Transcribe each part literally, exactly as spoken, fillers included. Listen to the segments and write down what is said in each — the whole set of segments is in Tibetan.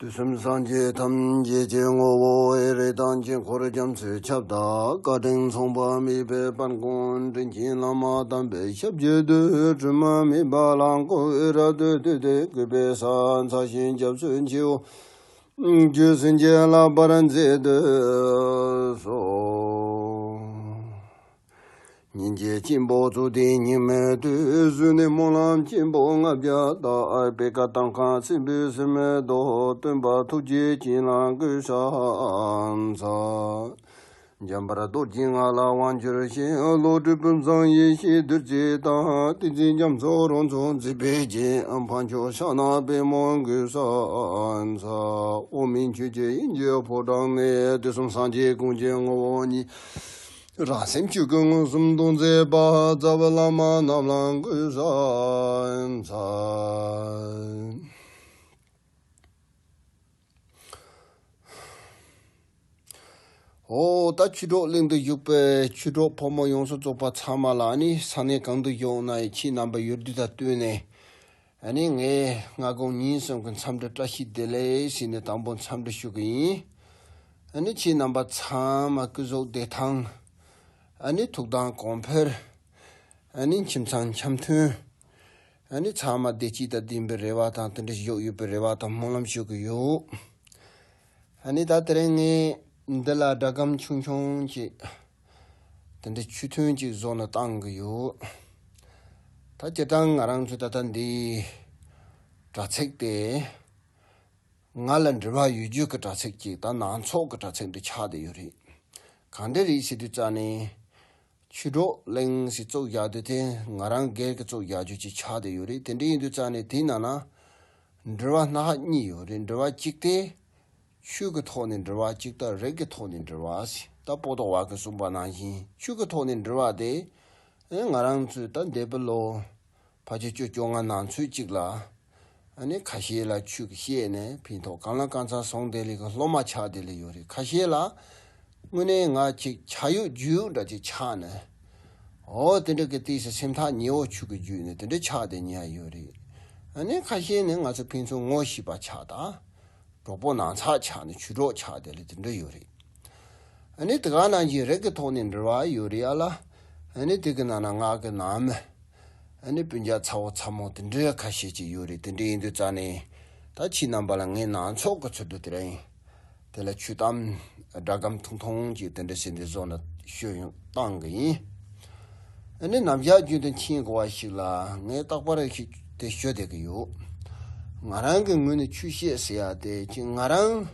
དུས་གསུམ་སངས་རྒྱས་ཐམས་ཅད་ཀྱི་ངོ་བོ་ཨེ་རེད་དང་དཀྱིལ་འཁོར་རྒྱ་མཚོའི་ཁྱབ་བདག་བཀའ་དྲིན་མཚུངས་པ་མེད་པའི་དཔལ་མགོན་དྲིན་ཅན་བླ་མ་དམ་པའི་ཞབས་ཀྱི་རྡུལ་དྲི་མ་མེད་པ་ལ་མགོ་བོས་རབ་ཏུ་བཏུད་དེ་གུས་པས་ཕྱག་འཚལ་ཞིང་སྐྱབས་སུ་མཆིའོ། རྒྱུད་བྱིན་གྱིས་བརླབ་པར་མཛད་དུ་གསོལ། སྙིང་རྗེ་ཆེན་པོ་གཙུག་སྟེ་སྙིགས་མའི་དུས། གཟུགས་ནི་སྨོན་ལམ་ཆེན་པོ་ལྔ་བརྒྱ་དག་པད་དཀར་དྭངས་ཁ་སྲིན་པོའི་སེན་མོའི་མདོག་སྟོན་པ་ཐུགས་རྗེ་ཅན་ལ་གུས་ཕྱག་འཚལ། འཇམ་དཔལ་རྡོ་རྗེ་ལྔ་ལ་དབང་བསྒྱུར་ཞིང་། བློ་གྲོས་ཕུན་ཚོགས་ཡེ་ཤེས་རྡུལ་གཅིག་དང་། ཏིང་འཛིན་རྒྱ་མཚོ་རོལ་མཚོ་མཛད་པའི་རྒྱན། འཕགས་མཆོག་ཕྱག་ན་པདྨོ་གུས་ཕྱག་འཚལ། འོག་མིན་ཆོས་ཀྱི་དབྱིངས་ཀྱི་ཕོ་བྲང་ནས། དུས་གསུམ་སངས་རྒྱས་ཀུན་གྱི་ངོ་བོ་ཉིད། རང་སེམས་ཆོས་ཀྱི་མངོན་སུམ་སྟོན་མཛད་པ། རྩ་བའི་བླ་མ་རྣམས་ལ་གུས་ཕྱག་འཚལ། ཨོ་ད་ཆོས་གྲོགས་གླིང་དུ་བཞུགས་པའི་ཆོས་གྲོགས་ཕོ་མོ་ཡོངས་སུ་རྫོགས་པ་ཚང་མ་ལ་ནི་ས་གནས་གང་དུ་བཞུགས་ན་ཡང་ཁྱེད་རྣམ་པ་ཡུལ་དུས་དང་བསྟུན་ནས། ཨ་ནི་ངས་སྔ་དགོང་ཉིན་གསུམ་གྱི་འཚམས་འདྲི་བཀྲ་ཤིས་བདེ་ལེགས་ཟེར་ནས་དང་པོ་འཚམས་འདྲི་ཞུ་གི་ཡིན། ཨ་ནི་ཁྱེད་རྣམ་པ་ཚང་མ་སྐུ་གཟུགས་བདེ་ཐང་། ཨ་ནི་ཐུགས་དམ་གོང་འཕེལ། ཨ་ནི་ཁྱིམ་ཚང་འཆམ་མཐུན། ཨ་ནི་ཚང་མ་བདེ་སྐྱིད་དང་ལྡན་པའི་རེ་བ་དང་དེ་འདྲ་ཞིག་ཡོད་པའི་རེ་བ་དང་སྨོན་ལམ་ཞུ་གི་ཡོད། ཨ་ནི་ད་དེ་རིང་ངས་འདི་ལ་སྒྲ་སྒམ་ཆུང་ཆུང་ཅིག་དེ་འདྲ་ཆུ་ཐུན་ཅིག་བཟོ་ནས་བཏང་གི་ཡོད། ད་སྤྱིར་བཏང་ང་རང་ཚོའི་ད་ལྟ་འདི་དྲ་ཚིགས་དེ་ང་ལ་འབྲེལ་བ་ཡོད་རྒྱུ་གི་དྲ་ཚིགས་ཅིག་ད་ནང་ཚོགས་ཀྱི་དྲ་ཚིགས་འདི་ཆགས་བསྡད་ཡོད་རེད། གང་འདྲ་རེད་ཟེར་དུས་ཙ་ནས། ཆོས་གྲོགས་གླིང་ཟེར་བཙུགས་བཞག་དུས་དེ་ང་རང་སྒེར་གྱི་བཙུགས་བཞག་རྒྱུ་ཅིག་ཆགས་བསྡད་ཡོད་རེད། དེ་འདྲ་ཡིན་དུས་ཙ་ནས་དེའི་ནང་ན་འབྲེལ་བ་སྣ་ཁ་གཉིས་ཡོད་རེད། འབྲེལ་བ་གཅིག་དེ་ཆོས་ཀྱི་ཐོག་ནས་འབྲེལ་བ་གཅིག་དང་། རིགས་ཀྱི་ཐོག་ནས་འབྲེལ་བ་ཟེར། ད་པོ་ཏོ་བ་གིས་གསུངས་པ་ནང་བཞིན་ཆོས་ཀྱི་ཐོག་ནས་འབྲེལ་བ་དེ་ཨེ་ང་རང་ཚོས་ད་འདས་པའི་ལོ་ཕལ་ཆེར་བཅུ་བཅོ་ལྔ་ནང་ཚུད་ཅིག་ལ། ཨ་ནི་ཁ་ཤས་ལ་ཆོས་ཀྱི་བཤད་ནས་ཕན་ཐོགས། གང་ལ་གང་འཚམ་ཟུང་དེ་ལས་ཀྱི་སློབ་མ་ཆགས་བསྡད་ལེ་ཡོད་རེད། ཁ་ཤས་ལ་དངོས་གནས་ང་ཅིག་ཆ་ཡོད་རྒྱུས་ཡོད་འདྲ་ཅིག་ཆགས་ནས། འོ་དེ་འདྲ་གི་ཏིས་སེམས་ཐག་ཉེ་བོ་ཆོས་ཀྱི་རྒྱུད་ནས་དེ་འདྲ་ཆགས་བསྡད་མཁན་ཡོད་རེད། ཨ་ནི་ཁ་ཤས་ནི་ང་ཚོ་ཕན་ཚུན་ངོ་ཤེས་པ་ཆགས་ད། གྲོགས་པོ་ནང་ཚགས་ཆགས་ནས་ཆོས་གྲོགས་ཆགས་བསྡད་ལེ་དེ་འདྲ་ཡོད་རེད། ཨ་ནི་དེ་ག་ནང་བཞིན་རིགས་ཀྱི་ཐོག་ནས་འབྲེལ་བ་ཡོད་རེད་ཨ་ལ། ཨ་ནི་དེ་གི་ནང་ན་ང་གི་ནང་མི། ཨ་ནི་སྤུན་ཀྱག་ཚ་བོ་ཚ་མོ་དེ་འདྲའི་ཁ་ཤས་ཅིག་ཡོད་རེད། དེ་འདྲ་ཡིན་དུས་ཙ་ནས་ད་ཁྱེད་རྣམ་པ་ལ་ངས་ནང་ཚོགས་ཀྱི་ཚུལ་དུ་དེ་རིང་དེ་ལ་ཆོས་གཏམ་སྒྲ་སྒམ་ཐུང་ཐུང་ཅིག་དེ་འདྲ་ཟེར་འདི་བཟོ་ནས་ཤོད་ཡོང་བཏང་གི་ཡིན། ཨ་ནི་ནམ་ཞག་རྒྱུན་དུ་མཁྱེན་དགོས་པ་ཞིག་ལ་ངས་རྟག་པར་ཞིག་དེ་ཤོད་བསྡད་ཀྱི་ཡོད། ང་རང་གི་ངོས་ནས་ཆོས་བཤད་ཟེར་ཡ་དེ་ཅིག་ང་རང་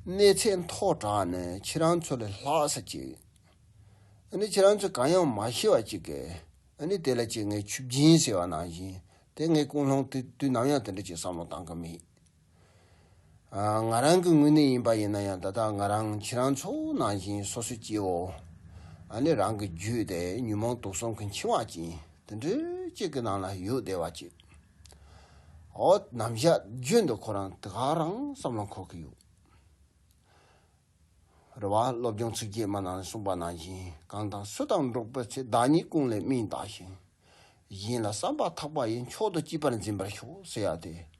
གནས་ཚད་མཐོ་དྲགས་ནས་ཁྱེད་རང་ཚོ་ལས་ལྷག་ས་ཅིག་ཨ་ནི་ཁྱེད་རང་ཚོས་གང་ཡང་མ་ཤེས་པ་ཅིག་གིས། ཨ་ནི་དེ་ལ་ཅིག་ངས་ཆོས་སྦྱིན་ཟེར་བ་ནང་བཞིན་དེ་ངས་ཀུན་སློང་དེ་དུས་ནམ་ཡང་དེ་འདྲ་ཅིག་བསམ་བློ་བཏང་གི་མེད། ཨ་ང་རང་གི་ངོས་ནས་ཡིན་པ་ཡིན་ན་ཡང་ད་ལྟ་ང་རང་ཁྱེད་རང་ཚོ་ནང་བཞིན་སོ་སོའི་སྐྱེ་བོ། ཨ་ནི་རང་གི་རྒྱུད་དེ་ཉོན་མོངས་དུག་གསུམ་གྱི་འཆིང་བ་ཅན་དེ་འདྲ་ཅིག་གི་ནང་ལ་ཡོད་བསྡད་པ་ཅིག་འོ་ནམ་ཞག་རྒྱུན་དུ་ཁོ་རང་དེ་ག་རང་བསམ་བློ་འཁོར་གི་ཡོད། རེད་བ། སློབ་སྦྱོང་ཚིགས་བཅད་མ་ནང་ལ་གསུངས་པ་ནང་བཞིན། གང་དང་སུ་དང་འགྲོགས་པའི་ཚེ། བདག་ཉིད་ཀུན་ལས་དམན་བལྟ་ཞིང་། གཞན་ལ་བསམ་པ་ཐག་པ་ཡིས། མཆོག་ཏུ་གཅེས་པར་འཛིན་པར་ཤོག་ཟེར་ཡ་དེ།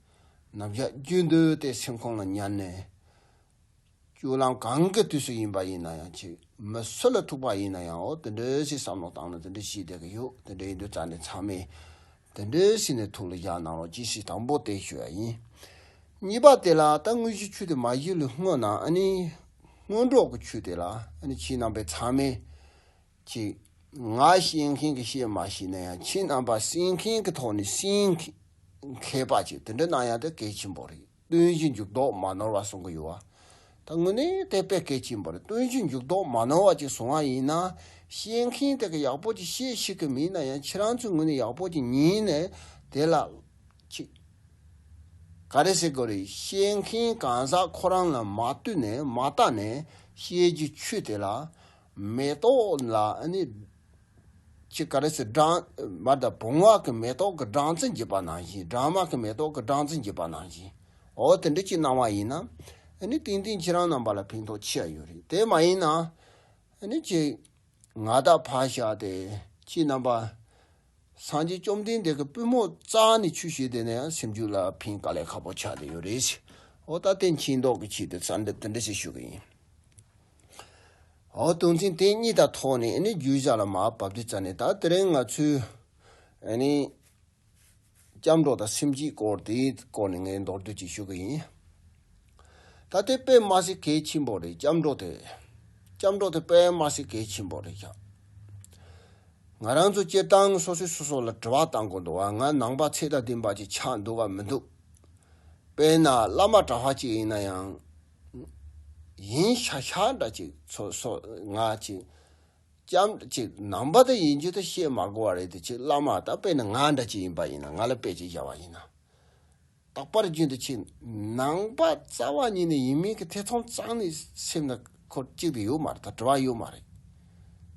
ནམ་ཞག་རྒྱུན་དུ་དེ་སེམས་ཁོང་ལ་ཉར་ནས། སྤྱོད་ལམ་གང་གི་དུས་སུ་ཡིན་པ་ཡིན་ན་ཡང་ཅིག་མི་སུ་ལ་ཐུག་པ་ཡིན་ན་ཡང་འོ་དེ་འདྲ་ཞིག་བསམ་བློ་བཏང་ན་དེ་འདྲ་ཞིག་བསྡད་ཀྱི་ཡོད། དེ་འདྲ་ཡིན་དུས་ཙ་ནས་ཚང་མས། དེ་འདྲའི་སྲིད་ནས་ཐུགས་ལ་བཞག་གནང་རོགས་གྱིས་ཞེས་དང་པོ་དེ་ཞུ་ཡ་ཡིན། གཉིས་པ་དེ་ལ་ད་དངོས་གཞི་ཆོས་དེ་མ་ཞུས་ལས་སྔོན་ན་ཨ་ནི་སྔོན་འགྲོ་གི་ཆོས་དེ་ལ་ཨ་ནི་ཁྱེད་རྣམ་པས་ཚང་མས་ཅིག་ང་བཤད་མཁན་གྱིས་བཤད་མ་ཤེས་ན་ཡང་ཁྱེད་རྣམ་པ་གསན་མཁན་གྱི་ཐོག་ནས་གསན་མཁས་པ་ཅིག་དེ་འདྲ་གནང་ཡ་དེ་གལ་ཆེན་པོ་རེད། སྟོན་གཞི་འཇུག་ལྡོག་མ་ནོར་བ་གསུང་གི་ཡོད་བ། ད་དངོས་གནས་དེ་དཔེ་གལ་ཆེན་པོ་རེད། སྟོན་གཞི་འཇུག་ལྡོག་མ་ནོར་བ་ཅིག་གསུང་བ་ཡིན་ན། བཤད་མཁན་དེ་ག་ཡག་པོ་ཅིག་བཤད་ཤེས་ཀྱི་མིན་ན་ཡང་ཁྱེད་རང་ཚོའི་ངོས་ནས་ཡག་པོ་ཅིག་ཉན་ནས་དེ་ལ་ཅིག་ག་རེ་ཟེར་དགོས་རེད། བཤད་མཁན་གང་ཟག་ཁོ་རང་ལ་མ་ལྟོས་ནས་མ་ལྟ་ནས་བཤད་རྒྱུ་ཆོས་དེ་ལ་མེ་ཏོག་ལ་ཨ་ནི། ཅིག་ག་རེ་ཟེར། སྦྲང་མ་དང་བུང་བ་གི་མེ་ཏོག་གི་སྦྲང་རྩི་འཇིབ་པ་ནང་བཞིན། སྦྲང་མ་གི་མེ་ཏོག་གི་སྦྲང་རྩི་འཇིབ་པ་ནང་བཞིན། འོ་དེ་འདྲ་ཅིག་གནང་བ་ཡིན་ན། ཨ་ནི་ཏན་ཏན་ཁྱེད་རང་རྣམ་པ་ལ་ཕན་ཐོགས་ཆེ་བ་ཡོད་རེད། དེ་མ་ཡིན་ན། ཨ་ནི་ཅིག་ང་དང་ཕར་བཞག་སྟེ་ཁྱེད་རྣམ་པ། སངས་རྒྱས་བཅོམ་ལྡན་འདས་ཀྱི་པུས་མོ་རྩ་ནས་ཆོས་བཤད་དེ་ནས་ཡང་སེམས་རྒྱུད་ལ་ཕན་དཀའ་ལས་ཁག་པོ་ཆགས་བསྡད་ཡོད་རེད། འོ་ད་དེ་མཁྱེན་རྟོགས་ཀྱི་ཆེད་དུ་གསལ་འདེབས་དེ་འདྲ་ཞིག་ཞུ་གི་ཡིན། འོ་དོན་ཚན་དེ་གཉིས་དང་ཐོག་ནས་ཨ་ནི་རྒྱུད་བཞག་ལ་མར་བབས་དུས་ཙ་ནས། ད་དེ་རིང་ང་ཚོས་ཨ་ནི་སྐྱབས་འགྲོ་དང་སེམས་བསྐྱེད་སྐོར་དེའི་སྐོར་ནས་ངས་མདོར་བསྡུས་ཅིག་ཞུ་གི་ཡིན། ད་དེ་དཔེ་མ་སྲིད་གལ་ཆེན་པོ་རེད། སྐྱབས་འགྲོ་དེ། སྐྱབས་འགྲོ་དེ་དཔེ་མ་སྲིད་གལ་ཆེན་པོ་རེད་ཤག་ང་རང་ཚོ་སྤྱིར་བཏང་སོ་སོས་སོ་སོ་ལ་དྲི་བ་བཏང་དགོས་འདུག་བ། ང་ནང་པ་ཚད་དང་ལྡན་པ་ཅིག་ཆགས་འདུག་ག་མི་འདུག་དཔེར་ན་བླ་མ་གྲྭ་པ་ཅིག་ཡིན་ན་ཡང་། ཡིན་ཤག་ཤག་འདྲ་ཅིག་ཚོ་སོ་ང་ཅིག་སྐྱབས་ཅིག་ནང་པ་དེ་ཡིན་རྒྱུ་དེ་བཤད་མ་དགོས་པ་རེད་དེ། ཅིག་བླ་མ་ད་དཔེར་ན་ང་འདྲ་ཅིག་ཡིན་པ་ཡིན་ན། ང་ལ་དཔེ་ཅིག་བཞག་པ་ཡིན་ན། རྟག་པར་རྒྱུན་དུ་ཆེ་ནང་པ་རྩ་བ་ཉིད་ནས་ཡིན་མིན་གྱི་ཐེ་ཚོམ་རྩ་ནས་སེམས་ན་འཁོར་གཅིག་ཏུ་ཡོད་མ་རེད། ད་དྲི་བ་ཡོད་མ་རེད།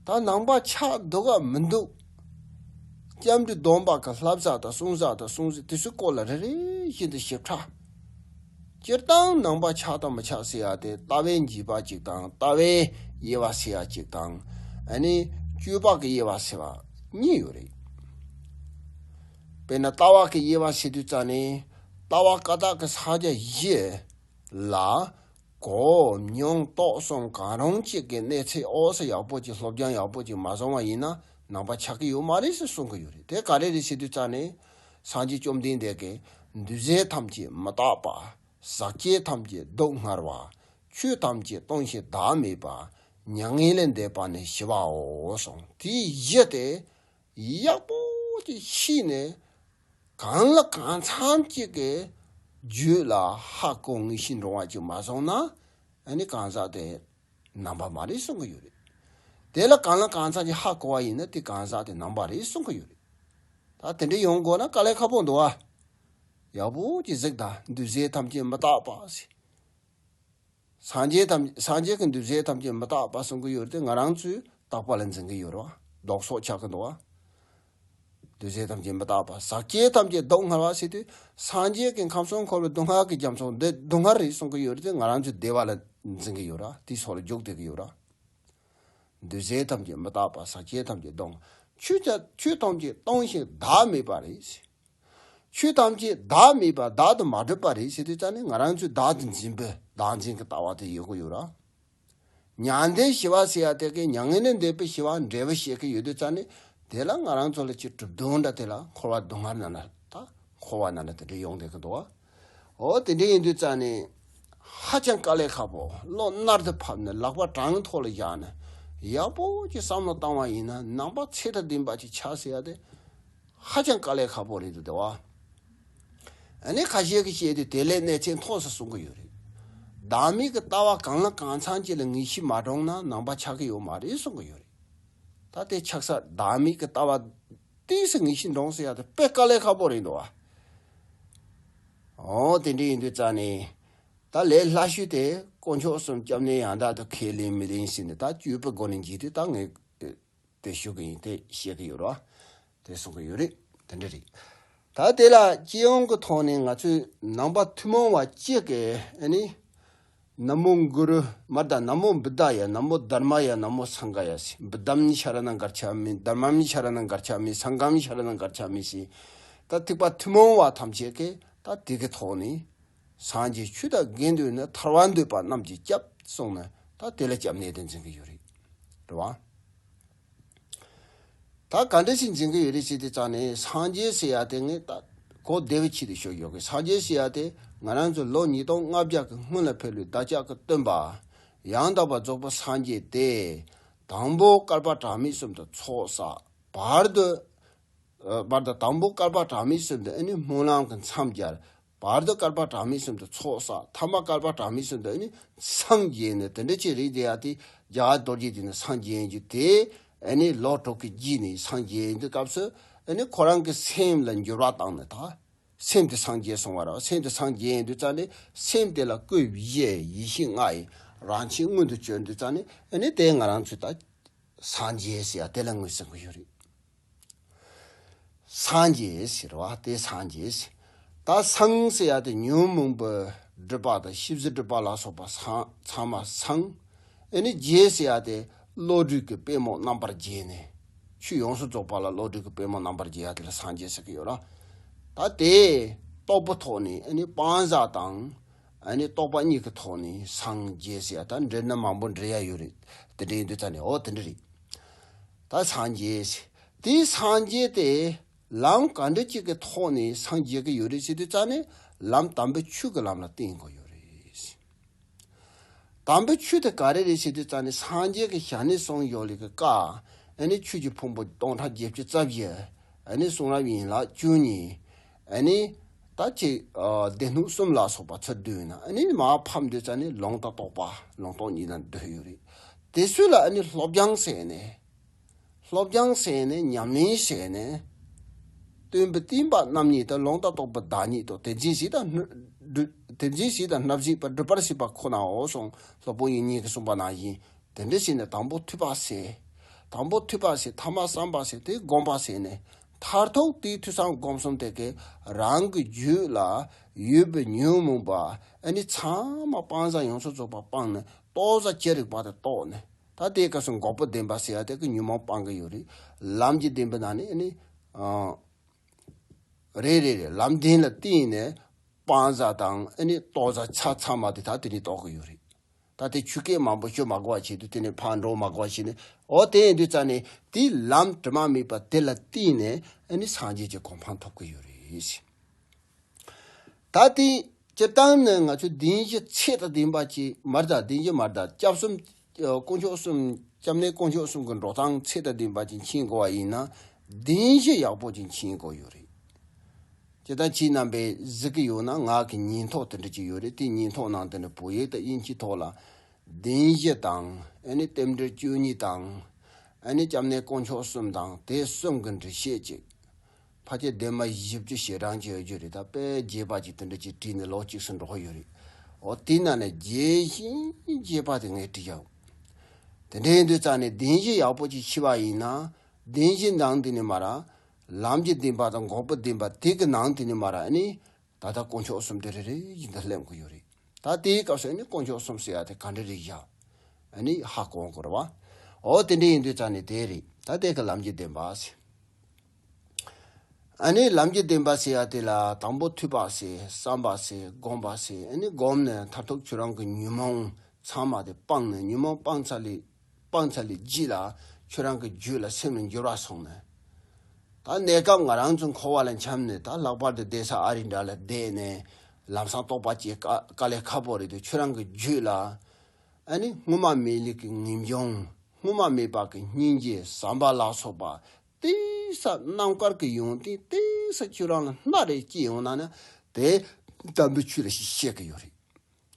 ད་ནང་པ་ཆགས་འདུག་ག་མི་འདུག་སྐྱབས་འགྲོའི་སྡོམ་པ་གི་བསླབ་བྱ་དང་གསུང་བྱ་དང་གསུང་བྱ་དེ་ཚོའི་སྐོར་ལ་རེ་རེ་བཞིན་དུ་ཞིབ་ཕྲ། སྤྱིར་བཏང་ནང་པ་ཆགས་དང་མི་ཆགས་ཟེར་ཡ་དེ་ལྟ་བའི་འཇིགས་པ་གཅིག་དང་ལྟ་བའི་དབྱེ་བ་ཟེར་ཡ་གཅིག་དང་། ཨ་ནི་སྤྱོད་པ་གི་དབྱེ་བ་ཟེར་བ་གཉིས་ཡོད་རེད། དཔེར་ན་ལྟ་བ་གི་དབྱེ་བ་ཟེར་དུས་ཙ་ནས། ལྟ་བ་ཀ་དག་གི་ཕྱག་རྒྱ་བཞི་ལ། གོ་མྱོང་རྟོགས་གསུམ་གང་རུང་གཅིག་གི་གནས་ཚད་འོག་སུ་ཡག་པོ་ཅིག་སློབ་སྦྱོང་ཡག་པོ་ཅིག་མ་བྱུང་བ་ཡིན་ན་ནང་པ་ཆགས་ཀྱི་ཡོད་མ་རེད་ཟེར་གསུང་གི་ཡོད་རེད། དེ་ག་རེ་རེད་ཟེར་དུས་ཙ་ནས། སངས་རྒྱས་བཅོམ་ལྡན་འདས་ཀྱིས་འདུས་བྱས་ཐམས་ཅད་མི་རྟག་པ། ཟག་བཅས་ཐམས་ཅད་སྡུག་བསྔལ་བ། ཆོས་ཐམས་ཅད་སྟོང་ཞིང་བདག་མེད་པ། མྱ་ངན་ལས་འདས་པ་ནི་ཞི་བའོ་གསུངས། དེའི་གཞི་དེ་ཡག་པོ་ཅིག་ཤེས་ནས། གང་ལ་གང་འཚམ་གཅིག་གི་རྒྱུད་ལ་ཧ་གོ་ངེས་ཤེས་འདྲོང་བ་ཅིག་མ་སོང་ན། ཨ་ནི་གང་ཟག་དེ་ནང་པ་མ་རེད་གསུང་གི་ཡོད་རེད། དེ་ལ་གང་ལ་གང་འཚམ་གཅིག་ཧ་གོ་བ་ཡིན་ན་དེ་གང་ཟག་དེ་ནང་པ་རེད་གསུང་གི་ཡོད་རེད། ད་དེ་འདྲ་ཡོང་དགོས་ན་དཀའ་ལས་ཁག་པོ་འདུག་ཨ། ཡག་པོ་ཅིག་གཟིགས་དང་། འདུས་བྱས་ཐམས་ཅད་མི་རྟག་པ་ཟེར། སངས་རྒྱས་ཐམས་སངས་རྒྱས་ཀྱི་འདུས་བྱས་ཐམས་ཅད་མི་རྟག་པ་གསུང་གི་ཡོད་དེ། ང་རང་ཚོས་རྟག་པ་ལ་འཛིན་གི་ཡོད་རེད་བ། ལྡོག་ཕྱོགས་ཆགས་ཀྱི་འདུག་བ། འདུས་བྱས་ཐམས་ཅད་མི་རྟག་པ། ཟག་བཅས་ཐམས་ཅད་སྡུག་བསྔལ་བ་ཟེར་དུས། སངས་རྒྱས་ཀྱི་ཁམས་གསུམ་འཁོར་བའི་སྡུག་བསྔལ་གྱི་རྒྱ་མཚོ་འདི་སྡུག་བསྔལ་རེད་གསུང་གི་ཡོད་རེད་དེ། ང་རང་ཚོས་བདེ་བ་ལ་འཛིན་གི་ཡོད་ར། དེའི་ཕྱོགས་ལ་འཇུག་བསྡད་ཀྱི་ཡོད་ར། འདུས་བྱས་ཐམས་ཅད་མི་རྟག་པ། ཟག་བཅས་ཐམས་ཅད་སྡུག་བསྔལ། ཆོས་ཆ་ཆོས་ཐམས་ཅད་སྟོང་ཞིང་བདག་མེད་པ་རེད། ཆོས་ཐམས་ཅད་བདག་མེད་པ། བདག་ཏུ་མ་གྲུབ་པ་རེད་ཟེར་དུས་ཙ་ནས། ང་རང་ཚོས་བདག་ཏུ་འཛིན་པའི་བདག་འཛིན་གྱི་ལྟ་བ་དེ་ཡོད་ཀྱི་ཡོད་ར། མྱང་འདས་ཞི་བ་ཟེར་ཡ་དེ་གའི་མྱ་ངན་ལས་འདས་པའི་ཞི་བ་འབྲས་བུ་བཤད་ཀྱི་ཡོད་དུས་ཙ་ནས། དེ་ལ་ང་རང་ཚོ་ལ་ཅིག་གྲུབ་དོན་འདྲ་དེ་ལ་འཁོར་བ་སྡུག་བསྔལ་ནང་ལ། ད་འཁོར་བ་ནང་ལ་དེ་འདྲ་ཡོང་བསྡད་ཀྱི་འདུག་བ། འོ་དེ་འདྲ་ཡིན་དུས་ཙ་ནས། ཧ་ཅང་དཀའ་ལས་ཁག་པོ། བློ་རྣལ་དུ་ཕབ་ནས་ལག་པ་བྲང་ཐོག་ལ་བཞག་ནས། ཡག་པོ་ཅིག་བསམ་བློ་བཏང་བ་ཡིན་ན་ནང་པ་ཚད་དང་ལྡན་པ་ཅིག་ཆགས་ཟེར་ཡ་དེ། ཧ་ཅང་དཀའ་ལས་ཁག་པོ་རེད་འདུག་དེ་བ། ཨ་ནི་ཁ་ཤས་ཀྱིས་བཤད་དུས་དེ་ལས་གནས་ཚད་མཐོ་ས་གསུང་གི་ཡོད་རེད། བདག་མེད་ཀྱི་ལྟ་བ་གང་ལ་གང་འཚམ་ཅིག་ལ་ངེས་ཤེས་མ་འདྲོངས་ན་ནང་པ་ཆགས་ཀྱི་ཡོད་མ་རེད་གསུང་གི་ཡོད་རེད། ད་དེ་ཆགས་ས་བདག་མེད་ཀྱི་ལྟ་བ་ཏོག་ཙམ་ངེས་ཤེས་འདྲོངས་ཟེར་ཡ་དེ་དཔེ་དཀའ་ལས་ཁག་པོ་རེད་འདུག་བ། འོ་དེ་འདྲ་ཡིན་དུས་ཙ་ནས། ད་ལས་སླ་ཤོས་དེ་དཀོན་མཆོག་གསུམ་སྐྱབས་གནས་ཡང་དག་ཏུ་ཁས་ལེན་མི་ལེན་ཟེར་ནས། ད་སྤྱོད་པའི་སྒོ་ནས་འཇུག་དུས་ད་ངས་དེ་ཞུ་གི་ཡིན། དེ་བཤད་གི་ཡོད་ར། དེ་གསུང་གི་ཡོད་རེད། དེ་འདྲ་རེད། ད་དེ་ལ་སྤྱི་ཡོངས་ཀྱི་ཐོག་ནས་ང་ཚོའི་ནང་པ་ཐུན་མོང་བ་གཅིག་གི་ཨ་ནི། ན་མོ་གུ་རུ། མར་ད་ན་མོ་བུདྡྷ་ཡ། ན་མོ་དྷརྨ་ཡ། ན་མོ་སངྒྷ་ཡ་ཟེར། བུདྡྷམ་ཤ་ར་ནང་གར་ཆ་མི། དྷརྨམ་ཤ་ར་ནང་གར་ཆ་མི། སངྒྷམ་ཤ་ར་ནང་གར་ཆ་མི་ཟེར། ད་ཐེག་པ་ཐུན་མོང་བ་ཐམས་ཅད་ཀྱིས་ད་དེ་གི་ཐོག་ནས། སངས་རྒྱས་ཆོས་དང་དགེ་འདུན་ནི། ཐར་བར་འདོད་པ་རྣམས་ཀྱི་སྐྱབས་གསུངས་ནས། ད་དེ་ལ་སྐྱབས་གནས་དེ་འཛིན་གྱི་ཡོད་རེད། རེད་བ། ད་ག་འདྲ་ཞིག་འཛིན་གྱི་ཡོད་རེད་ཟེར་དུས་ཙ་ནས། སངས་རྒྱས་ཟེར་ཡ་དེ་ངས་ད་གོ་བདེ་བའི་ཆེད་དུ་ཞུ་ཡོད་གི། སངས་རྒྱས་ཟེར་ཡ་དེ་ང་རང་ཚོ་ལོ་ཉིས་སྟོང་ལྔ་བརྒྱ་གི་སྔོན་ལ་ཕེབས་པའི་བདག་ཅག་གི་སྟོན་པ་ཡང་དག་པར་རྫོགས་པའི་སངས་རྒྱས་དེ། དང་པོ་བསྐལ་པ་གྲངས་མེད་གསུམ་དུ་ཚོགས་བསགས། བར་དུ། ཨ། བར་དུ་དང་པོ་བསྐལ་པ་གྲངས་མེད་གསུམ་དུ་ཨ་ནི་སྨོན་ལམ་གྱི་མཚམས་སྦྱར། བར་དུ་བསྐལ་པ་གྲངས་མེད་གསུམ་དུ་ཚོགས་བསགས། ཐ་མ་བསྐལ་པ་གྲངས་མེད་གསུམ་དུ་ཨ་ནི་སངས་རྒྱས་ནས། དེ་འདྲ་ཅིག་རེད་དེ་ཡ། དེ་རྒྱ་གར་རྡོ་རྗེ་གདན་ནས་སངས་རྒྱས་ཡིན་རྒྱུ་དེ། ཨ་ནི་ལོ་དྲུག་གི་རྗེས་ནས་སངས་རྒྱས་ཡིན་དུས་སྐབས་སུ། ཨ་ནི་ཁོ་རང་གི་སེམས་ལ་འགྱུར་བ་བཏང་ནས། ད་སེམས་དེ་སངས་རྒྱས་སོང་བ་རེད། སེམས་དེ་སངས་རྒྱས་ཡིན་དུས་ཙ་ནས། སེམས་དེ་ལ་བཀོད་པའི་གཞི་ཡེ་ཤེས་ལྔ་ཡི་རང་བཞིན་མངོན་དུ་གྱུར་དུས་ཙ་ནས། ཨ་ནི་དེ་ང་རང་ཚོས་ད་སངས་རྒྱས་ཟེར་ཡ་དེ་ལ་ངོས་ཟིན་གྱི་ཡོད་རེད། སངས་རྒྱས་ཟེར་བ་དེ་སངས་རྒྱས་ཟེར། ད་སངས་ཟེར་ཡ་དེ་ཉོན་མོངས་པའི་སྒྲིབ་པ་དང་ཤེས་བྱའི་སྒྲིབ་པ་ལ་སོགས་པ་སངས། ཚང་མ་སངས། ཨ་ནི་རྒྱས་ཟེར་ཡ་དེ་བློ་གྲོས་ཀྱི་པུས་མོ་རྣམ་པར་རྒྱས་ནས། ཆོས་ཡོངས་སུ་རྫོགས་པ་ལ་བློ་གྲོས་ཀྱི་པུས་མོ་རྣམ་པར་རྒྱས་ཡ་དེ་ལ་སངས་རྒྱས་ཟེར་གྱི་ཡོད་ར། ད་དེ་རྟོགས་པའི་ཐོག་ནས་ཨ་ནི་སྤང་བྱ་དང་། ཨ་ནི་རྟོགས་པ་གཉིས་ཀྱི་ཐོག་ནས་སངས་རྒྱས་ཟེར་ཡ་ད་འགྲེལ་ན་མང་པོ་འགྲེལ་ཡ་ཡོད་རེད། དེ་འདྲ་ཡིན་དུས་ཙ་ནས་འོ་དེ་འདྲ་རེད། ད་སངས་རྒྱས་ཟེར་དེའི་སངས་རྒྱས་དེ་ལམ་ག་འདྲ་ཅིག་གི་ཐོག་ནས་སངས་རྒྱས་ཀྱི་ཡོད་རེད་ཟེར་དུས་ཙ་ནས་ལམ་དམ་པའི་ཆོས་ཀྱི་ལམ་ལ་བརྟེན་དགོས་ཡོད་རེད། དམ་པའི་ཆོས་དེ་ག་རེ་རེད་ཟེར་དུས་ཙ་ནས་སངས་རྒྱས་ཀྱི་ཞལ་ནས་གསུངས་ཡོད་ལེ་གི་བཀའ། ཨ་ནི་ཆོས་ཀྱི་ཕུང་པོ་སྟོང་ཕྲག་བརྒྱད་ཅུ་རྩ་བཞི། ཨ་ནི་གསུང་རབ་ཡན་ལག་བཅུ་གཉིས། ཨ་ནི་ད་ཅིག་སྡེ་སྣོད་གསུམ་ལ་སོགས་པ་ཚུར་བསྡུས་ན་ཨ་ནི་མར་ཕབ་དུས་ཙ་ནས་ལུང་དང་རྟོགས་པ་ལུང་རྟོགས་གཉིས་ལ་འདུས་ཡོད་རེད། དེ་ཚོ་ལ་ཨ་ནི་སློབ་སྦྱོང་ཟེར་ནས། སློབ་སྦྱོང་ཟེར་ནས་ཉམས་ལེན་ཟེར་ནས། སྟོན་པའི་བསྟན་པ་རྣམ་གཉིས་དང་ལུང་དང་རྟོགས་པའི་བདག་ཉིད་དང་དེ་འཛིན་བྱེད་དང་སྒྲུབ་དེ་འཛིན་བྱེད་དང་སྒྲུབ་བྱེད་པ་སྒྲུབ་པར་བྱེད་པ་ཁོ་ནའོ་གསུངས། སློབ་དཔོན་དབྱིག་གཉེན་གྱིས་གསུངས་པ་ནང་བཞིན་དེ་འདྲ་བྱས་ནས་དང་པོ་ཐོས་པ་ཟེར། དང་པོ་ཐོས་པ་ཟེར། ཐ་མ་བསམ་པ་ཟེར། དེ་སྒོམ་པ་ཟེར་ནས་མཐར་ཐུག་དེའི་ཐོས་བསམ་སྒོམ་གསུམ་དེ་གས་རང་གི་རྒྱུད་ལ་ཡོད་པའི་ཉོན་མོངས་པ་ཨ་ནི་ཚང་མ་སྤང་བྱ་ཡོངས་སུ་རྫོགས་པ་སྤངས་ནས་རྟོགས་བྱ་ཅི་རིགས་པ་དེ་རྟོགས་ནས། ད་དེའི་སྐབས་སུ་འགོག་པའི་བདེན་པ་ཟེར་ཡ་དེ་གི་ཉོན་མོངས་སྤང་གི་ཡོད་རེད། ལམ་གྱི་བདེན་པ་ནང་ནས་ཨ་ནི་ཨ་རེད་རེད་རེད། ལམ་བདེན་ལ་བརྟེན་ནས་སྤང་བྱ་དང་ཨ་ནི་རྟོགས་བྱ་ཆ་ཚང་མ་དེ་ད་དེ་ནས་རྟོགས་གི་ཡོད་རེད། ད་དེ་ཆོས་སྐད་མང་པོ་ཤོད་མ་དགོས་པ་བྱེད་དུས་དེ་ནས་ཕར་འགྲོ་མ་དགོས་པ་བྱེད་ནས་འོ་དེ་ཡིན་དུས་ཙ་ནས་དེའི་ལམ་དྲི་མ་མེད་པ་དེ་ལ་བརྟེན་ནས་ཨ་ནི་སངས་རྒྱས་ཀྱི་གོ་འཕང་ཐོབ་གི་ཡོད་རེད། ད་དེ་སྤྱིར་བཏང་ནས་ང་ཚོས་བདེན་བཞི་ཚད་དང་ལྡན་པ་ཅིག་མ་རེད། ད་བདེན་བཞི་མ་རེད། ད་སྐྱབས་གསུམ་དཀོན་མཆོག་གསུམ་སྐྱབས་གནས་དཀོན་མཆོག་གསུམ་གྱི་འགྲོ་སྟངས་ཚད་དང་ལྡན་པ་ཅིག་མཁྱེན་དགོས་པ་ཡིན་ན་བདེན་བཞི་ཡག་པོ་ཅིག་མཁྱེན་དགོས་ཡོད་རེད། ཇི་ལྟར་ཁྱེད་རྣམ་པས་གཟིགས་ཀྱི་ཡོད་ན་ང་གི་སྙན་ཐོ་དེ་འདྲ་ཅིག་ཡོད་རེད། དེ་སྙན་ཐོ་ནང་དེ་འདྲ་བོད་ཡིག་དང་དབྱིན་ཇིའི་ཐོག་ལ་བདེན་བཞི་དང་ཨ་ནི་རྟེན་འབྲེལ་བཅུ་གཉིས་དང་ཨ་ནི་སྐྱབས་གནས་དཀོན་མཆོག་གསུམ་དང་དེ་གསུམ་གྱི་འགྲེལ་བཤད་ཅིག་ཕལ་ཆེར་ལྡེབ་མ་བཞི་བཅུ་ཞེ་གྲངས་ཅིག་ཡོད་རྒྱུ་རེད། ད་དཔེ་རྒྱས་པ་ཅིག་དེ་འདྲ་ཅིག་བྲིས་ནས་ལོ་གཅིག་སུ་འགྲོ་གི་ཡོད་རེད། འོ་དེ་ན་ནས་རྒྱས་ཤིང་རྒྱས་པ་དེ་ངས་བྲིས་ཡོད། དེ་འདྲ་ཡིན་དུས་ཙང་ནས་བདེན་བཞི་ཡག་པོ་ཅིག་ཤེས་པ་ཡིན་ན་བདེན་བཞི་ནང་དེ་ནས་མར་ལམ་གྱི་བདེན་པ་དང་འགོག་པའི་བདེན་པ་དེ་གི་ནང་དེ་ནས་མར་ཨ་ནི་ད་ལྟ་དཀོན་མཆོག་གསུམ་དེ་རེ་རེ་བཞིན་དུ་སླེབས་དགོས་ཡོད་རེད། ད་དེའི་སྐབས་སུ་ཨ་ནི་དཀོན་མཆོག་གསུམ་ཟེར་ཡ་དེ་ག་འདྲ་རེད་བཞག་ཨ་ནི་ཧ་གོ་དགོས་རེད་བ། འོ་དེ་འདྲ་ཡིན་དུས་ཙང་ནས་དེ་རེད། ད་དེ་གི་ལམ་གྱི་བདེན་པ་ཟེར། ཨ་ནི་ལམ་གྱི་བདེན་པ་ཟེར་ཡ་དེ་ལ་དང་པོ་ཐོས་པ་ཟེར། བསམ་པ་ཟེར། སྒོམ་པ་ཟེར། ཨ་ནི་སྒོམ་ནས་མཐར་ཐུག་ཁྱོད་རང་གི་ཉོན་མོངས་ཚང་མ་དེ་སྤངས་ནས་ཉོན་མོངས་སྤངས་ཚར་ལས་སྤངས་ཚར་ལས་རྗེས་ལ་ཁྱོད་རང་གི་རྒྱུད་ལ་སེམས་ལ་འགྱུར་བ་སོང་ནས། ད་གནས་སྐབས་ང་རང་ཚོ་འཁོར་བ་ལ་འཁྱམས་ནས་ད་ལྷག་པར་དུ་བསྡད་ས་ཨ་རི་འདྲ་ལ་བསྡད་ནས་ལམ་སང་རྟོགས་པ་སྐྱེ་དཀའ་དཀའ་ལས་ཁག་པོ་རེད་དེ། ཁྱོད་རང་གི་རྒྱུད་ལ་ཨ་ནི་སྔོན་མ་མེད་ལས་ཀྱི་ངེས་འབྱུང་སྔོན་མ་མེད་པ་གི་སྙིང་རྗེ་བསམ་པ་ལ་སོགས་པ་ཏོག་ཙམ་རྣམ་དཀར་གྱི་ཡོང་སྟེ་ཏོག་ཙམ་ཁྱོད་རང་ལ་སྣ་རེ་སྐྱེས་ཡོང་ན་ནི་དེ་དམ་པའི་ཆོས་ལ་ཞིག་བཤད་ཀྱི་ཡོད་རེད།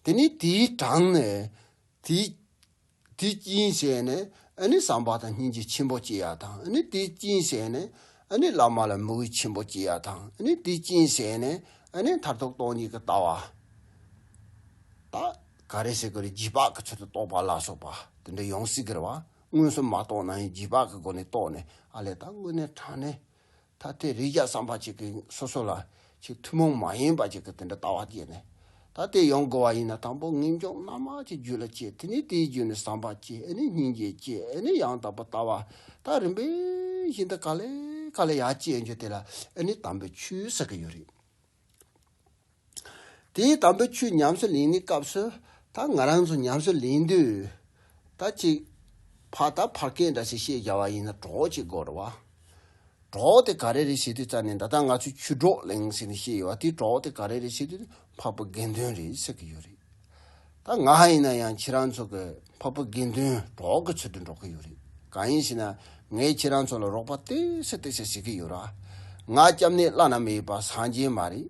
དེ་ནས་དེའི་གྲངས་ནས་དེའི་དེའི་རྐྱེན་བྱས་ནས་ཨ་ནི་བསམ་པ་དང་སྙིང་རྗེ་ཆེན་པོ་སྐྱེ་ཡ་དང་། ཨ་ནི་དེའི་རྐྱེན་བྱས་ནས་ཨ་ནི་བླ་མ་ལ་མོས་གུས་ཆེན་པོ་སྐྱེ་ཡ་དང་། ཨ་ནི་དེའི་རྐྱེན་བྱས་ནས་ཨ་ནི་མཐར་ཐུག་སྟོང་ཉིད་ཀྱི་ལྟ་བ། ད་ག་རེ་ཟེར་གི་རེད། རྗེས་དཔག་གི་ཚུལ་དུ་རྟོགས་པ་ལ་སོགས་པ་དེ་འདྲ་ཡོང་སྲིད་ཀྱི་རེད་བ། མངོན་སུམ་མ་རྟོགས་ན་ཡང་རྗེས་དཔག་གི་སྒོ་ནས་རྟོགས་ནས་ཨ་ལས་ད་དངོས་གནས་དྲང་གནས། ད་དེ་རིགས་བརྒྱ་བསམ་པ་ཅིག་གིས་སོ་སོ་ལ་ཅིག་ཐུན་མོང་མ་ཡིན་པ་ཅིག་གི་དེ་འདྲ་ལྟ་བ་སྐྱེས་ནས། ད་དེ་ཡོང་དགོས་པ་ཡིན་ན་དང་པོ་ངེས་འབྱུང་རྣལ་མ་ཅིག་རྒྱུད་ལ་སྐྱེས། དེ་ནས་དེའི་རྒྱུད་ནས་བསམ་པ་སྐྱེས། ཨ་ནི་སྙིང་རྗེ་སྐྱེས། ཨ་ནི་ཡང་དག་པར་ལྟ་བ། ད་རིམ་པས་བཞིན་དུ་ག་ལེ་ག་ལེ་ཡར་སྐྱེ་ཡོང་རྒྱུ་དེ་ལ་ཨ་ནི་དམ་པའི་ཆོས་ཟེར་གི་ཡོད་རེད། དེའི་དམ་པའི་ཆོས་ཉམས་སུ་ལེན་ནི་སྐབས་སུ་ད་ང་རང་ཚོ་ཉམས་སུ་ལེན་དུས་ད་ཅིག་ཕ་ད་ཕ་སྐད་འདྲ་ཞིག་བཤད་བྱ་བ་ཡིན་ན་གྲོགས་ཅིག་དགོས་རེད་བ། གྲོགས་དེ་ག་རེ་རེད་ཟེར་དུས་ཙ་ནས་ད་ལྟ་ང་ཚོས་ཆོས་གྲོགས་གླེང་ཟེར་ནས་བཤད་ཡོད་བ། དེའི་གྲོགས་དེ་ག་རེ་རེད་ཟེར་དུས་འཕགས་པའི་དགེ་འདུན་རེད་ཟེར་གི་ཡོད་རེད། ད་ང་ཡིན་ན་ཡང་ཁྱེད་རང་ཚོ་གི་འཕགས་པའི་དགེ་འདུན་གྲོགས་ཀྱི་ཚུལ་དུ་འགྲོ་གི་ཡོད་རེད། གང་ཡིན་ཟེར་ན་ངས་ཁྱེད་རང་ཚོ་ལ་རོགས་པ་ཏོག་ཙམ་ཏོག་ཙམ་བྱེད་ཀྱི་ཡོད་ར། ང་སྐྱབས་གནས་བླ་ན་མེད་པ་སངས་རྒྱས་མ་རེད།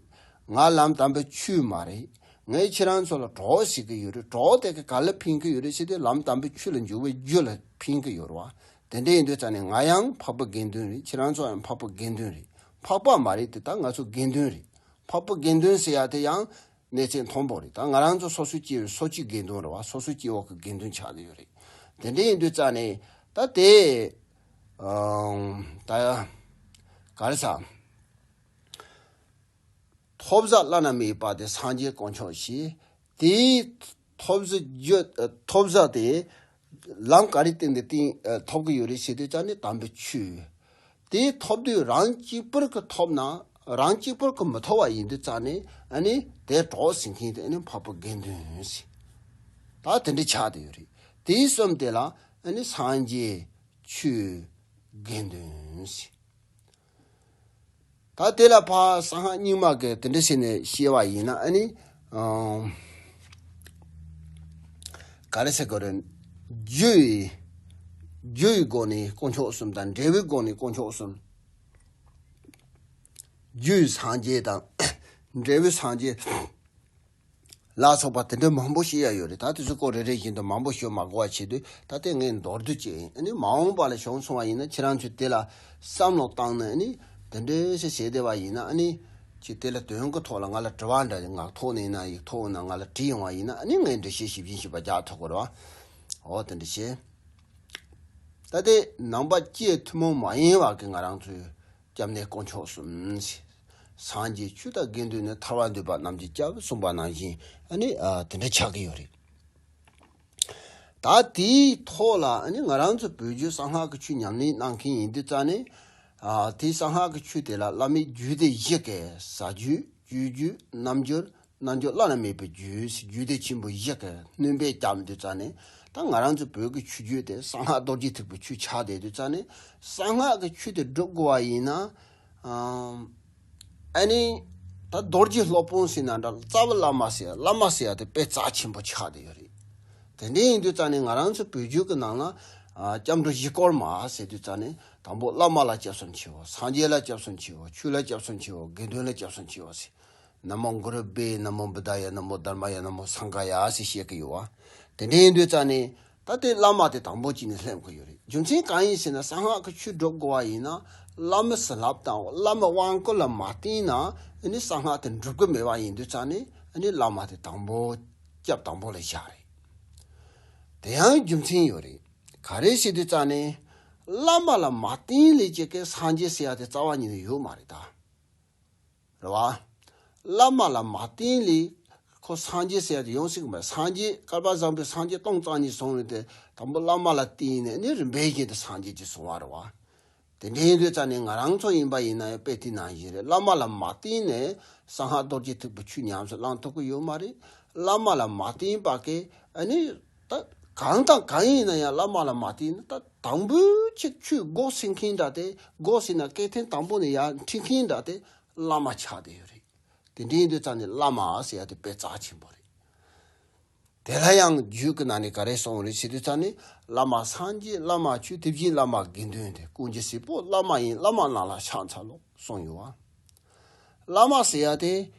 ང་ལམ་དམ་པའི་ཆོས་མ་རེད། ངས་ཁྱེད་རང་ཚོ་ལ་གྲོགས་བྱེད་ཀྱི་ཡོད་རེད། གྲོགས་དེ་ག་ག་ལ་ཕན་གྱི་ཡོད་རེད་ཟེར་དུས་ལམ་དམ་པའི་ཆོས་ལ་འཇུག་པའི་རྒྱུ་ལ་ཕན་གྱི་ཡོད་རེད་བ། དེ་འདྲ་ཡིན་དུས་ཙ་ནས་ང་ཡང་འཕགས་པའི་དགེ་འདུན་རེད། ཁྱེད་རང་ཚོ་ཡང་འཕགས་པའི་དགེ་འདུན་རེད། འཕགས་པ་མ་རེད་དེ་ད་ང་ཚོ་དགེ་འདུན་རེད། འཕགས་པའི་དགེ་འདུན་ཟེར་ཡ་དེ་ཡང་གནས་ཚད་མཐོན་པོ་རེད། ད་ང་རང་ཚོ་སོ་སོའི་སྐྱེ་བོའི་སོ་སྐྱེ་དགེ་འདུན་རེད་བ། སོ་སོའི་སྐྱེ་བོ་གི་དགེ་འདུན་ཆགས་ཀྱི་ཡོད་རེད། དེ་འདྲ་ཡིན་དུས་ཙ་ནས་ད་དེ་ཨང་ད་ག་རེ་ཟ། ཐོབ་བྱ་བླ་ན་མེད་པ་དེ་སངས་རྒྱས་དཀོན་མཆོག་བཞི། དེའི་ཐོབ་བྱ་རྒྱུ་ཐོབ་བྱ་དེ་ལམ་ག་རེ་བརྟེན་ཏེ་བརྟེན་ཐོབ་ཀྱི་ཡོད་རེད་ཟེར་དུས་ཙ་ནས་དམ་པའི་ཆོས། དེ་ཐོབ་དུས་རང་གཅིག་པུར་གྱི་ཐོབ་ན་ རང་གཅིག་པོར་གི་མི་ཐོགས་པ་ཡིན་དུས་ཙང་ནས་ཨ་ནི་དེ་གྲོགས་ཟེར་མཁན་དེ་ཨ་ནི་འཕགས་པ་དགེ་འདུན་ཟེར། ད་དེ་འདྲ་ཆགས་བསྡད་ཡོད་རེད། དེའི་གསུམ་དེ་ལ་ཨ་ནི་སངས་རྒྱས་ཆོས་དགེ་འདུན་ཟེར། ད་དེ་ལ་ཕར་གསང་སྔགས་རྙིང་མ་གི་དེ་འདྲ་བྱས་ནས་བཤད་པ་ཡིན་ན་ཨ་ནི་ཨང་ག་རེ་ཟེར་དགོས་རེད། རྒྱུ་ཡི་རྒྱུ་ཡི་སྒོ་ནས་དཀོན་མཆོག་གསུམ་དང་འབྲས་བུའི་སྒོ་ནས་དཀོན་མཆོག་གསུམ། རྒྱུའི་སངས་རྒྱས་དང་འབྲས་བུའི་སངས་རྒྱས་ལ་སོགས་པ་དེ་འདྲ་མང་པོ་བཤད་ཡ་ཡོད་རེད། ད་དེ་ཚོ་སྐོར་རེ་རེ་བཞིན་དུ་མང་པོ་ཤོད་མ་དགོས་པ་བྱེད་དུས་ད་ལྟའི་ངས་མདོར་བསྡུས་ཅིག་ཡིན། ཨ་ནི་མ་འོངས་པ་ལ་བྱུང་སོང་བ་ཡིན་ན་ཁྱེད་རང་ཚོས་དེ་ལ་བསམ་བློ་བཏང་ནས་ཨ་ནི་དེ་འདྲའི་ཞིག་བྱས་བསྡད་པ་ཡིན་ན་ཨ་ནི་ཅིག་དེ་ལ་དོན་གྱི་ཐོག་ལ་ང་ལ་དྲི་བ་འདྲ་ངག་ཐོག་ནས་ཡིན་ན་ཡིག་ཐོག་ཡིན་ན་ང་ལ་དྲིས་ཡོང་བ་ཡིན་ན་ཨ་ནི་ངས་འགྲེལ་བཤད་ཞིབ་ཞིབ་ཞིབ་པ་རྒྱག་ཐུབ་ཀྱི་རེད་བ། འོ་དེ་འདྲ་བྱས། ད་ལྟའི་ནང་པ་སྐྱེས་ཐུན་མོང་མ་ཡིན་པ་གི་ང་རང་ཚོའི་སྐྱབས་གནས་དཀོན་མཆོག་གསུམ། སངས་རྒྱས་ཆོས་དང་དགེ་འདུན་ནི། ཐར་པར་འདོད་པ་རྣམས་ཀྱི་སྐྱབས། གསུངས་པ་ནང་བཞིན་ཨ་ནི་ཨ་དེ་འདྲ་ཆགས་ཀྱི་ཡོད་རེད། ད་དེའི་ཐོག་ལ་ཨ་ནི་ང་རང་ཚོ་བོད་བརྒྱུད་གསང་སྔགས་ཀྱི་ཆོས་ཉམས་ལེན་གནང་མཁན་ཡིན་དུས་ཙང་ནས་ཨ་དེའི་གསང་སྔགས་ཀྱི་ཆོས་དེ་ལ་བླ་མའི་རྒྱུད་སྡེ་བཞི་ཀའི་ཟ་རྒྱུད་སྤྱོད་རྒྱུད་རྣམ་འགྱུར། རྣལ་འབྱོར་བླ་ན་མེད་པའི་རྒྱུད་ཟེར་རྒྱུད་སྡེ་ཆེན་པོ་བཞི་གི་སྣོན་པས་བརྒྱན་དུས་ཙང་ནས་ད་ང་རང་ཚོ་བོད་ཀྱི་ཆོས་བརྒྱུད་དེ་གསང་སྔགས་རྡོ་རྗེ་ཐེག་པའི་ཆོས་ཆགས་བསྡད་དུས་ཙང་ནས་གསང་སྔགས་ཀྱི་ཆོས་དེ་སྒྲུབ་དགོས་པ་ཡིན་ན་ཨམ་ཨ་ནི་ད་རྡོ་རྗེ་སློབ་དཔོན་ཟེར་ན་འདྲ་རྩ་བའི་བླ་མ་ཟེར་བླ་མ་ཟེར་ཡ་དེ་དཔེ་རྩ་ཆེན་པོ་ཆགས་བསྡད་ཡོད་རེད། དེ་འདྲ་ཡིན་དུས་ཙང་ནས་ང་རང་ཚོ་བོད་བརྒྱུད་ཀྱི་ནང་ལ་ཨ་སྐྱབས་འགྲོ་བཞི་སྐོར་མ་ཟེར་དུས་ཙང་ནས་དང་པོ་བླ་མ་ལ་སྐྱབས་སུ་མཆིའོ། སངས་རྒྱས་ལ་སྐྱབས་སུ་མཆིའོ། ཆོས་ལ་སྐྱབས་སུ་མཆིའོ། དགེ་འདུན་ལ་སྐྱབས་སུ་མཆིའོ་ཟེར། ན་མོ་གུ་རུ་བྷྱཿ། ན་མོ་བུདྡྷཱ་ཡ། ན་མོ་དྷརྨཱ་ཡ། ན་མོ་སངྒྷཱ་ཡ་ཟེར་བཤད་ཀྱི་ཡོད་བ། དེ་འདྲ་ཡིན་དུས་ཙང་ནས་ད་ལྟའི་བླ་མ་དེ་དང་པོ་གཅིག་ནས་སླེབས་ཀྱི་ཡོད་རེད། རྒྱུ་མཚན་གང་ཡིན་ཟེར་ན་གསང་སྔགས་ཀྱི་ཆོས་སྒྲུབ་དགོས་པ་ཡིན་ན་བླ་མ་ཟེར་ལབ་དང་བླ་མའི་དབང་བསྐུར་ལ་མ་བརྟེན་ན་ཨ་ནི་གསང་སྔགས་དེ་འགྲུབ་ཀྱི་མེད་པ་ཡིན་དུས་ཙང་ནས་ཨ་ནི་བླ་མ་དེ་དང་པོ་སྐྱབས་དང་པོ་ལ་བཞག་རེད། དེ་ཡང་རྒྱུ་མཚན་ཡོད་རེད། ག་རེ་ཟེར་དུས་ཙང་ནས་བླ་མ་ལ་མ་བརྟེན་ལས་ཀྱི་སངས་རྒྱས་ཟེར་ཡ་དེ་རྩ་བ་ཉིད་ནས་ཡོད་མ་རེད་ད། རེད་བ། བླ་མ་ལ་མ་བརྟེན་ལས་ཁོ་སངས་རྒྱས་ཟེར་ཡ་དེ་ཡོང་སྲིད་ཀྱི་མ་རེད། སངས་རྒྱས་བསྐལ་པ་བཟང་པོའི་སངས་རྒྱས་སྟོང་རྩ་གཉིས་སོང་བའི་དེ་དང་པོ་བླ་མ་ལ་བརྟེན་ནས་ནི་རིམ་པས་བཞིན་དུ་སངས་རྒྱས་ཀྱི་སོང་བ་རེད་བ། དེ་འདྲ་ཡིན་དུས་ཙང་ནས་ང་རང་ཚོ་ཡིན་པ་ཡིན་ན་ཡང་དཔེ་དེ་ནང་བཞིན་རེད། བླ་མ་ལ་མ་བརྟེན་ནས་གསང་སྔགས་རྡོ་རྗེ་ཐེག་པའི་ཆོས་ཉམས་སུ་བླང་ཐུབ་ཀྱི་ཡོད་མ་རེད། བླ་མ་ལ་མ་བརྟེན་པ་གི་ཨ་ནི་ད་གང་དང་གང་ཡིན་ན་ཡང་བླ་མ་ལ་མ་བརྟེན་ན་ད་དང་པོའི་ཆེད་ཆོས་སྒོ་ཕྱེ་མཁན་འདྲ་དེ་སྒོ་ཕྱེ་ན་སྐད་འཐེན་དང་པོ་ནས་ཡར་འཁྲིད་མཁན་འདྲ་དེ་བླ་མ་ཆགས་བསྡད་ཡོད་རེད། དེ་འདྲ་ཡིན་དུས་ཙང་ནས་བླ་མ་ཟེར་ཡ་དེ་དཔེ་རྩ་ཆེན་པོ་རེད། དེ་ལ་ཡང་རྒྱུད་ཀྱི་ནང་ནས་ག་རེ་གསུངས་རེད་ཟེར་དུས་ཙང་ནས་བླ་མ་སངས་རྒྱས་བླ་མ་ཆོས་དེ་བཞིན་བླ་མ་དགེ་འདུན་ཏེ། ཀུན་གྱི་སྲས་པོ་བླ་མ་ཡིན། བླ་མ་རྣམས་ལ་ཕྱག་འཚལ་ལོ་གསུངས་ཡོད་བ། བླ་མ་ཟེར་ཡ་དེ་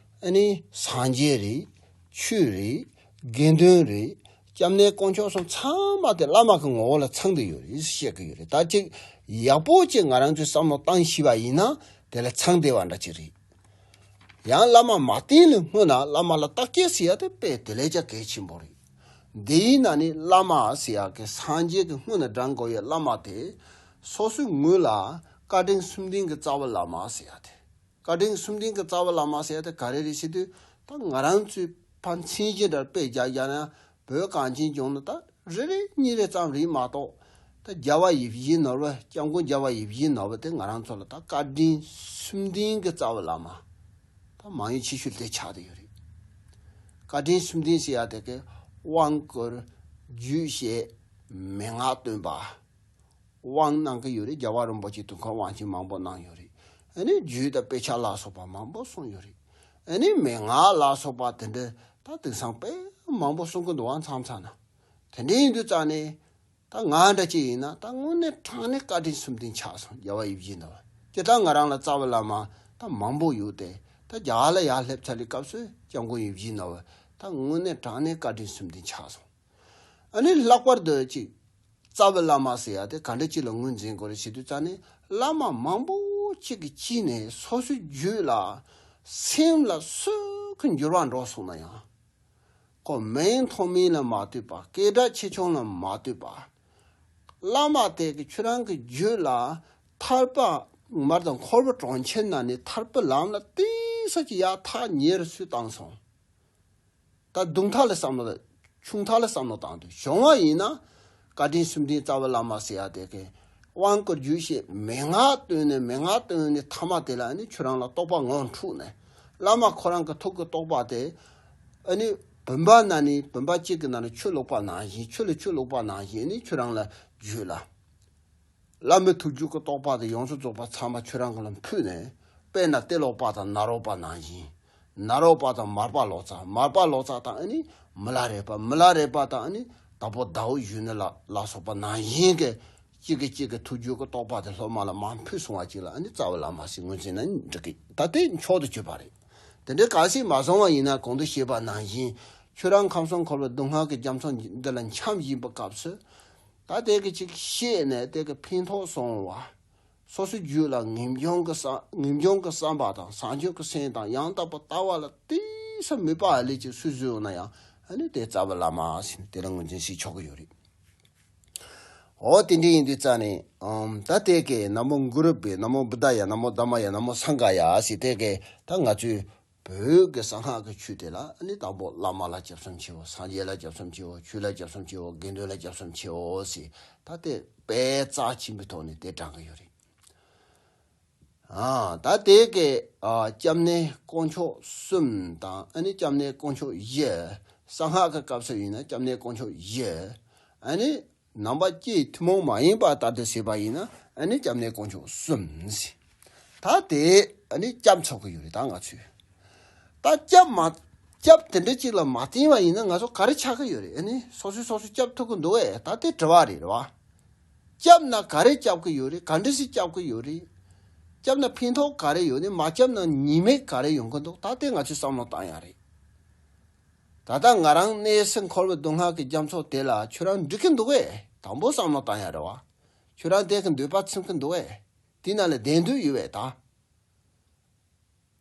ཨ་ནི་སངས་རྒྱས་རེད། ཆོས་རེད། དགེ་འདུན་རེད། སྐྱབས་གནས་དཀོན་མཆོག་གསུམ་ཚང་མ་དེ་བླ་མ་གི་ངོ་བོ་ལ་ཚང་བསྡད་ཡོད་རེད་བཤད་ཀྱི་ཡོད་རེད། ད་ཅིག་ཡག་པོ་ཅིག་ང་རང་ཚོས་བསམ་བློ་བཏང་ཤེས་པ་ཡིན་ན་དེ་ལ་ཚང་བསྡད་པ་འདྲ་ཅིག་རེད། ཡང་བླ་མ་མ་བསྟེན་ལས་སྔོན་ན་བླ་མ་ལ་བརྟག་དཔྱད་ཟེར་ཡ་དེ་དཔེ་དེ་ལས་ཀྱང་གལ་ཆེན་པོ་རེད། འདིའི་ནང་ནས་བླ་མ་ཟེར་ཡ་གི་སངས་རྒྱས་ཀྱི་སྔོན་ན་བགྲང་དགོས་ཡའི་བླ་མ་དེ་སོ་སོའི་ངོས་ལ་བཀའ་དྲིན་གསུམ་ལྡན་གྱི་རྩ་བའི་བླ་མ་ཟེར་ཡ་དེ། བཀའ་དྲིན་གསུམ་ལྡན་གྱི་རྩ་བའི་བླ་མ་ཟེར་ཡ་དེ་ག་རེ་རེད་ཟེར་དུས་ད་ང་རང་ཚོའི་ཕར་མཚན་གཞི་འདྲ་དཔེ་རྒྱག་རྒྱག་ན་བོད་གངས་ཅན་ལྗོངས་ནས་ད་རེ་རེ་གཉིས་རེ་ཙམ་རེད་མ་གཏོགས། ད་རྒྱལ་བ་ཡིད་བཞིན་ནོར་བུ། སྐྱབས་མགོན་རྒྱལ་བ་ཡིད་བཞིན་ནོར་བུ་དེ་ང་རང་ཚོ་ལ་ད་བཀའ་དྲིན་གསུམ་ལྡན་གྱི་རྩ་བའི་བླ་མ། ད་མང་ཡུལ་ཆེ་ཤོས་དེ་ཆགས་བསྡད་ཡོད་རེད། བཀའ་དྲིན་གསུམ་ལྡན་ཟེར་ཡ་དེ་གི་དབང་བསྐུར། རྒྱུད་བཤད། མན་ངག་སྟོན་པ། དབང་གནང་གི་ཡོད་རེད། རྒྱལ་བ་རིན་པོ་ཆེ་དུས་འཁོར་དབང་ཆེན་མང་པོ་གནང་ཡོད་རེད། ཨ་ནི་རྒྱུད་དང་དཔེ་ཆ་ལ་སོགས་པ་མང་པོ་གསུངས་ཡོད་རེད། ཨ་ནི་མན་ངག་ལ་སོགས་པ་དེ་འདྲ་ད་དེང་སང་དཔེ་མང་པོ་གསུང་གི་འདུག་བ། མཚམས་མཚམས་ན། དེ་འདྲ་ཡིན་དུས་ཙང་ནས་ད་ང་འདྲ་ཅིག་ཡིན་ན་ད་དངོས་གནས་དྲང་གནས་བཀའ་དྲིན་གསུམ་ལྡན་ཆགས་སོང་། རྒྱལ་བ་ཡིད་བཞིན་ནོར་བུ། ཇི་ལྟར་ང་རང་ལ་རྩ་བའི་བླ་མ་ད་མང་པོ་ཡོད་དེ། ད་རྒྱ་གར་ལ་ཡར་སླེབས་ཚར་བའི་སྐབས་སུ་སྐྱབས་མགོན་ཡིད་བཞིན་ནོར་བུ་ད་དངོས་གནས་དྲང་གནས་བཀའ་དྲིན་གསུམ་ལྡན་ཆགས་སོང་། ཨ་ནི་ལྷག་པར་དུ་ཅིག་རྩ་བའི་བླ་མ་ཟེར་ཡ་དེ་ག་འདྲ་ཅིག་ལ་ངོས་འཛིན་དགོས་རེད་ཟེར་དུས་ཙང་ནས་བླ་མ་མང་པོ་ཅིག་གིས་ཅིག་ནས་སོ་སོའི་རྒྱུད་ལ་སེམས་ལ་སུ་གི་འགྱུར་བ་འགྲོ་སོང་ན་ཡང་། ཁོ་མིང་ཐོགས་མིང་ལ་མ་ལྟོས་པ། སྐད་གྲགས་ཆེ་ཆུང་ལ་མ་ལྟོས་པ། བླ་མ་དེ་གིས་ཁྱོད་རང་གི་རྒྱུད་ལ་ཐར་པ་མར་དང་འཁོར་བའི་གྲོང་ཁྱེར་ནང་ནས་ཐར་པའི་ལམ་ལ་གཏིང་ཟབ་ཀྱི་ཡར་ཐག་ཉེ་རུ་སུས་བཏང་སོང་། ད་གདུང་ཐག་ལ་བསམ་བློ་ཆུང་ཐག་ལ་བསམ་བློ་བཏང་དུས་བྱུང་བ་ཡིན་ན། བཀའ་དྲིན་གསུམ་ལྡན་རྩ་བའི་བླ་མ་ཟེར་ཡ་དེ་གི་ དབང་བསྐུར་རྒྱུ་ཞེས་མན་ངག་བཏོན་ནས། མན་ངག་བཏོན་ནས་ཐ་མ་དེ་ལ་ཨ་ནི་ཁྱོད་རང་ལ་རྟོགས་པ་ངོ་འཕྲོད་ནས། བླ་མ་ཁོ་རང་གི་ཐུགས་ཀྱི་རྟོགས་པ་དེ་ཨ་ནི་བུམ་པ་ན་ནི་བུམ་པ་གཅིག་གི་ནང་ནས་ཆུ་བླུགས་པ་ནང་བཞིན། ཆུ་ལ་ཆུ་བླུགས་པ་ནང་བཞིན་ཨ་ནི་ཁྱོད་རང་ལ་བརྗོད་ལ། བླ་མའི་ཐུགས་རྒྱུད་ཀྱི་རྟོགས་པ་དེ་ཡོངས་སུ་རྫོགས་པ་ཚང་མ་ཁྱོད་རང་གི་ལ་ཕུལ་ནས། དཔེར་ན་ཏེ་ལོ་པ་དང་ནཱ་རོ་པ་ནང་བཞིན། ནཱ་རོ་པ་དང་མར་པ་ལོ་ཙཱ། མར་པ་ལོ་ཙཱ་དང་ཨ་ནི་མི་ལ་རས་པ། མི་ལ་རས་པ་དང་ཨ་ནི་དྭགས་པོ་ཟླ་འོད་གཞོན་ནུ་ལ་ལ་སོགས་པ་ནང་བཞིན་གྱི་གཅིག་གིས་གཅིག་གི་ཐུགས་རྒྱུད་ཀྱི་རྟོགས་པ་དེ་སློབ་མ་ལ་མར་ཕུལ་སོང་བ་ཅིག་ལ་ཨ་ནི་རྩ་བའི་བླ་མ་ཟེར་ངོས་འཛིན་ན་འགྲིག་གི། ད་དེ་མཆོག་ཏུ་གྱུར་པ་རེད། དེ་འདྲའི་གལ་སྲིད་མ་སོང་བ་ཡིན་ན་གོང་དུ་བཤད་པ་ནང་བཞིན་ཁྱོད་རང་ཁམས་གསུམ་འཁོར་བའི་སྡུག་བསྔལ་གྱི་རྒྱ་མཚོ་འདི་ལ་འཁྱམས་བཞིན་པའི་སྐབས་སུ། ད་དེ་གི་ཅིག་ཤེས་ནས་དེ་གི་ཕན་ཐོགས་སོང་བ། སོ་སོའི་རྒྱུད་ལ་ངེས་འབྱུང་གི་བསམ་ངེས་འབྱུང་གི་བསམ་པ་དང་བྱང་ཆུབ་ཀྱི་སེམས་དང་ཡང་དག་པར་ལྟ་བ་ལ་གཏིང་ཟབ་མོས་པ་ལས་ཀྱི་སུ་བཟོས་ཡོང་ན་ཡང་ཨ་ནི་དེ་རྩ་བའི་བླ་མ་ཟེར་ནས་དེ་ལ་ངོས་འཛིན་བྱེད་ཆོག་གི་ཡོད་རེད། འོ་དེ་འདྲ་ཡིན་དུས་རྩ་ནས་ཨམ་ད་དེ་གི་ན་མོ་གུ་རུ་བྷྱཿ། ན་མོ་བུདྡྷཱ་ཡ། ན་མོ་དྷརྨཱ་ཡ། ན་མོ་སངྒྷཱ་ཡ་ཟེར་དེ་གི་ད་ང་ཚོས་བོད་ཀྱི་གསང་སྔགས་ཀྱི་ཆོས་དེ་ལ་ཨ་ནི་དང་པོ་བླ་མ་ལ་སྐྱབས་སུ་མཆིའོ། སངས་རྒྱས་ལ་སྐྱབས་སུ་མཆིའོ། ཆོས་ལ་སྐྱབས་སུ་མཆིའོ། དགེ་འདུན་ལ་སྐྱབས་སུ་མཆིའོ་ཟེར། ད་དེ་དཔེ་རྩ་ཆེན་པོའི་ཐོག་ནས་དེ་དྲངས་ཀྱི་ཡོད་རེད། ཨ་ད་དེ་གི་ཨ་སྐྱབས་གནས་དཀོན་མཆོག་གསུམ་དང་ཨ་ནི་སྐྱབས་གནས་དཀོན་མཆོག་བཞི། གསང་སྔགས་ཀྱི་སྐབས་སུ་ཡིན་ན་སྐྱབས་གནས་དཀོན་མཆོག་བཞི། ཨ་ནི་ནང་པ་སྤྱིའི་ཐུན་མོང་མ་ཡིན་པ་ལྟར་དུ་བྱས་པ་ཡིན་ན་ཨ་ནི་སྐྱབས་གནས་དཀོན་མཆོག་གསུམ་ཟེར། ད་དེ་ཨ་ནི་སྐྱབས་ཚོགས་ཀྱི་ཡོད་རེད། ད་ང་ཚོས་ད་སྐྱབས་མ་སྐྱབས་དེ་འདྲ་ཅིག་ལ་མ་བརྟེན་པ་ཡིན་ན་ང་ཚོ་ག་རེ་ཆགས་ཀྱི་ཡོད་རེད། ཨ་ནི་སོ་སོས་སོ་སོ་སྐྱབས་ཐུབ་ཀྱི་འདུག་གས། ད་དེ་དྲི་བ་རེད། རེད་བ། སྐྱབས་ན་ག་རེ་སྐྱབས་ཀྱི་ཡོད་རེད། ག་འདྲ་ཞིག་སྐྱབས་ཀྱི་ཡོད་རེད། སྐྱབས་ན་ཕན་ཐོགས་ག་རེ་ཡོད་རེད། མ་སྐྱབས་ན་ཉེས་དམིགས་ག་རེ་ཡོང་གི་འདུག་ད་དེ་ང་ཚོས་བསམ་བློ་བཏང་ཡ་རེད། ད་ལྟ་ང་རང་གནས་སུ་འཁོར་བའི་སྡུག་བསྔལ་གྱི་རྒྱ་མཚོ་དེ་ལ་ཁྱོད་རང་འགྲིག་གི་འདུག་གས། དང་པོ་བསམ་བློ་བཏང་ཡ་རེད་བ། ཁྱོད་རང་དེ་གི་འདོད་པ་ཚིམ་གི་འདུག་གས། དེ་ན་ལ་བསྡད་འདོད་ཡོད་པས་ད།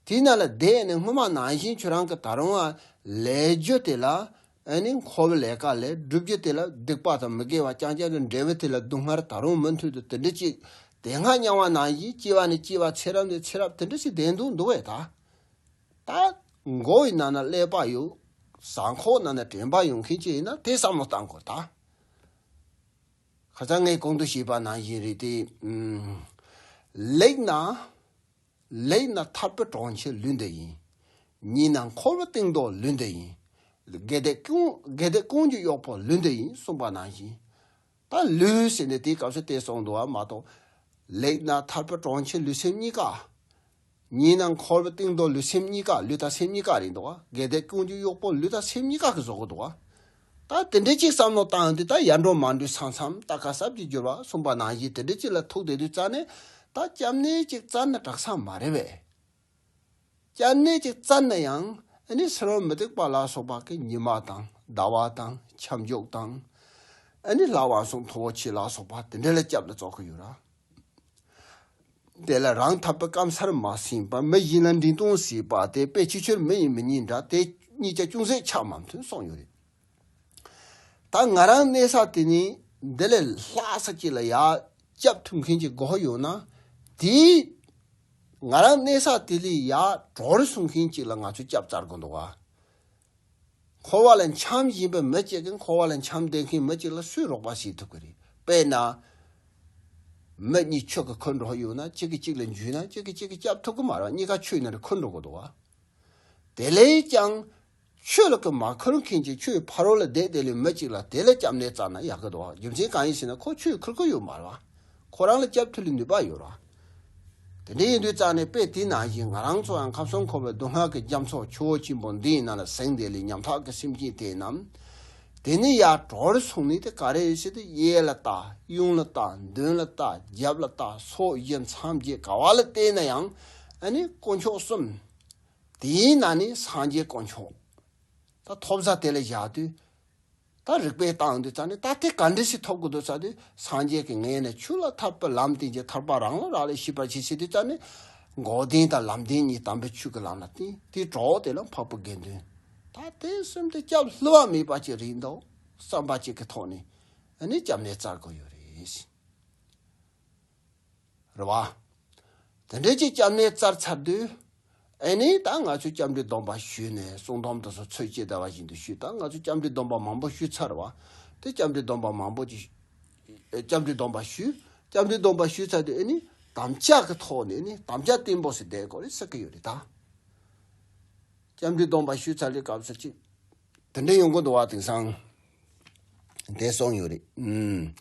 དེ་ན་ལ་བསྡད་ནས་སྔོན་མ་ནང་བཞིན་ཁྱོད་རང་གི་ད་རུང་ཨ་ལས་རྒྱུ་དེ་ལ་ཨ་ནི་འཁོར་བའི་ལས་ཀ་ལས། སྒྲུབ་རྒྱུ་དེ་ལ་སྡིག་པ་དང་མི་དགེ་བ་རྐྱང་རྐྱང་གི་འབྲས་བུ་དེ་ལ་སྡུག་བསྔལ་ད་རུང་མུ་མཐུད་དུ་དེ་འདྲ་ཅིག་དེ་སྔ་མྱངས་པ་ནང་བཞིན་སྐྱེ་བ་ནས་སྐྱེ་བ་ཚེ་རབས་ནས་ཚེ་རབས་དེ་འདྲ་ཞིག་བསྡད་འདུག་འདུག་བས་ད། ད་མགོ་བའི་ནང་ན་ཀླད་པ་ཡོད། ཟངས་ཁོག་ནང་ན་དྲན་པ་ཡོད་མཁན་ཅིག་ཡིན་ན་དེ་བསམ་བློ་བཏང་དགོས་ད། ཁ་སང་ངས་གོང་དུ་བཤད་པ་ནང་བཞིན་རེད་དེ། ཨུམ། ལེགས་ན། ལེགས་ན་ཐར་པའི་གྲོང་ཁྱེར་ལུས་འདི་ཡིན། ཉེས་ན་འཁོར་བའི་གཏིང་རྡོ་ལུས་འདི་ཡིན། དགེ་སྡིག་ཀུན་དགེ་སྡིག་ཀུན་གྱི་གཡོག་པོ་ལུས་འདི་ཡིན་གསུངས་པ་ནང་བཞིན། ད་ལུས་ཟེར་ནས་དེའི་སྐབས་སུ་དེ་གསུངས་འདུག་བ་མ་གཏོགས། ལེགས་ན་ཐར་པའི་གྲོང་ཁྱེར་ལུས་སེམས་གཉིས་ཀ། ཉེས་ན་འཁོར་བའི་གཏིང་རྡོ་ལུས་སེམས་གཉིས་ཀ། ལུས་དང་སེམས་གཉིས་ཀ་རེད་འདུག་བ། དགེ་སྡིག་ཀུན་གྱི་གཡོག་པོ་ལུས་དང་སེམས་གཉིས་ཀ་གིས་བཟོ་གི་འདུག་བ། ད་དེ་འདྲ་ཅིག་བསམ་བློ་བཏང་དུས་ད་ཡར་འགྲོ་མར་འགྲོའི་ས་མཚམས་ལྟ་ཁ་གསབ་ཀྱི་འགྱུར་བ་གསུངས་པ་ནང་བཞིན་དེ་འདྲ་ཅིག་ལ་ཐུག་བསྡད་དུས་རྩ་ནས་ད་སྐྱབས་གནས་ཅིག་བཙལ་ན་དྲག་ས་མ་རེད་པས། སྐྱབས་གནས་ཅིག་བཙལ་ན་ཡང་ཨ་ནི་ཕྱི་རོལ་མུ་སྟེགས་པ་ལ་སོགས་པ་གི་ཉི་མ་དང་ཟླ་བ་དང་ཁྱབ་འཇུག་དང་། ཨ་ནི་ལྷ་དབང་ཕྱུག་མཐུ་བོ་ཆེ་ལ་སོགས་པ་དེ་འདྲ་ལ་སྐྱབས་ལ་བཙལ་གི་ཡོད་ར། དེ་ལ་རང་ཐར་པའི་སྐམ་སར་མ་ཟིན་པར་མི་གཞན་ལ་འདྲེན་གཏོང་བྱེད་པ་དེ་དཔེ་ཆོས་ཆོས་མི་ཡིན་མི་གཉིས་འདྲ། དེ་གཉིས་ཀྱང་ཅུང་ཟད་ཆ་མ་མཐུན་གསུངས་ཡོད་རེད། ད་ང་རང་གནས་ས་དེ་ནི་འདི་ལས་ལྷག་ས་ཅིག་ལ་ཡར་སྐྱབས་ཐུབ་མཁན་ཅིག་དགོས་ཡོད་ན། དེ་ང་རང་གནས་ས་དེ་ལས་ཡར་གྲོལ་སོང་མཁན་ཅིག་ལ་ང་ཚོས་སྐྱབས་བཙལ་དགོས་འདུག་བ། འཁོར་བ་ལ་འཁྱམས་བཞིན་པའི་མི་གཅིག་གིས་འཁོར་བ་ལ་འཁྱམས་བསྡད་མཁན་མི་གཅིག་ལ་སུས་རོགས་པ་བྱེད་ཐུབ་ཀྱི་རེད། དཔེར་ན། མི་གཉིས་ཆུ་གིས་འཁུར་འགྲོ་ཡོད་ན་གཅིག་གིས་གཅིག་ལ་འཇུས་ན་གཅིག་གིས་གཅིག་གི་སྐྱབས་ཐུབ་ཀྱི་མ་རེད། གཉིས་ཀ་ཆུའི་ནང་ནས་འཁུར་འགྲོ་དགོས་འདུག་བ། དེ་ལས་ཀྱང་ཆུ་ལ་གིས་མ་འཁུར་མཁན་གྱི་ཆུའི་ཕ་རོལ་ལ་བསྡད་བསྡད་ལས་མི་གཅིག་ལ་དེ་ལ་སྐྱབས་གནས་བཙལ་ན་ཡག་གི་འདུག་བ། རྒྱུ་མཚན་གང་ཡིན་ཟེར་ན་ཁོ་ཆུས་འཁུར་གི་ཡོད་མ་རེད་བ། ཁོ་རང་ལ་སྐྱབས་ཐུབ་ལ་ནུས་པ་ཡོད་ར། དེ་འདྲ་ཡིན་དུས་རྩ་ནས་དཔེ་དེ་ནང་བཞིན་ང་རང་ཚོ་ཡང་ཁམས་གསུམ་འཁོར་བའི་སྡུག་བསྔལ་གྱི་རྒྱ་མཚོ་ཆུ་བོ་ཆེན་པོ་འདིའི་ནང་ལ་ཟིན་བསྡད་ལས་ཉམ་ཐག་གི་སེམས་ཅན་དེ་རྣམས། དེ་ནས་ཡར་གྲོལ་སོང་ནས་དེ་ག་རེ་ཡོད་ཟེར་དུས་གཡས་ལ་ལྟ། གཡོན་ལ་ལྟ། མདུན་ལ་ལྟ། རྒྱབ་ལ་ལྟ། ཕྱོགས་བཞི་མཚམས་བརྒྱད་ག་བ་ལ་བལྟས་ན་ཡང་ཨ་ནི་དཀོན་མཆོག་གསུམ། དེའི་ནང་ནས་སངས་རྒྱས་དཀོན་མཆོག་ད་ཐོབ་ས་དེ་ལ་བཞག་དུས། ད་རིགས་པས་བཏང་དུས་ཙ་ནས་ད་དེ་ག་འདྲ་ཞིག་ཐོབ་དགོས་འདུག་ཟེར་དུས། སངས་རྒྱས་ཀྱིས་ངས་ནི་ཆོས་ལ་ཐར་པའི་ལམ་བསྟན་ཅིང་ཐར་པ་རང་ལ་རག་ལས་ཤེས་པར་གྱིས་ཟེར་དུས་ཙ་ནས། འགོག་བདེན་དང་ལམ་བདེན་གཉིས་དམ་པའི་ཆོས་ཀྱི་ལམ་ལ་བསྟན། དེའི་གྲོགས་དེ་ལ་འཕགས་པའི་དགེ་འདུན། ད་དེ་གསུམ་དེ་སྐྱབས་བསླུ་བ་མེད་པ་ཅིག་རེད་འདུག་བསམ་པ་ཅིག་གི་ཐོག་ནས་ཨ་ནི་སྐྱབས་གནས་བཙལ་དགོས་ཡོད་རེད། རེད་བ། དེ་འདྲའི་ཅིག་སྐྱབས་གནས་བཙལ་ཚར་དུས། ཨེ་ནི་ད་ང་ཚོས་སྐྱབས་འགྲོའི་སྡོམ་པ་ཞུས་ནས་གསུང་དོམ་དེ་ཚོ་ཚོད་ཅིག་ཟླ་བ་བཞིན་དུ་ཞུས། ད་ང་ཚོས་སྐྱབས་འགྲོའི་སྡོམ་པ་མང་པོ་ཞུས་ཚར་བ། དེ་སྐྱབས་འགྲོའི་སྡོམ་པ་མང་པོ་ཅིག་སྐྱབས་འགྲོའི་སྡོམ་པ་ཞུས། སྐྱབས་འགྲོའི་སྡོམ་པ་ཞུས་ཚར་དུས་ཨ་ནི་དམ་བཅའ་གི་ཐོག་ནས་ནི་དམ་བཅའ་བརྟན་པོ་ཞིག་བསྡད་དགོས་རེད་ཟེར་གི་ཡོད་རེད་ད། སྐྱབས་འགྲོའི་སྡོམ་པ་ཞུས་ཚར་ལེ་སྐབས་སུ་ཅིག་དེ་འདྲ་ཡོང་གི་འདུག་བ། དེང་སང་དེ་གསུངས་ཡོད་རེད། ཨུམ།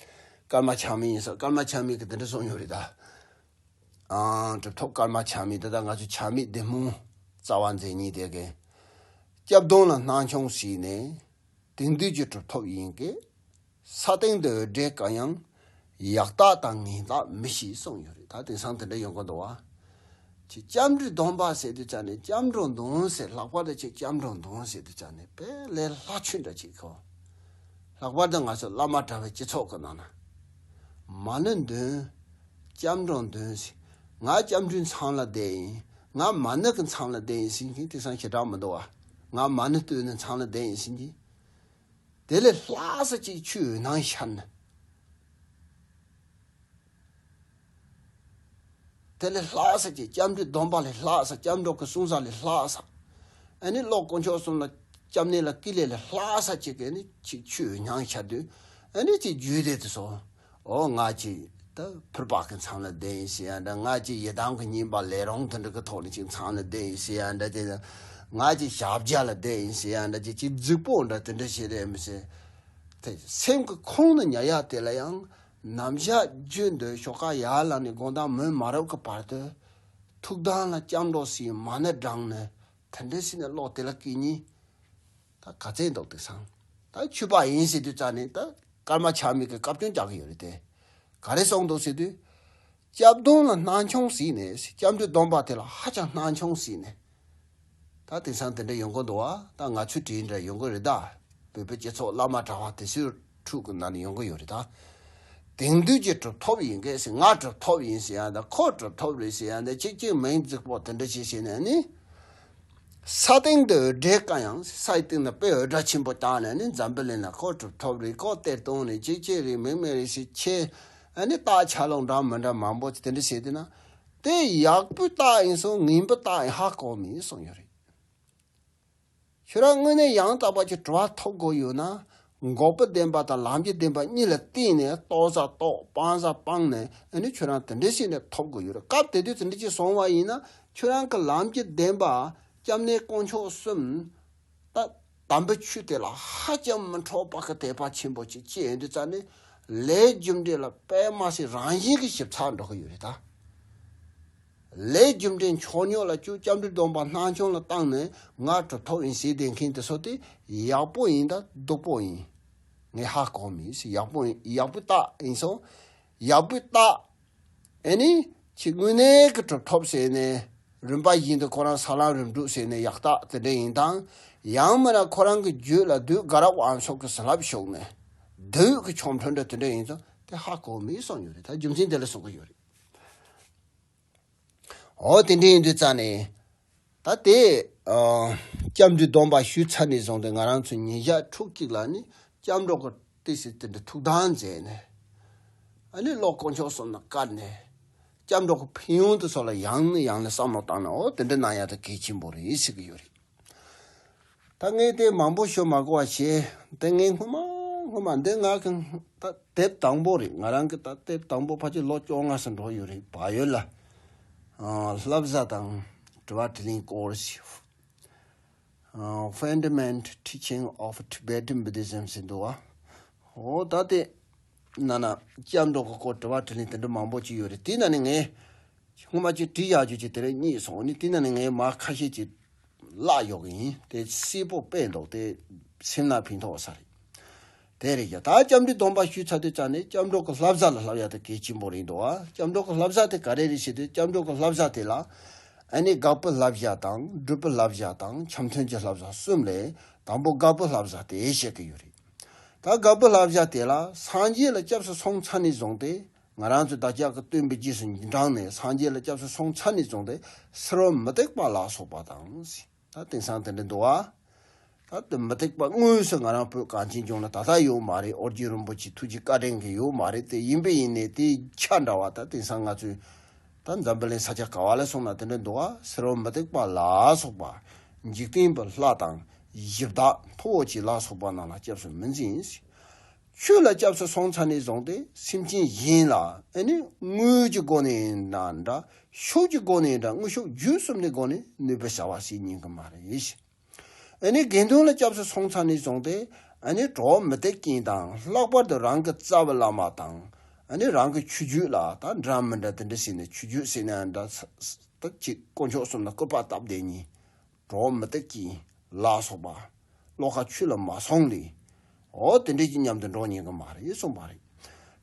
ཀརྨ་ཆགས་མེད་ཡིན་ས། ཀརྨ་ཆགས་མེད་ཀྱིས་དེ་འདྲ་གསུངས་ཡོད་རེད་ད། ཨང་། གྲུབ་ཐོབ་ཀརྨ་ཆགས་མེད། ད་ལྟ་ང་ཚོ་ཆགས་མེད་བདེ་སྨོན་རྩ་བ་མཛད་མཁན་དེ་གས། སྐྱབས་སྡོམ་ལ་སྣང་ཆུང་ཞིག་ནས། དེང་དུས་ཀྱི་གྲུབ་ཐོབ་ཡིན་གྱི། ས་སྟེང་དུ་འོད་འདྲའི་དཀར་ཡང་། ཡག་རྟགས་དང་ངན་རྟགས་མི་ཤེས་གསུངས་ཡོད་རེད། ད་དེང་སང་དེ་འདྲ་ཡོང་གི་འདུག་བ། ཅིག་སྐྱབས་འགྲོའི་སྡོམ་པ་ཟེར་དུས་ཙ་ནས་སྐྱབས་འགྲོ་འདོན་ཟེར། ལྷག་པར་དུ་ཅིག་སྐྱབས་འགྲོ་འདོན་ཟེར་དུས་ཙ་ནས་དཔེ་ལས་སླ་ཆོས་འདྲ་ཅིག་གོ། ལྷག་པར་དུ་ང་ཚོ་བླ་མ་གྲྭ་པའི་སྤྱི་ཚོགས་ཀྱི་ནང་ན། མ་ཎི་འདོན། སྐྱབས་འགྲོ་འདོན་ཟེར། ང་སྐྱབས་འགྲོའི་མཚམས་ལ་བསྡད་ཡིན། ང་མ་ཎི་གི་མཚམས་ལ་བསྡད་ཡིན་ཟེར་མཁན་དེང་སང་ཞེ་དྲག་མི་འདུག་བ། ང་མ་ཎི་བཏོན་ནས་མཚམས་ལ་བསྡད་ཡིན་ཟེར་མཁན། དེ་ལས་ལྷག་ས་ཅིག་ཆོས་འོད་སྣང་ཤར་ནས། དེ་ལས་ལྷག་ས་ཅིག་སྐྱབས་འགྲོའི་སྡོམ་པ་ལས་ལྷག་ས། སྐྱབས་འགྲོ་གི་གསུང་ས་ལས་ལྷག་ས། ཨ་ནི་བློ་དཀོན་མཆོག་གསུམ་ལ་སྐྱབས་གནས་ལ་སྐུལ་ལས་ལས་ལྷག་ས་ཅིག་གི་ནི་ཅིག་ཆོས་འོད་སྣང་ཤར་དུས། ཨ་ནི་ཅིག་རྒྱུད་སྡེ་དེ་ཚོ། ཨོ་ང་ཅིག་ད་ཕུར་པ་གི་མཚམས་ལ་བསྡད་ཡིན་ཟེར་ཡ་འདྲ། ང་ཅིག་ཡི་དམ་གི་བསྙེན་པ་ལས་རུང་དེ་འདྲ་གི་ཐོག་ནས་ཅིག་མཚམས་ལ་བསྡད་ཡིན་ཟེར་ཡ་འདྲ། དེ་ང་ཅིག་ཞབས་རྗེས་ལ་བསྡད་ཡིན་ཟེར་ཡ་འདྲ། ཅིག་ཅིག་རྫིག་པོ་འདྲ་དེ་འདྲ་བྱེད་རེད་མི་ཟེར། དེ་སེམས་ཀྱི་ཁོང་དུ་ཉར་ཡ་དེ་ལ་ཡང་ནམ་ཞག་རྒྱུན་དུ་ཞོགས་ཀ་ཡར་ལངས་ནས་དགོང་དག་མུན་མ་རབ་ཀྱི་བར་དུ་ཐུགས་དམ་ལ་སྐྱབས་འགྲོ་ཟེར་མ་ཎི་བགྲངས་ནས་དེ་འདྲ་བྱས་ནས་བློ་དེ་ལ་བསྐུལ་ནས། ད་ག་ཚད་འདུག་དེང་སང་། ད་ཆོས་པ་ཡིན་ཟེར་དུས་ཙ་ནས་ད་ཀརྨ་ཆགས་མེད་ཀྱིས་བཀའ་བཀྱོན་རྒྱག་གི་ཡོད་རེད་དེ། ག་རེ་གསུངས་འདུག་ཟེར་དུས། སྐྱབས་སྡོམ་ལ་སྣང་ཆུང་ཟིག་ནས། སྐྱབས་འགྲོའི་སྡོམ་པ་དེ་ལ་ཧ་ཅང་སྣང་ཆུང་ཟིག་ནས། ད་དེང་སང་དེ་འདྲ་ཡོང་གི་འདུག་བ། ད་ང་ཚོའི་དྲིན་འདྲ་ཡོང་གི་རེད་ད། བོད་པའི་སྤྱི་ཚོགས་བླ་མ་གྲྭ་པ་དེ་ཚོའི་ཁྲོད་ཀྱི་ནང་ནས་ཡོང་གི་ཡོད་རེད་ད། དེང་དུས་ཀྱི་གྲུབ་ཐོབ་ཡིན་གས་ཟེར། ང་གྲུབ་ཐོབ་ཡིན་ཟེར་ཡ་འདྲ། ཁོ་གྲུབ་ཐོབ་རེད་ཟེར་ཡ་འདྲ། གཅིག་གཅིག་མིང་རྫིག་པོ་དེ་འདྲ་ཞིག་བྱས་ནས་ནི། ས་སྟེང་དུ་འོད་འདྲའི་དཀར་ཡང་། སའི་སྟེང་ན་དཔེ་འོད་སྒྲ་ཆེན་པོ་བཏང་ནས་ནི། འཛམ་བུ་གླིང་ན་ཁོ་གྲུབ་ཐོབ་རེད། ཁོ་གཏེར་སྟོན་རེད། གཅིག་གཅིག་རེད། མིག་དམར་རེད་ཟེར་ཁྱེད། ཨ་ནི་རྟགས་ཆ་ལུགས་འདྲ་མི་འདྲ་མང་པོ་དེ་འདྲ་བྱས་དུས་ན། དེ་ཡག་པོའི་རྟགས་ཡིན་སོང་ངན་པའི་རྟགས་ཡིན་ཧ་གོ་མེད་གསུངས་ཡོད་རེད། ཁྱོད་རང་དངོས་གནས་ཡང་དག་པ་ཀྱི་གྲུབ་པ་ཐོབ་དགོས་ཡོད་ན། འགོག་པའི་བདེན་པ་དང་ལམ་གྱི་བདེན་པ་གཉིས་ལ་བརྟེན་ནས། ལྟོགས་ས་ལྟོགས། སྤང་ས་སྤངས་ནས། ཨ་ནི་ཁྱོད་རང་དེ་འདྲ་བྱས་ནས་ཐོབ་དགོས་ཡོད་རེད། སྐབས་དེ་དུས་དེ་འདྲ་ཅིག་སོང་བ་ཡིན་ན། ཁྱོད་རང་གི་ལམ་གྱི་བདེན་པ། སྐྱབས་གནས་དཀོན་མཆོག་གསུམ། ད་དམ་པའི་ཆོས་དེ་ལ་ཧ་ཅང་མི་འཕྲོག་པ་གི་དད་པ་ཆེན་པོ་ཅིག་སྐྱེས་ཡོང་དུས་ཙ་ནས། ལས་རྒྱུ་འབྲས་ལ་དཔེ་མ་སྲིད་རང་བཞིན་གྱི་ཞིབ་ཚགས་འགྲོ་གི་ཡོད་རེད་ད། ལས་རྒྱུ་འབྲས་མཆོག་ཉིད་ལ་ཅིག་སྐྱབས་འགྲོའི་སྡོམ་པ་སྣང་ཆུང་ལ་བཏང་ནས་ང་གྲུབ་ཐོབ་ཡིན་ཟེར་བསྡད་མཁན་དེ་ཚོ་དེ་ཡག་པོ་ཡིན་ད་སྡུག་པོ་ཡིན། ངས་ཧ་གོ་མེད་ཟེར། ཡག་པོ་ཡིན། ཡག་པོའི་རྟགས་ཡིན་སོང་། ཡག་པོའི་རྟགས། ཨེ་ནི། ཅིག་དངོས་གནས་ཀྱི་གྲུབ་ཐོབ་ཟེར་ནས། རིམ་པ་བཞིན་དུ་ཁོ་རང་ས་ལམ་རིམ་གྲོ་ཟེར་ནས་ཡག་རྟགས་དེ་འདྲ་ཡིན་དང་། ཡང་མིན་ན་ཁོ་རང་གི་རྒྱུད་ལ་བདུད་དགའ་རབ་དབང་ཕྱུག་གི་བྱིན་རླབས་ཞུགས་ནས། བདུད་ཀྱི་ཆོ་འཕྲུལ་འདྲ་དེ་འདྲ་ཡིན་ཙང་དེ་ཧ་གོ་མེད་གསུངས་ཡོད་རེད། ད་རྒྱུ་མཚན་དེ་ལ་གསུང་གི་ཡོད་རེད། འོ་དེ་འདྲ་ཡིན་དུས་ཙ་ནས། ད་དེ། ཨ། སྐྱབས་འགྲོའི་སྡོམ་པ་ཞུས་ཚར་ནས་བཟུང་སྟེ་ང་རང་ཚོ་ཉིན་ཞག་ཕྲུགས་གཅིག་ལ་ནི་སྐྱབས་འགྲོ་གི་ཏི་སི་དེ་འདྲ་ཐུགས་དམ་མཛད་ནས། ཨ་ནི་བློ་དཀོན་མཆོག་གསུམ་ལ་བཀར་ནས། སྐྱབས་འགྲོ་གི་ཕན་ཡོན་དེ་ཚོ་ལ་ཡང་ནས་ཡང་ནས་བསམ་བློ་བཏང་ན། འོ་དེ་འདྲ་གནང་ཡ་དེ་གལ་ཆེན་པོ་རེད་ཟེར་གི་ཡོད་རེད། ད་ངས་དེ་མང་པོ་ཤོད་མ་དགོས་པ་བྱས། དེ་ངས་སྔོན་མ་སྔོན་མ་འདི་ང་གི་ད་དེབ་དང་པོ་རེད། ང་རང་གི་ད་དེབ་དང་པོ་ཕལ་ཆེར་ལོ་བཅོ་ལྔ་ཙམ་འགྲོ་ཡོད་རེད། བལ་ཡུལ་ལ། ཨ། བསླབ་བྱ་དང་དྲི་བ་དྲིས་ལན་སྐོར་ཞིག་ཨ། Fundamental Teaching of Tibetan Buddhism ཟེར་འདུག་བ། འོ་ད་དེ་ནང་ན་སྐྱབས་འགྲོ་གི་སྐོར་དྲི་བ་དྲིས་ལན་དེ་འདྲ་མང་པོ་ཅིག་ཡོད་རེད། དེ་ནང་ནས་ངས། སྔོན་མ་ཅིག་བྲིས་བཞག་རྒྱུ་ཅིག་དེ་རིང་རྙེད་སོང་། ནི་དེ་ནང་ནས་ངས་མར་ཁ་ཤས་ཅིག་བཀླགས་ཡོང་གི་ཡིན། དེ་གསལ་པོ་དཔེ་འདུག་དེ་སེམས་ལ་ཕན་ཐོགས་ས་རེད། དེ་རེད་ཀྱང་། ད་སྐྱབས་འགྲོའི་སྡོམ་པ་ཞུས་ཚར་དུས་ཙ་ནས་སྐྱབས་འགྲོ་གི་བསླབ་བྱ་ལ་བསླབ་ཡ་དེ་གལ་ཆེན་པོ་རེད་འདུག་ཨ། སྐྱབས་འགྲོ་གི་བསླབ་བྱ་དེ་ག་རེ་རེད་ཟེར་དུས། སྐྱབས་འགྲོ་གི་བསླབ་བྱ་དེ་ལ་ཨ་ནི་དགག་པའི་བསླབ་བྱ་དང་། སྒྲུབ་པའི་བསླབ་བྱ་དང་། འཆམ་མཐུན་གྱི་བསླབ་བྱ་གསུམ་ལས། དང་པོ་དགག་པའི་བསླབ་བྱ་དེ་བཤད་ཀྱི་ཡོད་རེད། ད་དགག་པའི་བསླབ་བྱ་དེ་ལ། སངས་རྒྱས་ལ་སྐྱབས་སུ་སོང་ཚར་ནས་བཟུང་སྟེ། ང་རང་ཚོ་བདག་ཅག་གི་སྟོན་པའི་རྗེས་སུ་འབྲངས་ནས་སངས་རྒྱས་ལ་སྐྱབས་སུ་སོང་ཚར་ནས་བཟུང་སྟེ། སྲིད་པ་མུ་སྟེགས་པ་ལ་སོགས་པ་དང་། ད་དེང་སང་དེ་འདྲ་འདུག་ཨ། ད་དེ་མུ་སྟེགས་པ་དངོས་སུ་ང་རང་བོད་གངས་ཅན་ལྗོངས་ལ་ད་ལྟ་ཡོད་མ་རེད། ཨོ་རྒྱན་རིན་པོ་ཆེ་ཐུགས་རྗེ་བཀའ་དྲིན་གྱིས་ཡོད་མ་རེད། དེ་ཡིན་པས་ཡིན་ནས་དེའི་ཆ་འདྲ་བ་ད་དེང་སང་ང་ཚོས། ད་འཛམ་བུ་གླིང་ས་ཆ་ག་བ་ལ་སོང་ན་དེ་འདྲ་འདུག་ཨ། སྲིད་པ་མུ་སྟེགས་པ་ལ་སོགས་པ། འཇིག་རྟེན་པའི་ལྷ་དང་གཞི་བདག་མཐུ་བོ་ཆེ་ལ་སོགས་པ་རྣམས་ལ་སྐྱབས་སུ་མི་འཛིན། ཆོས་ལ་སྐྱབས་སུ་སོང་ཚར་ནས་བཟུང་སྟེ་སེམས་ཅན་གཞན་ལ་ཨ་ནི་དངུལ་གྱི་སྒོ་ནས་ཡིན་ན་འདྲ། ཤུགས་ཀྱི་སྒོ་ནས་འདྲ། དངོས་ཤུགས་བརྒྱུད་གསུམ་ནས་སྒོ་ནས་ནུས་པ་བྱ་བ་ཞིག་ཉན་གི་མ་རེད། ཨ་ནི་དགེ་འདུན་ལ་སྐྱབས་སུ་སོང་ཚར་ནས་བཟུང་སྟེ་ཨ་ནི་གྲོགས་མི་སྡིག་ཅན་དང་། ལྷག་པར་དུ་རང་གི་རྩ་བའི་བླ་མ་དང་། ཨ་ནི་རང་གི་ཆོས་བརྒྱུད་ལ་ད་འདྲ་མི་འདྲ་དེ་འདྲ་ཟེར་ནས། ཆོས་བརྒྱུད་ཟེར་ན་འདྲ། ད་ཅིག་དཀོན་མཆོག་གསུམ་ལ་སྐུར་པ་བཏབ་བསྡད་མཁན། གྲོགས་མི་སྡིག་ཅན་ལ་སོགས་པ། བློ་ཁ་ཆོས་ལ་མ་སོང་ལེ། འོ་དེ་འདྲ་ཅིག་མཉམ་དུ་འགྲོགས་ཉན་གི་མ་རེད་གསུངས་པ་རེད།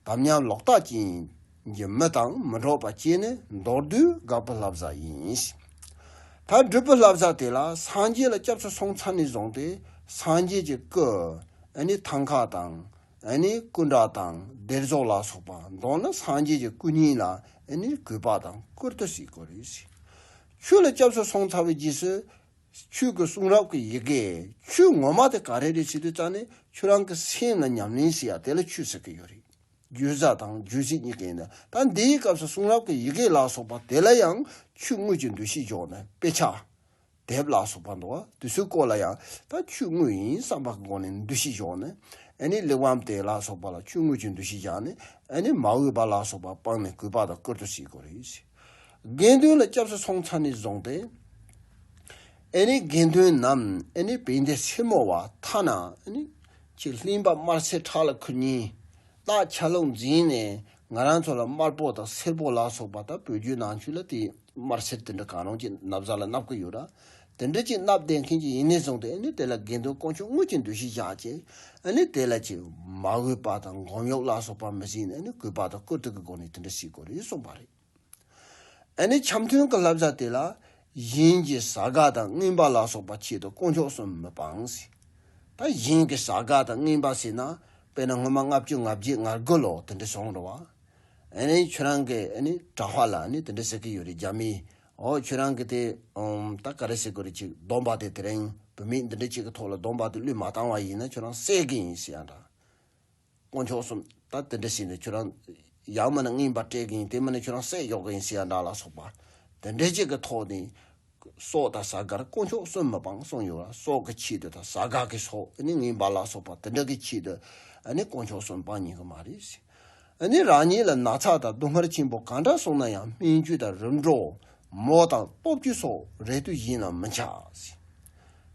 དམ་ཉམས་ལོག་ལྟ་ཅན་གྱི་མི་དང་མི་འགྲོགས་པ་བྱས་ནས་མདོར་བསྡུས་དགག་པའི་བསླབ་བྱ་ཡིན། ད་སྒྲུབ་པའི་བསླབ་བྱ་དེ་ལ་སངས་རྒྱས་ལ་སྐྱབས་སུ་སོང་ཚར་ནས་བཟུང་སྟེ། སངས་རྒྱས་ཀྱི་སྐུ། ཨ་ནི་ཐང་ཀ་དང་། ཨ་ནི་སྐུ་འདྲ་དང་། གདན་རྫོགས་ལ་སོགས་པ། མདོར་ན་སངས་རྒྱས་ཀྱི་སྐུ་བརྙན་ལ་ཨ་ནི་གུས་པ་དང་བཀུར་སྟི་བྱེད་དགོས་རེད། ཆོས་ལ་སྐྱབས་སུ་སོང་ཚར་བའི་རྗེས་སུ། ཆོས་ཀྱི་གསུང་རབ་ཀྱི་ཡི་གེ། ཆོས་ངོ་མ་དེ་ག་རེ་རེད་ཟེར་དུས་ཙང་ནས། ཁྱོད་རང་གི་སེམས་ལ་ཉམས་ལེན་བྱེད་ཡ་དེ་ལ་ཆོས་ཟེར་གི་ཡོད་རེད། བརྗོད་བྱ་དང་རྗོད་བྱེད་གཉིས་ཀ་ཡིན་ན། ད་འདིའི་སྐབས་སུ་གསུང་རབ་ཀྱི་ཡི་གེ་ལ་སོགས་པ་དེ་ལ་ཡང་ཆོས་དངོས་ཀྱི་འདུ་ཤེས་འཇོག་ནས། དཔེ་ཆ། དེབ་ལ་སོགས་པ་འདུག་བ། དེ་ཚོའི་སྐོར་ལ་ཡང་ད་ཆོས་དངོས་ཡིན་བསམ་པ་གི་སྒོ་ནས་འདུ་ཤེས་འཇོག་ནས། ཨ་ནི་གླེགས་བམ་དེ་ལ་སོགས་པ་ལ་ཆོས་དངོས་ཀྱི་འདུ་ཤེས་བཞག་ནས། ཨ་ནི་མ་འོས་པ་ལ་སོགས་པ་སྤངས་ནས་གུས་པ་དང་བཀུར་སྟི་བྱེད་དགོས་རེད། དགེ་འདུན་ལ་སྐྱབས་སུ་སོང་ཚར་ནས་བཟུང་སྟེ། ཨ་ནི་དགེ་འདུན་ནམ་ཨ་ནི་བན་དེ་སེར་མོ་བ། ཐ་ན་ཨ་ནི་ཅིག་གླིང་པ་དམར་སེར་ཁྲག་ལ་ཁུར་མཁན། རྟ་ཆ་ལུགས་འཛིན་ནས་ང་རང་ཚོ་ལ་དམར་པོ་དང་སེར་པོ་ལ་སོགས་པ། ད་བོད་བརྒྱུད་ནང་ཆོས་ལ་དེ་དམར་སེར་དེ་འདྲ་གང་རུང་ཅིག་ན་བཟའ་ལ་མནབ་ཀྱི་ཡོད་ར། དེ་འདྲ་ཅིག་མནབ་བསྡད་མཁན་ཅིག་ཡིན་ནས་བཟུང་སྟེ། ཨ་ནི་དེ་ལ་དགེ་འདུན་དཀོན་མཆོག་དངོས་ཀྱི་འདུ་ཤེས་བཞག་བྱས། ཨ་ནི་དེ་ལ་ཅིག་མ་འོས་པ་དང་སྒོམ་གཡོག་ལ་སོགས་པ་མི་བྱེད་ནས། ཨ་ནི་གུས་པ་དང་བཀུར་སྟི་གི་སྒོ་ནས་དེ་འདྲ་བྱེད་དགོས་རེད་གསུངས་པ་རེད། ཨ་ནི་འཆམ་མཐུན་གྱི་བསླབ་བྱ་དེ་ལ། གཞན་གྱི་བྱ་དགའ་དང་རྔན་པ་ལ་སོགས་པ་ཆེད་དུ་དཀོན་མཆོག་གསུམ་མི་སྤང་ཟེར། ད་གཞན་གྱི་བྱ་དགའ་དང་རྔན་པ་ཟེར་ན། དཔེར་ན་སྔོན་མ་ལྔ་བཅུ་ང་བརྒྱད་ང་དགུ་ལོ་དེ་འདྲ་སོང་རེད་བ། ཨ་ནི་ཁྱོད་རང་གི་ཨ་ནི་གྲྭ་པ་ལ་ཨ་ནི་དེ་འདྲ་ཟེར་གི་ཡོད་རེད། རྒྱ་མིས། འོ་ཁྱོད་རང་གི་དེ་ཨམ་ད་ག་རེ་ཟེར་དགོས་རེད། ཅིག་སྡོམ་པ་དེ། དེ་རིང་བུད་མེད་འདི་འདྲ་ཅིག་གི་ཐོག་ལ་སྡོམ་པ་དེ་བློས་མ་བཏང་བ་ཡིན་ན་ཁྱོད་རང་བསད་གི་ཡིན་ཟེར་ཡ་འདྲ། དཀོན་མཆོག་གསུམ་ད་དེ་འདྲ་ཟེར་ནས། ཁྱོད་རང་ཡང་མིན་ན་རྔན་པ་སྤྲད་གི་ཡིན། དེ་མིན་ན་ཁྱོད་རང་བསད་འཇོག་གི་ཡིན་ཟེར་ཡ་འདྲ་ལ་སོགས་པ། དེ་འདྲ་ཅིག་གི་ཐོག་ནས་སྲོག་དང་བྱ་དགར་དཀོན་མཆོག་གསུམ་མི་སྤང་གསུངས་ཡོད་ལ། སྲོག་གི་ཆེད་དུ་དང་། བྱ་དགའ་གི་སྲོག་ཨ་ནི་རྔན་པ་ལ་སོགས་པ་དེ་འདྲ་གི་ཆེད་དུ་ཨ་ནི་དཀོན་མཆོག་གསུམ་སྤང་ཉན་གི་མ་རེད། ཨ་ནི་རང་ཉིད་ལ་ན་ཚ་དང་སྡུག་བསྔལ་ཆེན་པོ་གང་འདྲ་སོང་ན་ཡང་སྨན་བཅོས་དང་རིམ་གྲོ། མོ་དང་ལྟོ་བཅོས་སོགས་རེ་ལྟོས་གཞན་ལ་མི་འཆའ་ཟེར།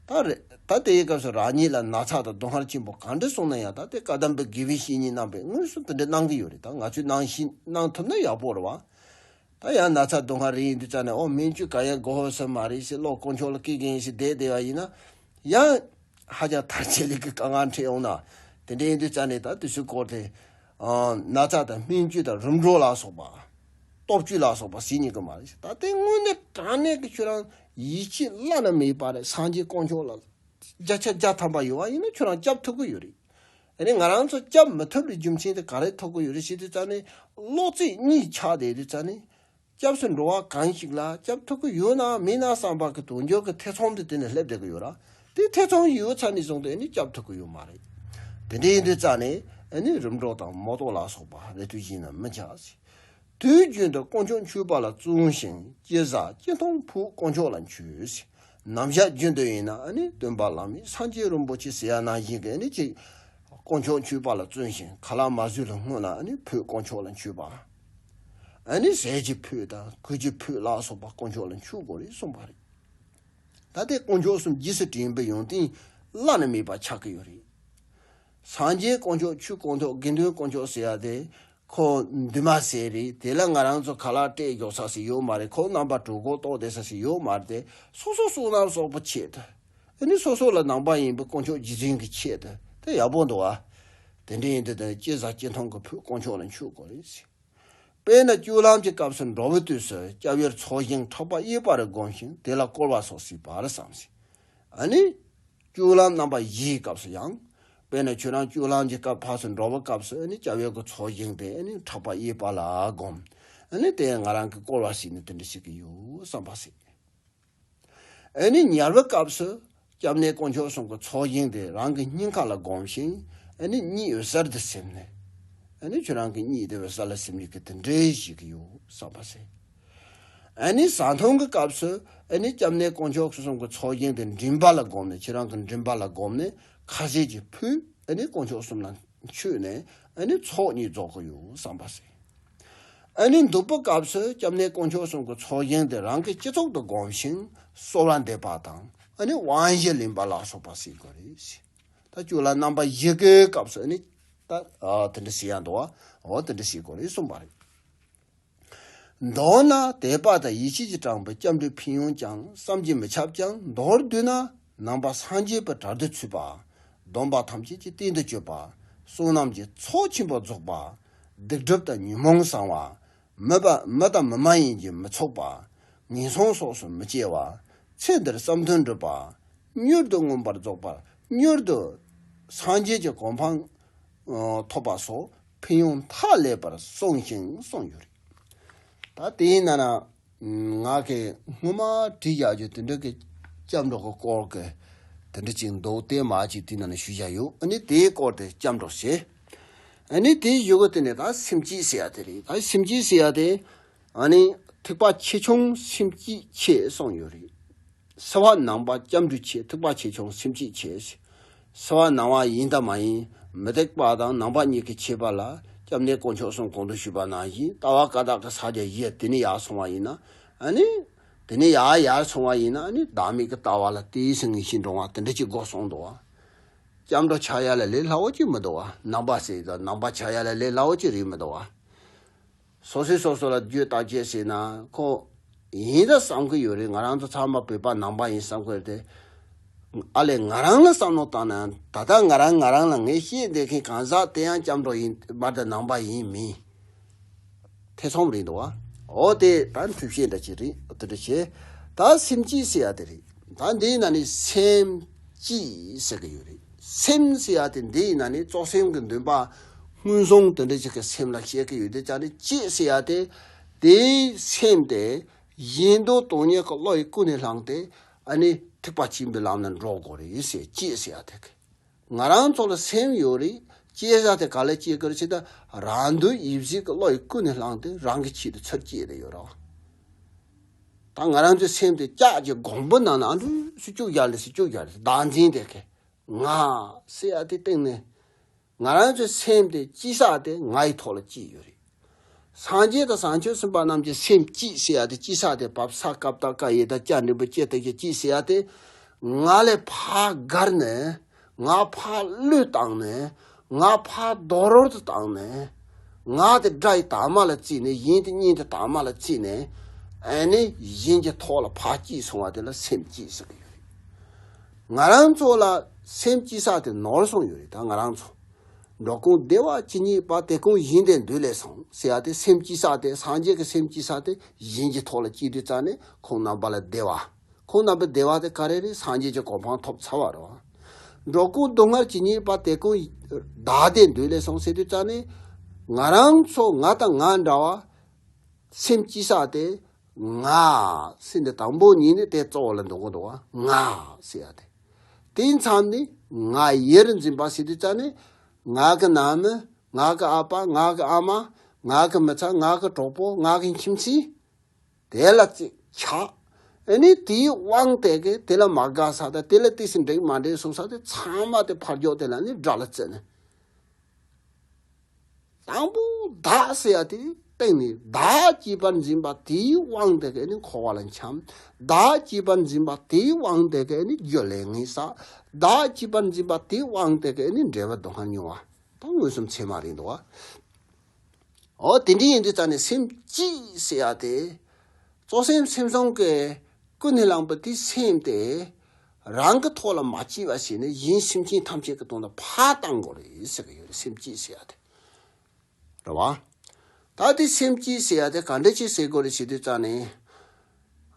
ད་རེ་ད་དེའི་སྐབས་སུ་རང་ཉིད་ལ་ན་ཚ་དང་སྡུག་བསྔལ་ཆེན་པོ་གང་འདྲ་སོང་ན་ཡང་། ད་དེ་བཀའ་གདམས་པའི་དགེ་བའི་བཤེས་གཉེན་རྣམ་པས་དངོས་སུ་དེ་འདྲ་གནང་གི་ཡོད་རེད། ད་ང་ཚོས་གནང་ཤེས་གནང་ཐུབ་ན་ཡག་པོ་རེད་བ། ད་ཡང་ན་ཚ་སྡུག་བསྔལ་རེ་ཡིན་དུས་ཙང་ནས། འོ་སྨན་བཅོས་གང་ཡང་དགོས་ས་མ་རེད་ཟེར། བློ་དཀོན་མཆོག་ལ་བསྐྱེད་གི་ཡིན་ཟེར་བསྡད་བསྡད་པ་ཡིན་ན། ཡང་ཧ་ཅང་མཐར་ཆད་ལས་ཀྱི་དཀའ་ངལ་འཕྲད་ཡོང་ན། དེ་འདྲ་ཡིན་དུས་ཙང་ནས་ད་དེ་ཚོའི་སྐོར་དེ། ཨ་ན་ཚ་དང་སྨན་བཅོས་དང་རིམ་གྲོ་ལ་སོགས་པ། ལྟོ་བཅོས་ལ་སོགས་པ་བྱེད་ཉན་གི་མ་རེད། ད་དེ་དངོས་གནས་དྲང་གནས་ཀྱི་ཁྱོད་རང་ཡིད་ཆེས་བླ་ན་མེད་པ་རེད། སངས་རྒྱས་དཀོན་མཆོག་ལ་བརྒྱ་ཆ་བརྒྱ་ཐམ་པ་ཡོད་པ་ཡིན་ན་ཁྱོད་རང་སྐྱབས་ཐུབ་ཀྱི་ཡོད་རེད། ཨ་ནི་ང་རང་ཚོ་སྐྱབས་མི་ཐུབ་པའི་རྒྱུ་མཚན་དེ་ག་རེ་ཐུག་གི་ཡོད་རེད་ཟེར་དུས་ཙང་ནས། བློ་རྩེ་གཉིས་ཆགས་བསྡད་དུས་ཙང་ནས། སྐྱབས་སུ་འགྲོ་བ་གང་ཞིག་ལ་སྐྱབས་ཐུབ་ཀྱི་ཡོད་ན་མེད་ན་བསམ་པ་གི་དོན་འགྱུར་གྱི་ཐེ་ཚོམ་དེ་དེ་ནས་སླེབས་བསྡད་ཀྱི་ཡོད་ར། དེ་ཐེ་ཚོམ་ཡོད་ཚར་ནས་བཟུང་སྟེ་ཨ་ནི་སྐྱབས་ཐུབ་ཀྱི་ཡོད་མ་རེད། དེ་འདྲ་ཡིན་དུས་ཙང་ནས་ཨ་ནི་རིམ་གྲོ་དང་མོ་ལྟོ་ལ་སོགས་པ་རེ་ལྟོས་གཞན་ལ་མི་འཆའ་ཟེར། དུས་རྒྱུན་དུ་དཀོན་མཆོག་མཆོད་པ་ལ་བརྩོན་ཞིང་། ཅི་བྱ་ཅི་འཐུང་ཕུད་དཀོན་མཆོག་ལ་མཆོད་ཟེར། ནམ་ཞག་རྒྱུན་དུ་ཡིན་ན་ཨ་ནི་སྟོན་པ་བླ་མས་སངས་རྒྱས་རིན་པོ་ཆེ་ཟེར་ཡ་ནང་བཞིན་གྱི་ཨ་ནི་ཅིག་དཀོན་མཆོག་མཆོད་པ་ལ་བརྩོན་ཞིང་། ཁ་ལག་མ་ཟོས་ལ་སྔོན་ལ་ཨ་ནི་ཕུད་དཀོན་མཆོག་ལ་མཆོད་པ། ཨ་ནི་ཟས་ཀྱི་ཕུད་དང་གོས་ཀྱི་ཕུད་ལ་སོགས་པ་དཀོན་མཆོག་ལ་མཆོད་དགོས་རེད་གསུངས་པ་རེད། ད་ལྟའི་དཀོན་མཆོག་གསུམ་རྗེས་སུ་དྲན་པའི་ཡོན་ཏན་བླ་ན་མེད་པ་ཆགས་ཀྱི་ཡོད་རེད། སངས་རྒྱས་དཀོན་མཆོག་ཆོས་དཀོན་མཆོག་དགེ་འདུན་དཀོན་མཆོག་ཟེར་ཡ་དེ། ཁོ་འདུས་མ་བྱས་རེད། དེ་ལ་ང་རང་ཚོ་ཁ་ལག་སྤྲད་འཇོག་ས་ཞིག་ཡོད་མ་རེད། ཁོ་རྣམ་པ་གྲོད་ཁོག་ལྟོགས་བསྡད་ས་ཞིག་ཡོད་མ་རེད་དེ། སོ་སོ་བསོད་ནམས་གསོག་པའི་ཆེད་དུ། ཨ་ནི་སོ་སོ་ལ་ནང་པ་ཡིན་པའི་དཀོན་མཆོག་རྗེས་དྲན་གྱི་ཆེད་དུ། དེ་ཡག་པོ་འདུག་ཨ། དེ་འདྲ་ཡིན་དུས་དེ་ཅི་བྱ་ཅི་འཐུང་གི་ཕུད་དཀོན་མཆོག་ལ་མཆོད་དགོས་རེད་ཟེར། དཔེར་ན་སྤྱོད་ལམ་གྱི་སྐབས་སུ་འགྲོ་བའི་དུས་སུ་སྐྱབས་ཡུལ་ཚོགས་ཞིང་ཕྲག་པ་གཡས་པར་བསྒོམ་ཞིང་། དེ་ལ་བསྐོར་བ་སོགས་བྱེད་པར་བསམ་ཟེར། ཨ་ནི། སྤྱོད་ལམ་རྣམ་པ་བཞིའི་སྐབས་སུ་ཡང་། དཔེར་ན་ཁྱོད་རང་སྤྱོད་ལམ་གྱི་སྐབས་ཕར་ཚུར་འགྲོ་བའི་སྐབས་སུ་ཨ་ནི་སྐྱབས་ཡུལ་གྱི་ཚོགས་ཞིང་དེ་ཨ་ནི་ཕྲག་པ་གཡས་པ་ལ་བསྒོམ། ཨ་ནི་དེ་ང་རང་གིས་བསྐོར་བ་ཞིག་ནི་དེ་འདྲ་ཞིག་གི་ཡོད་བསམ་པ་ཟེར། ཨ་ནི་ཉལ་བའི་སྐབས་སུ་སྐྱབས་གནས་དཀོན་མཆོག་གསུམ་གྱི་ཚོགས་ཞིང་དེ་རང་གི་སྙིང་ཁ་ལ་བསྒོམ་ཞིང་། ཨ་ནི་གཉིད་འོད་གསལ་དུ་སིམ་ནས། ཨ་ནི་ཁྱོད་རང་གི་གཉིད་དེ་འོད་གསལ་ལ་སིམ་ནས་ཀྱི་དེ་འདྲའི་ཞིག་གི་ཡོད་བསམ་པ་ཟེར། ཨ་ནི་བཟའ་འཐུང་གི་སྐབས་སུ་ཨ་ནི་སྐྱབས་གནས་དཀོན་མཆོག་གསུམ་གྱི་ཚོགས་ཞིང་དེ་མགྲིན་པ་ལ་བསྒོམ་ནས། ཁྱེད་རང་གི་མགྲིན་པ་ལ་བསྒོམ་ནས་ཁ་ཟས་ཀྱི་ཕུད་ཨ་ནི་དཀོན་མཆོག་གསུམ་ལ་ མཆོད་ནས་ཨ་ནི་ཚོགས་གཉིས་རྫོགས་ཀྱི་ཡོད་བསམ་པ་ཟེར། ཨ་ནི་འདུག་པའི་སྐབས་སུ་སྐྱབས་གནས་དཀོན་མཆོག་གསུམ་གྱི་ཚོགས་ཞིང་དེ་རང་གི་སྤྱི་ཚོགས་དུ་བསྒོམ་ཞིང་གསོལ་བ་འདེབས་པ་དང་ཨ་ནི་དབང་བཞི་ལེན་པ་ལ་སོགས་པ་ཟེར་དགོས་རེད་ཟེར། ད་ཆོས་ལ་རྣམ་པ་བཞི་གི་སྐབས་སུ་ཨ་ནི་ད་ཨ་དེ་འདྲ་ཟེར་ཡ་འདུག་བ། འོ་དེ་འདྲ་ཟེར་དགོས་རེད་གསུངས་པ་རེད། མདོར་ན་དད་པ་དང་ཡིད་ཆེས་ཀྱིས་དྲངས་པའི་སྐྱབས་འགྲོའི་ཕན་ཡོན་ཀྱང་བསམ་གྱིས་མི་ཁྱབ་ཀྱང་། མདོར་བསྡུས་ན་ནང་པ་སངས་རྒྱས་པའི་གྲལ་དུ་ཚུད་པ། སྡོམ་པ་ཐམས་ཅད་ཀྱི་རྟེན་དུ་གྱུར་པ། བསོད་ནམས་ཀྱི་ཚོགས་ཆེན་པོ་རྫོགས་པ། སྡིག་སྒྲིབ་དང་ཉོན་མོངས་སངས་པ། མི་པ་མི་དང་མི་མ་ཡིན་གྱིས་མི་ཚུགས་པ། ངན་སོང་སོགས་སུ་མི་སྐྱེ་བ། ཚེ་འདིར་བསམ་དོན་འགྲུབ་པ། མྱུར་དུ་མངོན་པར་རྫོགས་པ། མྱུར་དུ་སངས་རྒྱས་ཀྱི་གོ་འཕང་ཐོབ་པ་སོགས་ཕན་ཡོན་མཐའ་ཀླས་པར་གསུངས་ཤིང་གསུངས་ཡོད་རེད། ད་དེའི་ནང་ན་ང་གིས་སྔོན་མ་བྲིས་བཞག་རྒྱུ་དེ་འདྲ་གི་སྐྱབས་འགྲོ་གི་སྐོར་གི་དེ་འདྲ་ཅིག་འདུག་དེ་མ་ཅིག་དེའི་ནང་ན་ཞུས་བཞག་ཡོད། ཨ་ནི་དེའི་སྐོར་དེ་སྐྱབས་འགྲོ་ཞེས། ཨ་ནི་དེའི་གཞུག་གུ་དེ་ནས་ད་སེམས་བསྐྱེད་ཟེར་ཡ་དེ་རེད། ད་སེམས་བསྐྱེད་ཟེར་ཡ་དེ་ཨ་ནི་ཐེག་པ་ཆེ་ཆུང་སེམས་བསྐྱེད་ཆེ་གསུངས་ཡོད་རེད། སེམས་དཔའ་ནང་པ་སྐྱབས་འགྲོ་ཆེ། ཐེག་པ་ཆེ་ཆུང་སེམས་བསྐྱེད་ཆེ། སེམས་དཔའ་ནང་པ་ཡིན་དང་མ་ཡིན། མུ་སྟེགས་པ་དང་ནང་པ་གཉིས་ཀྱི་ཁྱད་པར་ལ་སྐྱབས་གནས་དཀོན་མཆོག་གསུམ་གོང་དུ་ཞུས་པ་ནང་བཞིན་ལྟ་བ་བཀའ་རྟགས་ཀྱི་ས་བརྒྱ་བཞི་དེ་ནས་ཡར་སོང་བ་ཡིན་ན་ཨ་ནི། དེ་ནས་ཡར་ཡར་སོང་བ་ཡིན་ན་ཨ་ནི་བདག་མེད་ཀྱི་ལྟ་བ་ལ་དེའི་སེང་གེ་བཞིན་འགྲོ་བ་དེ་འདྲ་ཅིག་དགོས་གསུངས་འདུག་བ། སྐྱབས་འགྲོ་ཆགས་ཡ་ལ་ལས་སླ་བོ་ཅིག་མི་འདུག་བ། ནང་པ་ཟེར་ད་ནང་པ་ཆགས་ཡ་ལ་ལས་སླ་བོ་ཅིག་རེད་མི་འདུག་བ། སོ་སོས་སོ་སོ་ལ་རྒྱུས་བརྟག་དཔྱད་བྱས་ན་ཁོ་ཡིན་ད་བསམ་གི་ཡོད་རེད། ང་རང་ཚོ་ཚང་མ་བོད་པ་ནང་པ་ཡིན་བསམ་གི་རེད་དེ། ཨ་ལས་ང་རང་ལ་བསམ་བློ་བཏང་ན་ད་ལྟ་ང་རང་ང་རང་ལ་ངས་བཤད་བསྡད་མཁན་གང་ཟག་དེ་ཡང་སྐྱབས་འགྲོ་ཡིན་མ་གཏོགས་ནང་པ་ཡིན་མིན་ཐེ་ཚོམ་རེད་འདུག་བ། འོ་དེ་ད་འཁྲུལ་བཤད་འདྲ་ཅིག་རེད། འོ་དེ་འདྲ་བྱས་ད་སེམས་བསྐྱེད་ཟེར་ཡ་དེ་རེད། ད་འདིའི་ནང་ནས་སེམས་བསྐྱེད་ཟེར་གི་ཡོད་རེད། སེམས་ཟེར་ཡ་དེ་འདིའི་ནང་ནས་གཙོ་སེམས་ཀྱི་འདུན་པ་སྔོན་སོང་དེ་འདྲ་ཅིག་གི་སེམས་ལ་བཤད་ཀྱི་ཡོད་དེ། ཙ་ནི་བསྐྱེད་ཟེར་ཡ་དེ་དེའི་སེམས་དེ་གཞན་དོན་སྟོང་ཉིད་ཀྱི་བློ་ཡིས་ཀུན་ནས་བསླངས་ཏེ་ཨ་ནི་ཐེག་པ་ཆེན་པོའི་ལམ་ལ་འགྲོ་དགོས་རེད་ཟེར། བསྐྱེད་ཟེར་ཡ་དེ་གི་ང་རང་ཚོ་ལ་སེམས་ཡོད་རེད། བསྐྱེད་ས་དེ་ག་ལ་བསྐྱེད་དགོས་རེད་ཟེར་ན་རང་དོན་ཡིད་བཞིན་གྱི་བློ་ཡིས་ཀུན་ནས་བསླངས་ཏེ་རང་གི་ཆེད་དུ་ཚུར་བསྐྱེད་དེ་ཡོད་རེད། ད་ང་རང་ཚོའི་སེམས་དེ་ལྕགས་ཀྱི་གོང་བུ་ནང་ན་ཨ་འདྲུ་སུ་བཅུག་ཡ་ལ་སུ་བཅུག་ཡ་ལ་བདག་འཛིན་དེ་གི་ང་ཟེར་ཡ་དེ་སྟེང་ནས་ང་རང་ཚོའི་སེམས་དེ་བསྐྱེད་ས་དེ་ང་ཡི་ཐོག་ལ་བསྐྱེད་ཡོད་རེད། སངས་རྒྱས་དང་བྱང་ཆུབ་སེམས་དཔའ་རྣམས་ཀྱི་སེམས་བསྐྱེད་ཟེར་ཡ་དེ་བསྐྱེད་ས་དེ་བབ་ས་ཀ་བཏགས་སྐ་ཡི་ད་སྐྱ་འགྲེང་བུ་སྐྱེ་དེ་ཀྱི་བསྐྱེད་ཟེར་ཡ་དེ་ང་ལས་ཕར་བརྒལ་ནས་ང་ཕར་བློས་བཏང་ནས་ང་ཕར་རྡོ་རོལ་དུ་བཏང་ནས་ང་དེ་དགྲ་ཡི་དྭངས་མ་ལ་བརྩིས་ནས་གཞན་དེ་གཉེན་དུ་དྭངས་མ་ལ་བརྩིས་ནས་ཨ་ནི་གཞན་གྱི་ཐོག་ལ་ཕར་བསྐྱེད་སོང་བ་དེ་ལ་སེམས་བསྐྱེད་ཟེར་གི་ཡོད་རེད། ང་རང་ཚོ་ལ་སེམས་བསྐྱེད་ས་དེ་ནོར་སོང་ཡོད་རེད། ད་ང་རང་ཚོ། འགྲོ་ཀུན་བདེ་བ་ཇི་སྙེད་པ། དེ་ཀུན་གཞན་དོན་འདོད་ལས་སོ། ཟེར་ཡ་དེ་སེམས་བསྐྱེད་ས་དེ་སངས་རྒྱས་ཀྱི་སེམས་བསྐྱེད་ས་དེ་གཞན་གྱི་ཐོག་ལ་བསྐྱེད་དུས་ཙ་ནས་ཁོང་རྣམ་པ་ལ་བདེ་བ། ཁོང་རྣམ་པའི་བདེ་བ་དེ་ག་རེ་རེད། སངས་རྒྱས་ཀྱི་གོ་འཕང་ཐོབ་ཚར་བ་རེད། འགྲོ་ཀུན་སྡུག་བསྔལ་ཇི་སྙེད་པ། དེ་ཀུན་བདག་བདེ་འདོད་ལས་སོ། ཟེར་དུས་ཙ་ནས་ང་རང་ཚོ་ང་དང་ང་འདྲ་བ་སེམས་བསྐྱེད་ས་དེ་ང་ཟེར་ནས་དང་པོ་ཉིད་ནས་དེ་གཙོ་བོ་ལ་འདོན་གི་འདུག་བ། ང་ཟེར་ཡ་དེ། དེའི་མཚམས་ནས་ང་ཡིར་འཛིན་པ་ཟེར་དུས་ཙ་ནས་ང་གི་ནང་མི། ང་གི་ཨ་ཕ། ང་གི་ཨ་མ། ང་གི་མི་ཚེ། ང་གི་གྲོགས་པོ། ང་གི་ཁྱིམ་མཚེས། དེ་ལ་ཅིག་ཆགས། ཨ་ནི་དེའི་དབང་དེ་གིས་དེ་ལ་མ་དགའ་ས་དང་དེ་ལ་ཏོག་ཙམ་འགྲིག་མ་འགྲིག་གསུང་ས་དེ་ཚང་མ་དེ་ཕར་ཕྱོགས་དེ་ལ་ནི་དགྲ་ལ་བརྩི་ནས། དང་པོ་བདག་ཟེར་ཡ་དེ་སྟེང་ནས་བདག་ཅེས་པར་འཛིན་པ་དེའི་དབང་དེ་གིས་ནི་འཁོར་བ་ལ་འཁྱམས། བདག་ཅེས་པར་འཛིན་པ་དེའི་དབང་དེ་གིས་ནི་རྒྱུ་ལས་ངན་བསགས། བདག་ཅེས་པར་འཛིན་པ་དེའི་དབང་དེ་གིས་ནི་འབྲས་བུ་སྡུག་བསྔལ་མྱོང་བ་དང་མངོན་སུམ་ཚད་མ་རེད་འདུག་བ། འོ་དེ་འདྲ་ཡིན་དུས་ཙ་ནས་སེམས་བསྐྱེད་ཟེར་ཡ་དེ། གཙོ་སེམས་སེམས་བྱུང་གི་ཀུན་ནས་བསླངས་པའི་དེའི་སེམས་དེ། རང་གི་ཐོག་ལ་མ་བསྐྱེད་པ་བྱས་ནས་གཞན་སེམས་ཅན་ཐམས་ཅད་ཀྱི་དོན་ལ་ཕར་བཏང་དགོས་རེད་ཟེར་གི་ཡོད་རེད། སེམས་བསྐྱེད་ཟེར་ཡ་དེ། རེད་བ། ད་དེ་སེམས་བསྐྱེད་ཟེར་ཡ་དེ་ག་འདྲ་ཅིག་ཟེར་དགོས་རེད་ཟེར་དུས་ཙ་ནས།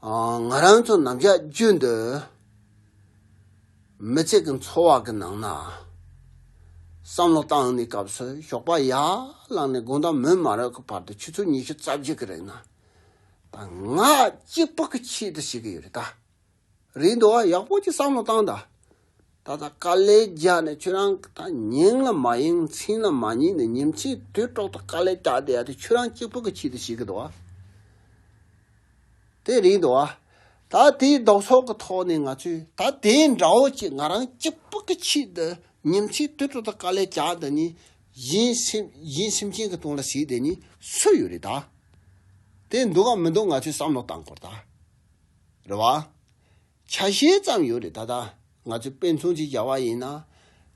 ཨ། ང་རང་ཚོ་ནམ་ཞག་རྒྱུན་དུ་མི་ཚེ་གི་འཚོ་བ་གི་ནང་ན་བསམ་བློ་བཏང་ནས་སྐབས་སུ་ཞོགས་པ་ཡར་ལངས་ནས་དགོང་དག་མུན་མ་རབ་ཀྱི་བར་དུ་ཆུ་ཚོད་ཉི་ཤུ་རྩ་བཞི་གི་རིང་ན་ད་ང་གཅིག་པུ་གི་ཆེད་དུ་བྱེད་ཀྱི་ཡོད་རེད་ད། རེད་འདུག་ཨ། ཡག་པོ་ཅིག་བསམ་བློ་བཏང་ད། ད་ལྟ་དཀའ་ལས་རྒྱག་ནས་ཁྱོད་རང་ད་ཉིན་ལ་མ་ཡེངས་མཚན་ལ་མ་ཉལ་ནས་ཉིན་མཚན་དུས་དྲུག་ཏུ་དཀའ་ལས་རྒྱག་བསྡད་ཡ་དེ་ཁྱོད་རང་གཅིག་པུ་གི་ཆེད་དུ་བྱེད་ཀྱི་འདུག་ཨ། དེ་རེད་འདུག་ཨ། ད་དེའི་ལྡོག་ཕྱོགས་ཀྱི་ཐོག་ནས་ང་ཚོས་ད་དེ་འདྲ་བོ་ཅིག་ང་རང་གཅིག་པུ་གི་ཆེད་དུ་ཉིན་མཚན་དུས་དྲུག་ཏུ་དཀའ་ལས་རྒྱག་བསྡད་ནས་ གཞན་སེམས་གཞན་སེམས་ཅན་གྱི་དོན་ལ་ཟེར་དེ་ནི་སུ་ཡོད་རེད་ད། དེ་འདུག་ག་མི་འདུག་ང་ཚོས་བསམ་བློ་བཏང་དགོས་ད། རེད་བ། ཆ་ཤས་ཙམ་ཡོད་རེད་ད་ལྟ། ང་ཚོས་དཔེ་མཚོན་ཅིག་བཞག་པ་ཡིན་ན།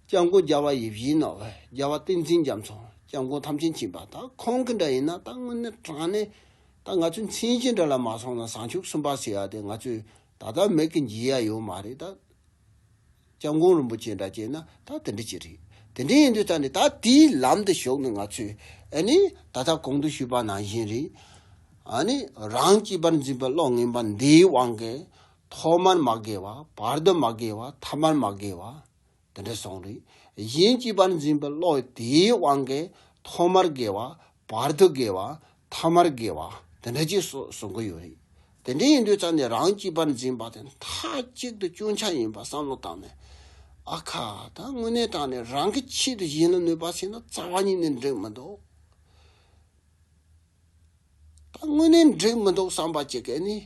སྐྱབས་མགོན་རྒྱལ་བ་ཡིད་བཞིན་ནོར་བུ། རྒྱལ་བ་བསྟན་འཛིན་རྒྱ་མཚོ། སྐྱབས་མགོན་ཐམས་ཅད་མཁྱེན་པ། ད་ཁོང་གི་འདྲ་ཡིན་ན་ད་དངོས་གནས་དྲང་གནས་ད་ང་ཚོའི་མཚན་གཞི་འདྲ་ལ་མ་སོང་ན་བྱང་ཆུབ་སེམས་དཔའ་ཟེར་ཡ་དེ་ང་ཚོས་ད་ལྟ་མིག་གིས་མཇལ་ཡ་ཡོད་མ་རེད་ད། སྐྱབས་མགོན་རིན་པོ་ཆེ་འདྲ་བྱས་ན་ད་དེ་འདྲ་ཅིག་རེད། དེ་འདྲ་ཡིན་དུས་ད་ནི་ད་དེའི་ལམ་དུ་ཞུགས་ནས་ང་ཚོས་ཨ་ནི་ད་ལྟ་གོང་དུ་ཞུས་པ་ནང་བཞིན་རེད། ཨ་ནི་རང་གཅེས་པར་འཛིན་པའི་བློ་ངན་པ་འདིའི་དབང་གིས་ཐོག་མར་མ་དགེ་བ། བར་དུ་མ་དགེ་བ། ཐ་མར་མ་དགེ་བ། དེ་འདྲ་སོང་རེད། གཞན་གཅེས་པར་འཛིན་པའི་བློ་དེའི་དབང་གིས་ཐོག་མར་དགེ་བ། བར་དུ་དགེ་བ། ཐ་མར་དགེ་བ། དེ་འདྲ་ཅིག་གསུ་གསུང་གི་ཡོད་རེད། དེ་འདྲ་ཡིན་དུས་ཙང་ནས་རང་གཅེས་པར་འཛིན་པ་དེ་མཐའ་གཅིག་ཏུ་སྐྱོན་ཆ་ཡིན་པ་བསམ་བློ་བཏང་ནས། ཨ་ཁ་ད་དངོས་གནས་དྲང་གནས་རང་གི་ཆེད་དུ་གཞན་ལ་གནོད་པ་བྱས་ན་རྩ་བ་ཉིད་ནས་འགྲིག་མི་འདུག་ད་དངོས་གནས་འགྲིག་མི་འདུག་བསམ་པ་གཅིག་གིས་ནི།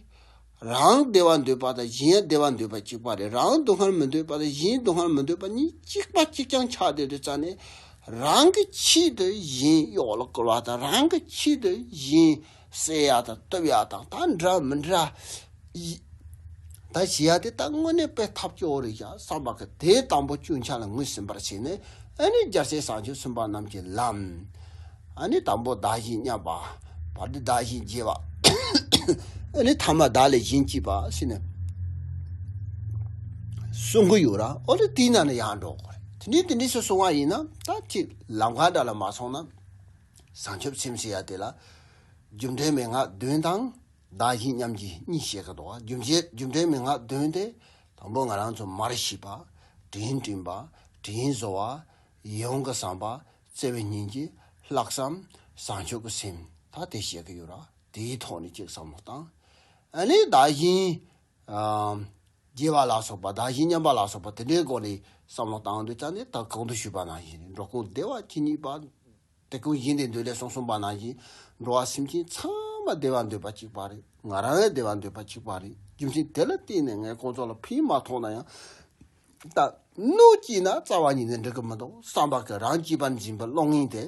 རང་བདེ་བ་འདོད་པ་དང་གཞན་བདེ་བ་འདོད་པ་གཅིག་པ་རེད། རང་སྡུག་བསྔལ་མི་འདོད་པ་དང་གཞན་སྡུག་བསྔལ་མི་འདོད་པ་གཉིས་གཅིག་པ་གཅིག་རྐྱང་ཆགས་བསྡད་དུས་ཙང་ནས། རང་གི་ཆེད་དུ་གཞན་གཡོག་ལ་བཀོལ་བ་དང་རང་གི་ཆེད་དུ་གཞན་བསད་ཡ་དང་གཏུབ་ཡ་དང་ད་འདྲ་མི་འདྲ། ད་བྱེད་ཡ་དེ་ད་དངོས་གནས་དཔེ་ཐབས་སྐྱོ་བོ་རེད་ཤག་བསམ་པ་གི་དེ་དང་པོ་སྐྱོན་ཆ་ལ་ངོས་ཟིན་པར་བྱས་ནས། ཨ་ནི་རྒྱལ་སྲས་བྱང་ཆུབ་སེམས་དཔའ་རྣམས་ཀྱི་ལམ། ཨ་ནི་དང་པོ་བདག་གཞན་མཉམ་པ། བར་དུ་བདག་གཞན་བརྗེ་བ། ཨ་ནི་ཐ་མ་བདག་ལས་གཞན་གཅེས་པ་ཟེར་ནས་གསུང་གི་ཡོད་ར། ཨོ་ལེ་དེའི་ནང་ནས་ཡང་འགྲོ་དགོས་རེད། དེ་ནས་དེ་འདྲས་སུ་གསུང་བ་ཡིན་ན་ད་ཅིག་ལམ་ཁ་འདྲ་ལ་མ་སོང་ན། བྱང་ཆུབ་སེམས་ཟེར་ཡ་དེ་ལ་རྒྱུ་འབྲས་མན་ངག་བདུན་དང་། བདག་གཞན་མཉམ་བརྗེ་གཉིས་བཤད་ཀྱི་འདུག་རྒྱུ་འབྲས་རྒྱུ་འབྲས་མན་ངག་བདུན་དེ། དང་པོ་ང་རང་ཚོ་མར་ཤེས་པ། དྲིན་དྲན་པ། དྲིན་གཟོ་བ། ཡོངས་ཀྱི་བསམ་པ། བརྩེ་བའི་སྙིང་རྗེ། ལྷག་བསམ། བྱང་ཆུབ་ཀྱི་སེམས། ད་དེ་བཤད་ཀྱི་ཡོད་ར། དེའི་ཐོག་ནས་གཅིག་བསམ་བློ་བཏང་། ཨ་ནི་བདག་གཞན། ཨ། བརྗེ་བ་ལ་སོགས་པ། བདག་གཞན་མཉམ་པ་ལ་སོགས་པ་དེ་འདྲའི་སྒོ་ནས་བསམ་བློ་བཏང་དུས་ཙང་ནས་ད་གོང་དུ་ཞུས་པ་ནང་བཞིན་རེད། འགྲོ་ཀུན་བདེ་བ་ཇི་སྙེད་པ། དེ་ཀུན་གཞན་བདེ་འདོད་ལས་གསུངས་གསུངས་པ་ནང་བཞིན། འགྲོ་བ་སེམས་ཅན་ཚང་མ་བདེ་བ་འདོད་པ་གཅིག་པ་རེད། ང་རང་ཡང་བདེ་བ་འདོད་པ་གཅིག་པ་རེད། རྒྱུ་མཚན་དེ་ལ་བརྟེན་ནས་ངས་ཁོང་ཚོ་ལ་ཕན་མ་ཐོགས་ན་ཡང་། ད་གནོད་སྐྱེལ་ན་རྩ་བ་ཉིད་ནས་འགྲིག་གི་མི་འདུག་བསམ་པ་གི་རང་གཅེས་པར་འཛིན་པའི་བློ་ངན་དེ།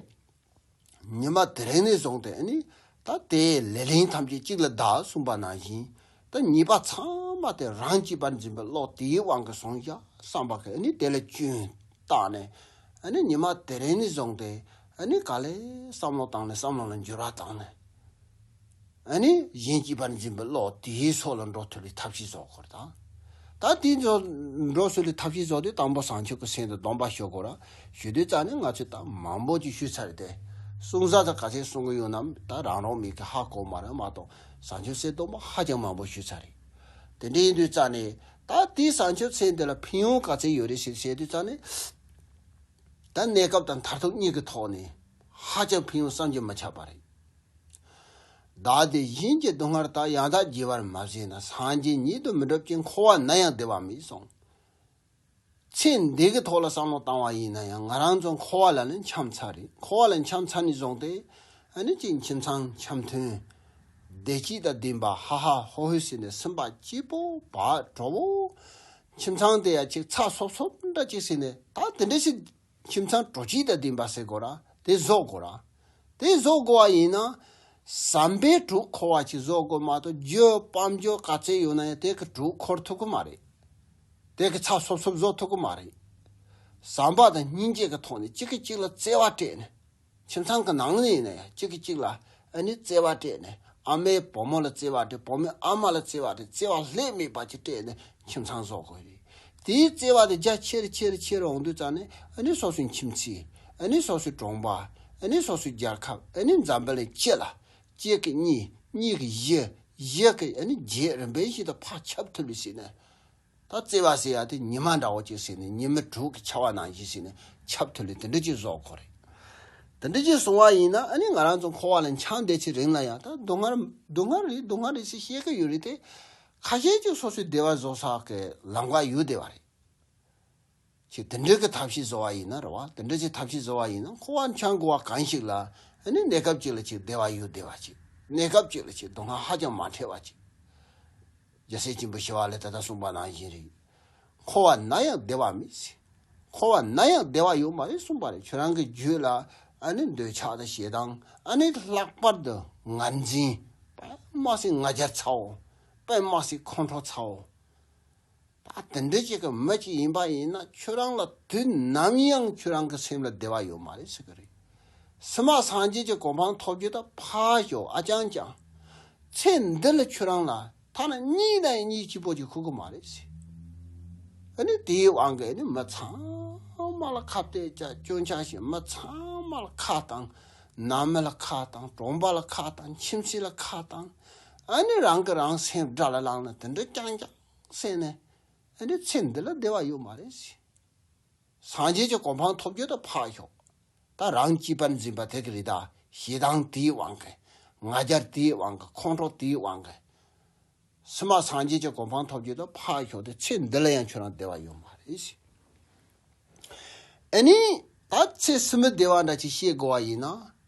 ཉི་མ་དེ་རིང་ནས་བཟུང་སྟེ་ནི། ད་དེའི་ལེ་ལན་ཐམས་ཅད་གཅིག་ལ་བདག་གསུངས་པ་ནང་བཞིན། ད་ཉེས་པ་ཚང་མ་དེ་རང་གཅེས་པར་འཛིན་པའི་བློ་དེའི་དབང་གིས་སོང་བཞག་བསམ་པ་གི་ཨ་ནི་དེ་ལ་སྐྱོན་བཏགས་ནས། ཨ་ནི་ཉི་མ་དེ་རིང་ནས་བཟུང་སྟེ་ཨ་ནི་ག་ལེ་བསམ་བློ་བཏང་ནས་བསམ་བློ་ལ་འགྱུར་བ་བཏང་ནས། ཨ་ནི་གཞན་གཅེས་པར་འཛིན་པའི་བློ་དེའི་སོགས་ལ་འགྲོ་ཐུབ་པའི་ཐབས་ཤེས་བཟོ་དགོས་རེད་ད། ད་དེའི་འགྲོ་འགྲོ་སྲོལ་ལ་ཐབས་ཤེས་བཟོ་དུས་དང་པོ་བྱང་ཆུབ་ཀྱི་སེམས་དང་སྡོམ་པ་ཞུ་དགོས་ར། ཞུ་དུས་ཙང་ནས་ང་ཚོས་ད་མང་པོ་ཅིག་ཞུས་ཚར་རེད་དེ། གསུང་ས་ད་ག་ཚད་གསུང་གི་ཡོད་ན་ད་རང་རང་མིག་གིས་ཧ་གོ་མ་རེད་མ་གཏོགས་བྱང་ཆུབ་སེམས་སྡོམ་པ་ཧ་ཅང་མང་པོ་ཞུས་ཚར་རེད། དེ་འདྲ་ཡིན་དུས་ཙང་ནས་ད་དེའི་བྱང་ཆུབ་སེམས་དེ་ལ་ཕན་ཡོན་ག་ཚད་ཡོད་རེད་ཟེར་བཤད་དུས་ཙང་ནས། ད་གནས་སྐབས་དང་མཐར་ཐུག་གཉིས་ཀྱི་ཐོག་ནས་ཧ་ཅང་ཕན་ཡོན་བསམ་གྱིས་མི་ཁྱབ་པ་རེད། བདག་བདེ་གཞན་གྱི་སྡུག་བསྔལ་དག །ཡང་དག་བརྗེ་བར་མ་བྱས་ན། སངས་རྒྱས་ཉིད་དུ་མི་འགྲུབ་ཅིང་། །འཁོར་བ་ན་ཡང་བདེ་བ་མེད་གསུངས། ཚེ་འདི་གི་ཐོག་ལ་བསམ་བློ་བཏང་བ་ཡིན་ན་ཡང་ང་རང་ཚོ་འཁོར་བ་ལ་ནི་འཁྱམས་ཚར་རེད། འཁོར་བ་ལ་འཁྱམས་ཚར་ནས་བཟུང་སྟེ་ཨ་ནི་གཅིག་ཁྱིམ་ཚང་འཆམ་མཐུན། བདེ་སྐྱིད་དང་ལྡན་པ་ཧ་ཧ་ཧོ་ཧོ་ཟེར་ནས་སེམས་པ་སྐྱིད་པོ་བག་དྲོ་བོ། ཁྱིམ་ཚང་དེ་ཡང་གཅིག་ཚགས་ཚུད་ཚུད་འདྲ་གཅིག་ཟེར་ནས་ད་དེ་འདྲ་ཞིག་ཁྱིམ་ཚང་དྲོ་སྐྱིད་དང་ལྡན་པ་ཟེར་དགོས་ར། དེ་བཟོ་དགོས་ར། དེ་བཟོ་དགོས་པ་ཡིན་ན། བསམ་པའི་གྲོགས་འཁོར་བ་ཅིག་བཟོ་དགོས་མ་གཏོགས་རྒྱུ་དཔལ་འབྱོར་ག་ཚད་ཡོད་ན་ཡང་དེ་གི་གྲོགས་འཁོར་ཐུབ་ཀྱི་མ་རེད། དེ་གི་ཚགས་ཚུད་ཚུད་བཟོ་ཐུབ་ཀྱི་མ་རེད། བསམ་པ་དང་སྙིང་རྗེ་གི་ཐོག་ནས་གཅིག་གིས་གཅིག་ལ་བརྩེ་བ་སྤྲད་ནས། ཁྱིམ་ཚང་གི་ནང་ནས་ཡིན་ན་ཡང་གཅིག་གིས་གཅིག་ལ་ཨ་ནི་བརྩེ་བ་སྤྲད་ནས། ཨ་མས་བུ་མོ་ལ་བརྩེ་བ་སྤྲད། བུ་མོས་ཨ་མ་ལ་བརྩེ་བ་སྤྲད། བརྩེ་བ་ལྷད་མེད་པ་ཅིག་སྤྲད་ནས་ཁྱིམ་ཚང་བཟོ་དགོས་རེད། དེའི་བརྩེ་བ་དེ་རྒྱ་ཆེ་རུ་ཆེ་རུ་ཆེ་རུ་འོང་དུས་ཙང་ནས་ཨ་ནི་སོ་སོའི་ཁྱིམ་མཚེས། ཨ་ནི་སོ་སོའི་གྲོང་པ། ཨ་ནི་སོ་སོའི་རྒྱལ་ཁབ། ཨ་ནི་འཛམ་བུ་གླིང་སྤྱི་ལ། གཅིག་གིས་གཉིས། གཉིས་ཀྱིས་བཞི། བཞི་གིས་ཨ་ནི་བརྒྱད། རིམ་པས་བཞིན་དུ་ཕར་ཁྱབ་ཐུབ་ལུགས་ཟེར་ནས། ད་བརྩེ་བ་ཟེར་ཡ་དེ་ཉི་མ་འདྲ་བོ་ཅིག་ཟེར་ནས། ཉི་མ་དྲུག་གི་ཆར་པ་ནང་བཞིན་ཟེར་ནས་ཁྱབ་ཐུབ་ལུགས་དེ་འདྲ་ཅིག་བཟོ་དགོས་རེད། དེ་འདྲ་ཅིག་སོང་བ་ཡིན་ན་ཨ་ནི་ང་རང་ཚོ་འཁོར་བ་ལ་འཁྱམས་བསྡད་ཚེ་རིང་ལ་ཡང་ད་སྡུག་བསྔལ་སྡུག་བསྔལ་རེད་སྡུག་བསྔལ་རེད་ཟེར་བཤད་ཀྱི་ཡོད་རེད་དེ། ཁ་ཤས་ཅིག་སོ་སོའི་བདེ་བ་བཟོ་ས་གི་ལམ་ཁ་ཡོད་བསྡད་པ་རེད། ཅིག་དེ་འདྲ་གི་ཐབས་ཤེས་བཟོ་བ་ཡིན་ན་རེད་བ། དེ་འདྲ་ཅིག་ཐབས་ཤེས་བཟོ་བ་ཡིན་ན་འཁོར་བ་འཁྱམས་དགོས་པ་གང་ཞིག་ལ་ཨ་ནི་གནས་སྐབས་ཅིག་ལ་ཅིག་བདེ་བ་ཡོད་བསྡད་པ་ཅིག་གནས་སྐབས་ཅིག་ལ་ཅིག་སྡུག་བསྔལ་ཧ་ཅང་མ་འཕྲད་པ་ཅིག་རྒྱལ་སྲས་ཆེན་པོ་ཞི་བ་ལྷས་ད་ལྟ་གསུངས་པ་ནང་བཞིན་རེད། འཁོར་བ་ན་ཡང་བདེ་བ་མེད་ཟེར། འཁོར་བ་ན་ཡང་བདེ་བ་ཡོད་མ་རེད་གསུངས་པ་རེད། ཁྱོད་རང་གི་རྒྱུད་ལ་ཨ་ནི་འདོད་ཆགས་དང་ཞེ་སྡང་ཨ་ནི་ལྷག་པར་དུ་ངར་འཛིན་དཔེ་མ་སྲིད་ང་རྒྱལ་ཚ་བོ་དཔེ་མ་སྲིད་ཁོང་ཁྲོ་ཚ་བོ། ད་དེ་འདྲ་ཅིག་གི་མི་ཅིག་ཡིན་པ་ཡིན་ན་ཁྱོད་རང་ལ་དུས་ནམ་ཡང་ཁྱོད་རང་གི་སེམས་ལ་བདེ་བ་ཡོད་མ་རེད་ཟེར་གི་རེད། སུ་མ་སངས་རྒྱས་ཀྱི་གོ་འཕང་ཐོབ་རྒྱུ་ད་ཕར་ཞོག་ཨ་ཅང་ཅང་། ཚེ་འདི་ལ་ཁྱོད་རང་ལ་ཐ་ན་གཉིས་དང་གཉིས་གཅིག་པོ་ཅིག་ཁུག་གི་མ་རེད་ཟེར། ཨ་ནི་དེའི་དབང་གིས་ཨ་ནི་མི་ཚང་མ་ལ་ཁ་གཏད་བཅག་སྐྱོན་ཆག་བྱེད། མི་ཚང་མ་ལ་ཁ་བཏང་། ནང་མི་ལ་ཁ་བཏང་། གྲོང་པ་ལ་ཁ་བཏང་། ཁྱིམ་མཚེས་ལ་ཁ་བཏང་། ཨ་ནི་རང་གིས་རང་སེམས་དགྲ་ལ་བླངས་ནས་དེ་འདྲ་རྐྱང་རྐྱང་བསད་ནས་ཨ་ནི་ཚེ་འདི་ལ་བདེ་བ་ཡོད་མ་རེད་ཟེར། སངས་རྒྱས་ཀྱི་གོ་འཕང་ཐོབ་རྒྱུ་དང་ཕར་ཞོག་ད་རང་གཅེས་པར་འཛིན་པ་དེ་གི་རེད་ད། ཞེ་སྡང་དེའི་དབང་གིས། ང་རྒྱལ་དེའི་དབང་གིས། ཁོང་ཁྲོ་དེའི་དབང་གིས། སུ་མ་སངས་རྒྱས་ཀྱི་གོ་འཕང་ཐོབ་རྒྱུ་དང་ཕར་ཞོག་སྟེ་ཚེ་འདི་ལ་ཡང་ཁྱོད་རང་བདེ་བ་ཡོད་མ་རེད་ཟེར། ཨ་ནི་ད་ཚེ་སྲིད་མི་བདེ་བ་འདྲ་ཅིག་ཤེས་དགོས་པ་ཡིན་ན།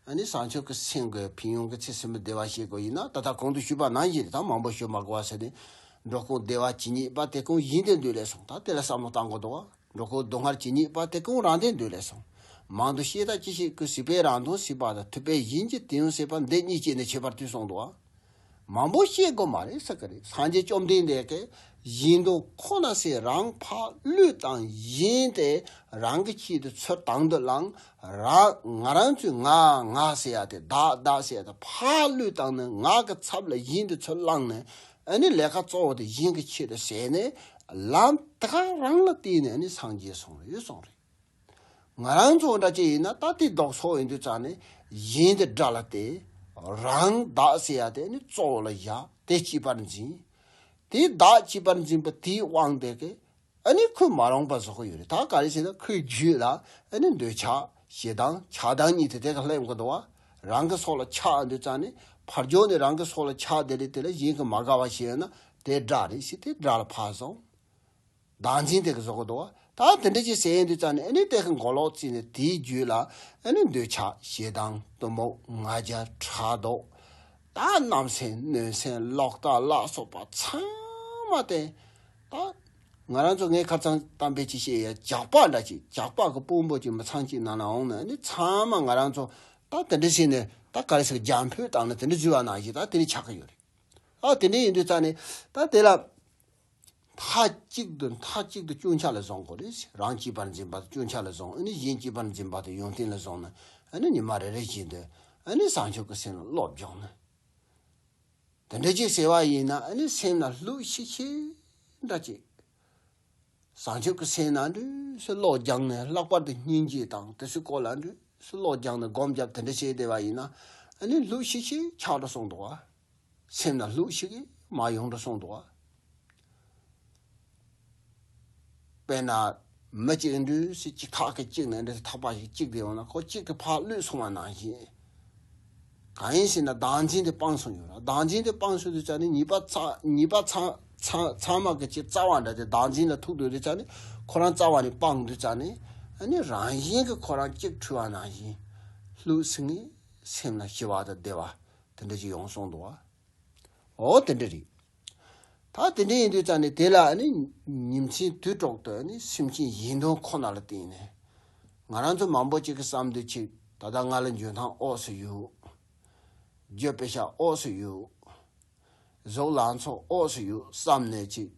ཨ་ནི་བྱང་ཆུབ་ཀྱི་སེམས་ཀྱི་ཕན་ཡོན་གྱི་ཚེ་སྲིད་མི་བདེ་བ་ཤེས་དགོས་ཡིན་ན། ད་ལྟ་གོང་དུ་ཞུས་པ་ནང་བཞིན་རེད། ད་མང་པོ་ཤོད་མ་དགོས་པ་ཟེར་ནས། འགྲོ་ཀུན་བདེ་བ་ཇི་སྙེད་པ། དེ་ཀུན་གཞན་དོན་འདོད་ལས་གསུངས། ད་དེ་ལ་བསམ་བློ་བཏང་དགོས་འདུག་བ། འགྲོ་ཀུན་སྡུག་བསྔལ་ཇི་སྙེད་པ། དེ་ཀུན་རང་དོན་འདོད་ལས་གསུངས། མང་དུ་བཤད་ད་ཅི་ཞིག་དགོས། སྲིད་པའི་རང་དོན་སྲིད་པ་དང་། ཐུབ་པས་གཞན་གྱི་དོན་ཡང་སྲིད་པ། འདི་གཉིས་སྐྱེས་ནས་ཁྱད་པར་དུ་གསུངས་འདུག་བ། མང་པོ་བཤད་དགོས་མ་རེད་ཟེར་གི་རེད། སངས་རྒྱས་བཅོམ་ལྡན་འདས་ཀྱིས་གཞན་དོན་ཁོ་ན་བྱེད། རང་ཕར་བློས་བཏང་། གཞན་དེ་རང་གི་ཆེད་དུ་ཚུར་དང་དུ་བླངས། རང་ང་རང་ཚོའི་ང་ང་ཟེར་ཡ་དེ། བདག་བདག་ཟེར་ཡ་དེ་ཕར་བློས་བཏང་ནས་ང་གི་ཚབ་ལ་གཞན་དེ་ཚུར་བླངས་ནས། ཨ་ནི་ལས་ཀ་གཙོ་བོ་དེ་གཞན་གྱི་ཆེད་དུ་བྱས་ནས། ལམ་དེ་ག་རང་ལ་བརྟེན་ནས་ཨ་ནི་སངས་རྒྱས་སོང་རེད་གསུངས་རེད། ང་རང་ཚོ་འདྲ་ཅིག་ཡིན་ན་ད་དེ་ལྡོག་ཕྱོགས་ཡིན་དུས་ཙང་ནས། གཞན་དེ་དགྲ་ལ་བལྟས། རང་བདག་ཟེར་ཡ་དེ་ནི་གཙོ་བོ་ལ་བཞག་དེ་གཅེས་པར་འཛིན། དེ་བདག་གཅེས་པར་འཛིན་པ་དེའི་དབང་དེ་གིས་ཨ་ནི་ཁོས་མ་རུངས་པ་བཟོ་གི་ཡོད་རེད། ད་ག་རེ་ཟེར་ན་ཁོའི་རྒྱུད་ལ་ཨ་ནི་འདོད་ཆགས་ཞེ་སྡང་ཆགས་སྡང་གཉིས་དེ་དེ་ག་སླེབས་གི་འདུག་བ། རང་གི་སྲོག་ལ་ཆགས་དུས་ཙང་ནས་ཕར་ཕྱོགས་ནས་རང་གི་སྲོག་ལ་ཆགས་དེ་རེད། དེ་ལ་གཞན་གྱིས་མ་དགའ་བ་བྱས་ན་དེ་དགྲ་རེད་ཟེར། དེ་དགྲ་ལ་ཕར་སོང་། བདག་འཛིན་དེ་གིས་བཟོ་གི་འདུག་བ། ད་དེ་འདྲ་ཅིག་ཟེར་ཡོང་དུས་ཙང་ནས་ཨ་ནི་དེ་གི་མགོ་ལོག་བརྩིས་ནས་དེའི་རྒྱུད་ལ་ཨ་ནི་འདོད་ཆགས་ཞེ་སྡང་གཏི་མུག་ང་རྒྱལ་ཕྲག་དོག་ད་བརྣབ་སེམས་གནོད་སེམས་ལོག་ལྟ་ལ་སོགས་པ་ཚང་མ་དེ། ད་ང་རང་ཚོ་ངས་ཁ་སང་གཏམ་དཔེ་ཅིག་བཤད་ཡ། ཇག་པ་འདྲ་ཅིག་ཇག་པ་གི་དཔོན་པོ་ཅིག་མི་ཚང་གཅིག་ནང་ལ་འོང་ན་ཨ་ནི་ཚང་མ་ང་རང་ཚོ་ད་དེ་འདྲ་བྱས་ནས་ད་ག་རེ་ཟེར། རྒྱ་འཕུད་བཏང་ན་དེ་འདྲ་བཟོས་པ་ནང་བཞིན་ད་དེ་འདྲ་ཆགས་ཀྱི་ཡོད་རེད། ཨ་དེ་འདྲ་ཡིན་དུས་ཙང་ནས་ད་དེ་ལ། མཐའ་གཅིག་ཏུ་མཐའ་གཅིག་ཏུ་སྐྱོན་ཆ་ལ་བཟུང་དགོས་རེད། རང་གཅེས་པར་འཛིན་པ་དེ་སྐྱོན་ཆ་ལ་བཟུང་། ཨ་ནི་གཞན་གཅེས་པར་འཛིན་པ་དེ་ཡོན་ཏན་ལ་བཟུང་ནས། ཨ་ནི་ཉི་མ་རེ་རེ་བཞིན་དུ་ཨ་ནི་བྱང་ཆུབ་ཀྱི་སེམས་ལ་བློ་སྦྱོང་ནས། དེ་འདྲ་ཅིག་ཟེར་བ་ཡིན་ན་ཨ་ནི་སེམས་ལ་ལྷུག་ཤིག་ཤིག་འདྲ་ཅིག་བྱང་ཆུབ་ཀྱི་སེམས་ནང་དུ་སུ་བློ་སྦྱངས་ནས། ལྷག་པར་དུ་སྙིང་རྗེ་དང་དེ་ཚོའི་སྐོར་ལ་འདྲ་སུ་བློ་སྦྱངས་ནས་སྒོམ་རྒྱབ་དེ་འདྲ་བྱས་བསྡད་པ་ཡིན་ན་ཨ་ནི་ལྷུག་ཤིག་ཤིག་ཆགས་འགྲོ་སོང་འདུག་བ། སེམས་ལ་ལྷུག་ཤིག་གིས་མ་ཡོང་འགྲོ་སོང་འདུག་བ། དཔེར་ན། མི་གཅིག་འདྲ་སེ་གཅིག་ཐག་གིས་གཅིག་ནས་འདྲ་སེ་ཐག་པ་ཞིག་གཅིག་དེ་འོང་ན་ཁོ་གཅིག་གིས་ཕར་བླུད་སོང་བ་ནང་བཞིན། གང་ཡིན་ཟེར་ན་བདག་འཛིན་དེ་སྤངས་སོང་ཡོད་ར། བདག་འཛིན་དེ་སྤངས་སོང་དུས་ཙང་ནས་ཉེས་པ་ཚ་ཉེས་པ་ཚ་ཚ་ཚང་མ་གི་ཅིག་རྩ་བ་འདྲ་དེ་བདག་འཛིན་ལ་ཐུག་འདུག་དུས་ཙང་ནས་ཁོ་རང་རྩ་བ་ནས་སྤངས་དུས་ཙང་ནས་ཨ་ནི་རང་བཞིན་གྱིས་ཁོ་རང་གཅིག་འཁྲུལ་བ་ནང་བཞིན་ལྷུག་སེ་ངེ་སེམས་ལ་ཞི་བ་དང་བདེ་བ་དེ་འདྲ་ཅིག་ཡོང་སོང་འདུག་བ། འོ་དེ་འདྲ་རེད། ད་དེ་འདྲ་ཡིན་དུས་ཙང་ནས་དེ་ལ་ནི་ཉིན་མཚན་དུས་དྲུག་ཏུ་ནི་སེམས་ཅན་གཞན་དོན་ཁོ་ན་ལ་བརྟེན་ནས། ང་རང་ཚོ་མང་པོ་ཅིག་གི་བསམ་དུས་ཅིག་ད་ལྟ་ང་ལ་འཇོན་ཐང་ཨོ་སི་ཡོད། རྒྱུ་པེ་ཤ་ཨོ་སི་ཡོད། གཟུགས་ལང་ཚོ་ཨོ་སི་ཡོད་བསམ་ནས་ཅིག་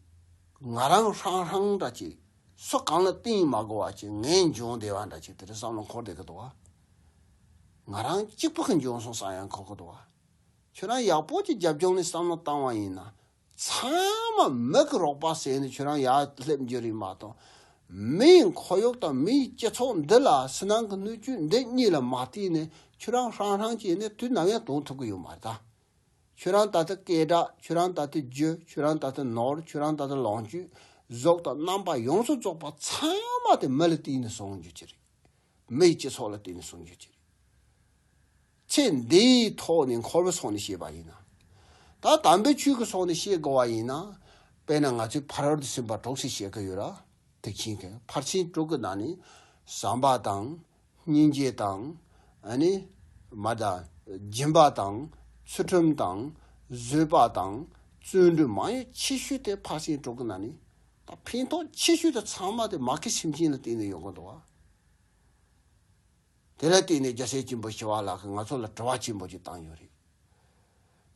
ང་རང་ཧྲང་ཧྲང་འདྲ་ཅིག་སུ་གང་ལ་བརྟེན་མ་དགོས་པ་ཅིག་ངས་འཇོན་བདེ་བ་འདྲ་ཅིག་དེ་འདྲ་བསམ་བློ་འཁོར་བསྡད་ཀྱི་འདུག་བ། ང་རང་གཅིག་པུ་གིས་འཇོན་སོང་བསམ་ཡང་འཁོར་གྱི་འདུག་བ། ཁྱོད་རང་ཡག་པོ་ཅིག་རྒྱབ་ལྗོངས་ནས་བསམ་བློ་བཏང་བ་ཡིན་ན། ཚང་མ་མི་གི་རོགས་པ་བྱས་ནས་ཁྱོད་རང་ཡར་སླེབས་རྒྱུ་རེད་མ་གཏོགས། མི་ཡི་ཁོར་ཡུག་དང་མི་ཡི་སྤྱི་ཚོགས་འདི་ལ་ཕྱི་ནང་གི་སྣོད་བཅུད་འདི་གཉིས་ལ་མ་བརྟེན་ནས་ཁྱོད་རང་ཧྲང་ཧྲང་བྱས་ནས་དུས་ནམ་ཡང་དོན་ཐུབ་ཀྱི་ཡོད་མ་རེད་ད། ཁྱོད་རང་ད་ལྟ་སྐད་གྲགས། ཁྱོད་རང་ད་ལྟ་རྒྱུ། ཁྱོད་རང་ད་ལྟ་ནོར། ཁྱོད་རང་ད་ལྟ་ལོངས་སྤྱོད། གཟུགས་དང་རྣམ་པ་ཡོངས་སུ་རྫོགས་པ་ཚང་མ་དེ་མི་ལ་བརྟེན་ནས་བྱུང་རྒྱུ་ཅིག་རེད། མི་ཡི་སྤྱི་ཚོགས་ལ་བརྟེན་ནས་བྱུང་རྒྱུ་ཅིག་རེད། ཚེ་འདིའི་ཐོག་ནས་འཁོར་བའི་ཕྱོགས་ནས་བཤད་པ་ཡིན་ན། ད་དམ་པའི་ཆོས་ཀྱི་ཕྱོགས་ནས་བཤད་དགོས་པ་ཡིན་ན། དཔེར་ན་ང་ཚོས་ཕ་རོལ་ཏུ་ཕྱིན་པ་དྲུག་ཅེས་བཤད་ཀྱི་ཡོད་ར། དེ་ཕྱིན་ཀྱང་ཕར་ཕྱིན་དྲུག་གི་ནང་ནས་བྱམས་པ་དང་། སྙིང་རྗེ་དང་། ཨ་ནི། མ་དང་། སྦྱིན་པ་དང་། ཚུལ་ཁྲིམས་དང་། བཟོད་པ་དང་། བརྩོན་འགྲུས་མང་ཡང་ཆེ་ཤོས་དེ་ཕར་ཕྱིན་དྲུག་གི་ནང་ནས། ད་ཕན་ཐོགས་ཆེ་ཤོས་དེ་ཚང་མ་དེ་མ་སྐྱེས་སེམས་ཅན་ལ་བརྟེན་ནས་ཡོང་གི་འདུག་བ། དེ་ལ་བརྟེན་ནས་རྒྱལ་སྲས་ཆེན་པོ་ཞི་བ་ལྷ་གིས་ང་ཚོ་ལ་དྲི་བ་ཆེན་པོ་ཅིག་བཏང་ཡོད་རེད།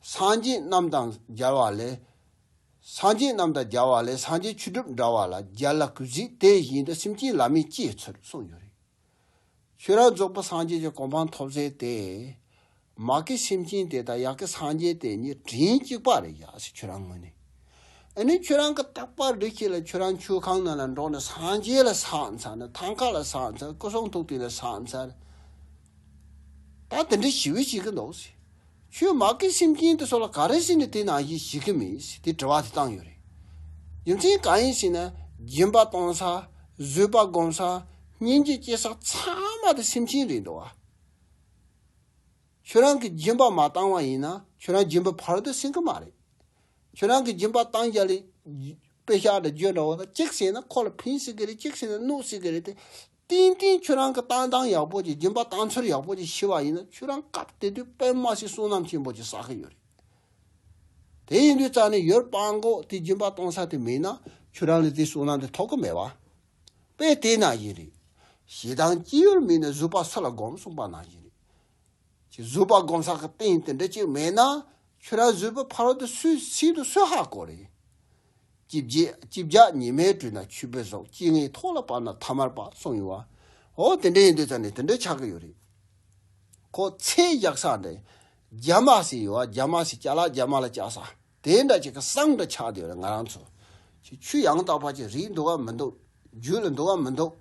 སངས་རྒྱས་རྣམས་དང་མཇལ་བ་ལས། སངས་རྒྱས་རྣམས་དང་མཇལ་བ་ལས། སངས་རྒྱས་ཆོས་སྒྲུབ་འདྲ་བ་ལ། རྒྱལ་ལ་གུས་གཟིགས་དེ་བཞིན་དུ། སེམས་ཅན་ལ་མིན་ཅི་ཡི་ཚུལ་གསུངས་ཡོད་རེད། ཁྱོད་རང་རྫོགས་པའི་སངས་རྒྱས་ཀྱི་གོ་འཕང་ཐོབ་ཟེར་ཏེ། མ་སྐྱེས་སེམས་ཅན་དེ་དང་ཡ་སྐྱེས་སངས་རྒྱས་དེ་གཉིས་དྲིན་གཅིག་པ་རེད་ཡ་ཟེར་ཁྱོད་རང་ངོས་ནས། ཨ་ནི་ཁྱོད་རང་གི་རྟག་པར་འདི་ཁྱེད་ལ་ཁྱོད་རང་ཆོས་ཁང་ནང་ལ་འགྲོ་ནས་སངས་རྒྱས་ལ་སངས་ཚར་ནས་ཐང་ཀ་ལ་སངས་ཚར་སྐུ་གསུང་ཐུགས་རྟེན་ལ་སངས་ཚར། ད་དེ་འདྲ་ཞི་བའི་ཞིག་གི་འདུག་ཟེར། ཁྱོད་མ་སྐྱེས་སེམས་ཅན་དེ་ཚོ་ལ་ག་རེ་ཟེར་ནས་དེ་ནང་བཞིན་ཞི་གི་མེད་ཟེར་དེ་དྲི་བ་དེ་བཏང་ཡོད་རེད། རྒྱུ་མཚན་གང་ཡིན་ཟེར་ན། སྦྱིན་པ་གཏོང་ས། བཟོད་པ་སྒོམ་ས། སྙིང་རྗེ་སྐྱེ་ས་ཚང་མ་དེ་སེམས་ཅན་རེད་འདུག་ཨ། ཁྱོད་རང་གིས་སྦྱིན་པ་མ་བཏང་བ་ཡིན་ན་ཁྱོད་རང་སྦྱིན་པ་ཕར་དུ་ཟིན་གི་མ་རེད། ཁྱོད་རང་གིས་སྦྱིན་པ་བཏང་རྒྱ་ལས། དཔེ་ཤག་འདྲ་བརྗོད་འདྲ་བོ་ད་གཅིག་བྱས་ན་ཁོ་ལ་ཕན་སྲིད་གི་རེད། གཅིག་བྱས་ན་གནོད་སྲིད་གི་རེད་དེ། ཏན་ཏན་ཁྱོད་རང་གིས་བཏང་སྟངས་ཡག་པོ་ཅིག་སྦྱིན་པ་བཏང་ཚུལ་ཡག་པོ་ཅིག་ཤེས་པ་ཡིན་ན་ཁྱོད་རང་སྐབས་དེ་དུས་དཔེ་མ་སྲིད་བསོད་ནམས་ཆེན་པོ་ཅིག་བསགས་གི་ཡོད་རེད། དེ་ཡིན་དུས་རྩ་ནས་ཡུལ་སྤང་དགོས་དེ་སྦྱིན་པ་གཏོང་ས་དེ་མེད་ན་ཁྱོད་རང་ལ་དེ་བསོད་ནམས་དེ་ཐོབ་གི་མེད་བ། དཔེ་དེ་ན་ཡིན་རེད། ཞེ་སྡང་ཅི་ཡོད་མེད་ན་བཟོད་པ་སུ་ལ་སྒོམ་གསུངས་པ་ན་ཡིན་རེད། ཅིག་བཟོད་པ་སྒོམ་ས་གི་རྟེན་དེ་འདྲ་ཅིག་མེད་ན་ཁྱོད་རང་བཟོད་པ་ཕ་རོལ་ཏུ་སུས་སྲིད་དུ་སུས་ཧ་གོ་རེད། ཅི་བྱེད་ཅི་བྱ་ཉི་མའི་དྲོད་ན་ཆུ་བུར་ཟོག་ཅི་ངན་ཐོག་ལ་བབས་ན་ཐ་མལ་པ་གསུངས་ཡོད་བ། འོ་དེ་འདྲ་ཡིན་དུས་ཙང་ནས་དེ་འདྲ་ཆགས་ཀྱི་ཡོད་རེད། ཁོ་ཚད་བཞག་ས་འདྲ། རྒྱ་མ་ཟེར་ཡོད་བ། རྒྱ་མ་ཟེར་ཅ་ལག་རྒྱ་མ་ལ་བཅག་ས། དེ་འདྲ་ཅིག་གི་བསམ་འདྲ་ཆགས་བསྡད་ཡོད་རེད་ང་རང་ཚོ། ཆུ་ཆུ་ཡང་དག་པ་ཅིག་རིག་འདུག་ག་མི་འདུག་རྒྱུད་ལ་འདུག་ག་མི་འདུག་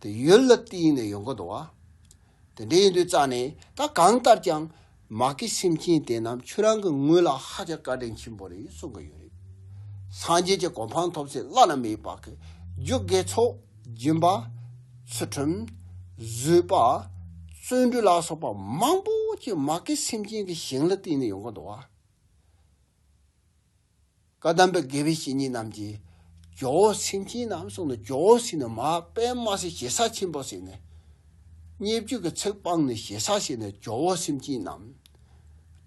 དེ་ཡུལ་ལ་བརྟེན་ནས་ཡོང་གི་འདུག་བ། དེ་འདྲ་ཡིན་དུས་རྩ་ནས་ད་གང་ལྟར་ཀྱང་མ་སྐྱེས་སེམས་ཅན་དེ་རྣམས་ཁྱོད་རང་གི་ངོས་ལ་ཧ་ཅང་བཀའ་དྲིན་ཆེན་པོ་རེད་གསུང་གི་ཡོད་རེད། སངས་རྒྱས་ཀྱི་གོ་འཕང་ཐོབ་ཚེ་བླ་ན་མེད་པ་གི་རྒྱུ་དགེ་ཚོགས་སྦྱིན་པ། ཚུལ་ཁྲིམས། བཟོད་པ། བརྩོན་འགྲུས་ལ་སོགས་པ་མང་པོ་ཅིག་མ་སྐྱེས་སེམས་ཅན་གྱི་ཞིང་ལ་བརྟེན་ནས་ཡོང་གི་འདུག་བ། བཀའ་གདམས་པའི་དགེ་བའི་བཤེས་གཉེན་རྣམས་ཀྱིས་ཇོ་བོ་སེམས་ཅན་རྣམས་གསུངས་ནས་ཇོ་བོ་ཟེར་ནས་མ་དཔེ་མ་སྲིད་ཞེ་ས་ཆེན་པོ་ཟེར་ནས། བརྙས་བཅོས་ཀྱི་ཚིག་སྤངས་ནས་ཞེ་ས་ཟེར་ནས་ཇོ་བོ་སེམས་ཅན་རྣམས།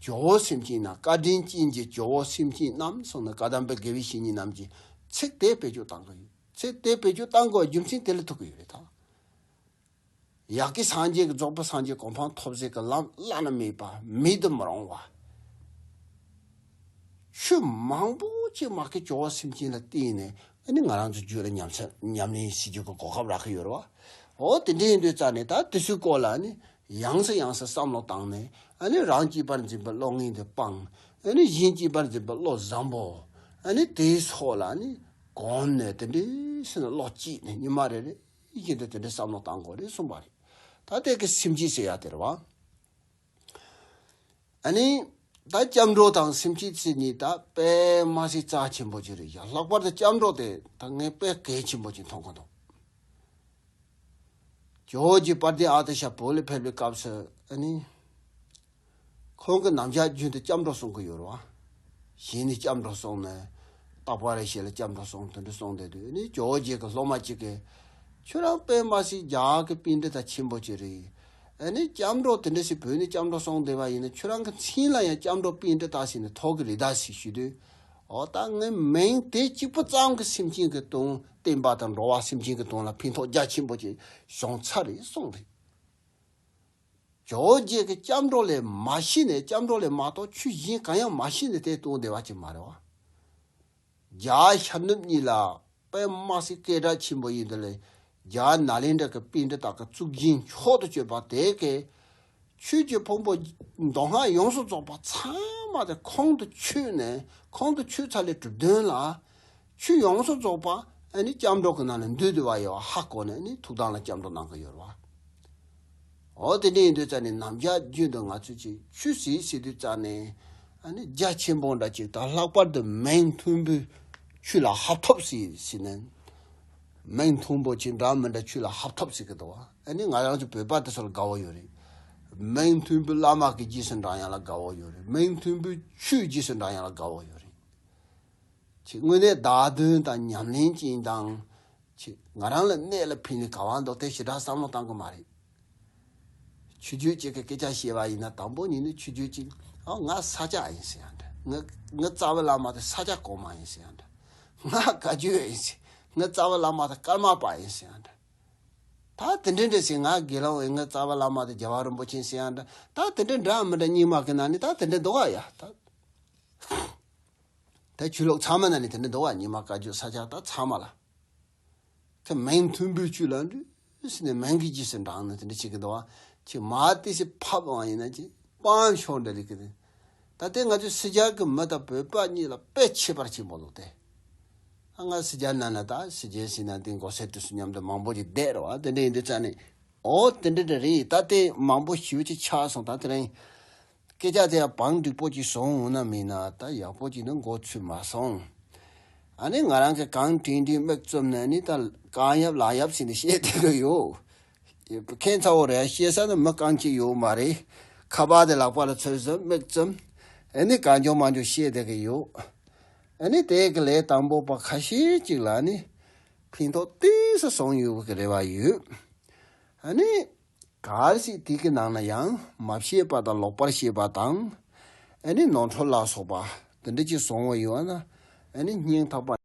ཇོ་བོ་སེམས་ཅན་རྣམས་བཀའ་དྲིན་ཅན་གྱི་ཇོ་བོ་སེམས་ཅན་རྣམས་གསུངས་ནས་བཀའ་གདམས་པའི་དགེ་བའི་བཤེས་གཉེན་རྣམས་ཀྱིས་ཚིག་དེ་བེད་སྤྱོད་བཏང་གི་ཡོད། ཚིག་དེ་བེད་སྤྱོད་བཏང་དགོས་རྒྱུ་མཚན་དེ་ལ་ཐུག་གི་ཡོད་རེད་ད། ཡ་གི་སངས་རྒྱས་ཀྱི་རྫོགས་པའི་སངས་རྒྱས་གོ་འཕང་ཐོབ་ཟེར་གི་ལམ་བླ་ན་མེད་པ་མེད་དུ་མི་རུང་བ། ཆོས་མང་པོ་ཅིག་མ་གི་ཇོ་བོ་སེམས་ཅན་ལ་བརྟེན་ནས་ཨ་ནི་ང་རང་ཚོ་རྒྱུད་ལ་ཉམས་ཚད་ཉམས་ལེན་བྱེད་རྒྱུ་གི་གོ་སྐབས་རག་གི་ཡོད་རེད་བ། འོ་དེ་འདྲ་ཡིན་དུས་རྩ་ནས་ད་དེ་ཚོའི་སྐོར་ལ་ཨ་ནི་ཡང་སེ་ཡང་སེ་བསམ་བློ་བཏང་ནས་ཨ་ནི་རང་གཅེས་པར་འཛིན་པའི་བློ་ངན་དེ་སྤངས། ཨ་ནི་གཞན་གཅེས་པར་འཛིན་པའི་བློ་བཟང་པོ། ཨ་ནི་དེའི་སོགས་ལ་ཨ་ནི་གོམས་ནས་དེ་འདྲའི་སེམས་ལ་བློ་གཅིག་ནས་ཉི་མ་རེ་རེ། ཡིད་ཀྱི་འདི་དེ་འདྲའི་བསམ་བློ་བཏང་དགོས་རེད་གསུངས་པ་རེད། ད་དེ་གི་སེམས་བསྐྱེད་ཟེར་ཡ་དེ་རེད་བ། ཨ་ནི། ད་སྐྱབས་འགྲོ་དང་སེམས་བསྐྱེད་ཟེར་གཉིས་ད་དཔེ་མ་སྲིད་རྩ་ཆེན་པོ་ཅིག་རེད་ཡ། ལྷག་པར་དུ་སྐྱབས་འགྲོ་དེ་ད་ངས་དཔེ་གལ་ཆེན་པོ་ཅིག་མཐོང་གི་འདུག་ཇོ་བོ་རྗེ་དཔལ་ལྡན་ཨ་ཏི་ཤ་བོད་ལ་ཕེབས་པའི་སྐབས་སུ་ཨ་ནི། ཁོང་གིས་ནམ་ཞག་རྒྱུན་དུ་སྐྱབས་འགྲོ་གསུང་གི་ཡོད་རེད་བ། གཞན་ནི་སྐྱབས་འགྲོ་གསུང་ནས། རྟག་པར་རེ་ཞིག་ལ་སྐྱབས་འགྲོ་གསུང་དེ་འདྲ་གསུང་བསྡད་དུས་ཨ་ནི་ཇོ་བོ་རྗེ་གི་སློབ་མ་གཅིག་གིས། ཁྱོད་རང་དཔེ་མ་སྲིད་རྒྱ་གར་གྱི་པཎྜི་ཏ་ཆེན་པོ་ཅིག་རེད། ཨ་ནི་སྐྱབས་འགྲོ་དེ་འདྲ་ཞིག་བོད་ནས་སྐྱབས་འགྲོ་གསུང་བསྡད་པ་ཡིན་ན་ཁྱོད་རང་གི་མཚན་ལ་ཡང་སྐྱབས་འགྲོ་པཎྜི་ཏ་ཟེར་ནས་ཐོབ་གི་རེད་ད་ཟེར་ཞུས་དུས། འོ་ད་ངའི་མིང་དེ་གཅིག་པུ་ཙམ་གྱིས་སེམས་ཅན་གྱི་དོན་བསྟན་པ་དང་འགྲོ་བ་སེམས་ཅན་གྱི་དོན་ལ་ཕན་ཐོགས་རྒྱ་ཆེན་པོ་ཅིག་བྱུང་ཚར་རེད་གསུངས་རེད། ཇོ་བོ་རྗེ་གི་སྐྱབས་འགྲོ་ལས་མ་ཤེས་ནས་སྐྱབས་འགྲོ་ལས་མ་གཏོགས་ཆོས་གཞན་གང་ཡང་མ་ཤེས་ནས་དེ་གཏོང་བསྡད་པ་ཅིག་མ་རེད་བ། རྒྱ་ཤར་ནུབ་གཉིས་ལ་དཔེ་མ་སྲིད་སྐད་གྲགས་ཆེན་པོ་ཡིན་དེ་ལས་རྒྱ་ནཱ་ལེནྡྲ་གི་པཎྜི་ཏ་གི་གཙུག་རྒྱན་མཆོག་ཏུ་གྱུར་པ་དེ་གའི་ཆོས་ཀྱི་ཕུང་པོ་མདོ་སྔགས་ཡོངས་སུ་རྫོགས་པ་ཚང་མ་དེ་ཁོང་དུ་ཆུད་ནས་ཁོང་དུ་ཆུད་ཚར་ལས་གྲུབ་དོན་ལ། ཆོས་ཡོངས་སུ་རྫོགས་པ་ཨ་ནི་སྐྱབས་འགྲོ་གི་ནང་ལ་འདུས་བསྡད་པ་ཡོད་པ་ཧ་གོ་ནས་ཨ་ནི་ཐུགས་དམ་ལ་སྐྱབས་འགྲོ་གནང་གི་ཡོད་རེད་བ། འོ་དེ་འདྲ་ཡིན་དུས་ཙ་ནས་ནམ་ཞག་རྒྱུན་དུ་ང་ཚོས་ཅིག་ཆོས་ཟེར་ཟེར་དུས་ཙ་ནས་ཨ་ནི་རྒྱ་ཆེན་པོ་འདྲ་ཅིག་དང་ལྷག་པར་དུ་མིང་མཐོན་པོའི་ཆོས་ལ་ཧབ་ཐོབ་ཟེར་ཟེར་ནས། མིང་མཐོན་པོ་ཅིག་འདྲ་མི་འདྲ་ཆོས་ལ་ཧབ་ཐོབ་ཟེར་གི་འདུག་བ། ཨ་ནི་ང་རང་ཚོ་བོད་པ་དེ་ཚོ་ལ་དགའ་བོ་ཡོད་རེད། མིང་མཐོན་པོའི་བླ་མ་གི་རྗེས་སུ་འབྲང་ཡ་ལ་དགའ་བོ་ཡོད་རེད། མིང་མཐོན་པོའི་ཆོས་རྗེས་སུ་འབྲང་ཡ་ལ་དགའ་བོ་ཡོད་རེད། ཅིག་དངོས་གནས་བདག་དོན་དང་ཉམས་ལེན་ཅན་དང་། ཅིག་ང་རང་ལ་གནད་ལ་ཕན་ནས་ག་བ་འདུག་དེ་ཞེ་དྲག་བསམ་བློ་བཏང་གི་མ་རེད། ཆོས་བརྒྱུད་ཅིག་གི་སྐད་ཆ་བཤད་པ་ཡིན་ན་དང་པོ་ཉིད་ནས་ཆོས་བརྒྱུད་ཅིག་ཨ་ང་ས་སྐྱ་ཡིན་ཟེར་ཡ་འདྲ། ང་ང་རྩ་བའི་བླ་མ་དེ་ས་སྐྱ་གོང་མ་ཡིན་ཟེར་ཡ་འདྲ། ང་བཀའ་བརྒྱུད་ཡིན་ཟེར། ངའི་རྩ་བའི་བླ་མ་དེ་ཀརྨ་པ་ཡིན་ཟེར་ཡང་འདྲ། ད་དེ་འདྲ་འདྲ་ཟེར། ང་དགེ་སློང་ཡིན། ངའི་རྩ་བའི་བླ་མ་དེ་རྒྱལ་བ་རིན་པོ་ཆེ་ཟེར་ཡང་འདྲ། ད་དེ་འདྲ་འདྲ་མི་འདྲ་རྙིང་མ་གི་ནང་ནས་ད་དེ་འདྲ་འདུག་ག་ཡ། ད་ད་ཆོས་ལུགས་ཚང་མ་ནང་ནས་དེ་འདྲ་འདུག་ག་རྙིང་མ་བཀའ་བརྒྱུད་ས་ཆ་ད་ཚང་མ་ལ། ཁྱེད་མིང་མཐོན་པོའི་ཆོས་ལ་འདྲི་ཟེར་ནས་མིང་གི་རྗེས་སུ་འབྲངས་ནས་དེ་འདྲ་བྱེད་ཀྱི་འདུག་བ། ཁྱེད་མ་དེ་སེ་ཕབ་འང་ཡིན་ན་ཅི་སྤང་ཤོག་འདྲ་རིག་གི་རེད། ད་ལྟའི་ང་ཚོའི་སི་ཇར་གྱི་མི་དང་བོད་པ་གཉིས་ལ་དཔེ་ཁྱད་པར་ཆེན་པོ་འདུག་སྟེ། ད་ང་སི་ཇར་ནང་ན་ད་སི་ཇར་ཟེར་ན་དེ་མགོ་སེར་དུས་སུ་མཉམ་དུ་མང་པོ་ཞིག་བསྡད་རེད་བ། དེ་འདྲ་ཡིན་དུས་ཙང་ནས། ཨོ་དེ་འདྲ་འདྲ་རེད། ད་དེ་མང་པོ་ཞེ་པོ་ཅིག་ཆགས་སོང་། ད་དེ་རིང་སྐད་ཆ་དེ་ཡང་བང་འགྲིག་པོ་ཅིག་བཟོ་འོང་ན་མིན་ན་ད་ཡག་པོ་ཅིག་ནི་མགོ་ཚོས་མ་སོང་། ཨ་ནི་ང་རང་གི་གང་དྲན་དྲན་མིག་བཙུམ་ནས་ནི་ད་གང་ཡབ་ལ་ཡབ་ཟེར་ནས་བཤད་བསྡད་གི་ཡོད། མཁྱེན་ཚ་བོ་རེད། བཤད་ས་ནི་མི་རྐང་གཅིག་ཡོད་མ་རེད། ཁ་པར་དེ་ལག་པ་ལ་ཚུར་བཟུང་མིག་བཙུམ། ཨ་ནི་གང་བྱུང་མང་བྱུང་བཤད་བསྡད་གི་ཡོད། ཨ་ནི་དེ་གི་ལས་དང་པོ་པ་ཁ་ཤས་ཅིག་ལ་ནི་ཕན་ཐོགས་ཏོག་ཙམ་སོང་ཡོད་གི་རེ་བ་ཡོད། ཨ་ནི་གལ་སྲིད་དེ་གི་ནང་ན་ཡང་མ་བཤད་པ་དང་ལོག་པར་བཤད་པ་དང་། ཨ་ནི་ནོར་འཁྲུལ་ལ་སོགས་པ་དེ་འདྲ་ཅིག་སོང་བ་ཡོད་ན། ཨ་ནི་སྙིང་ཐག་པ་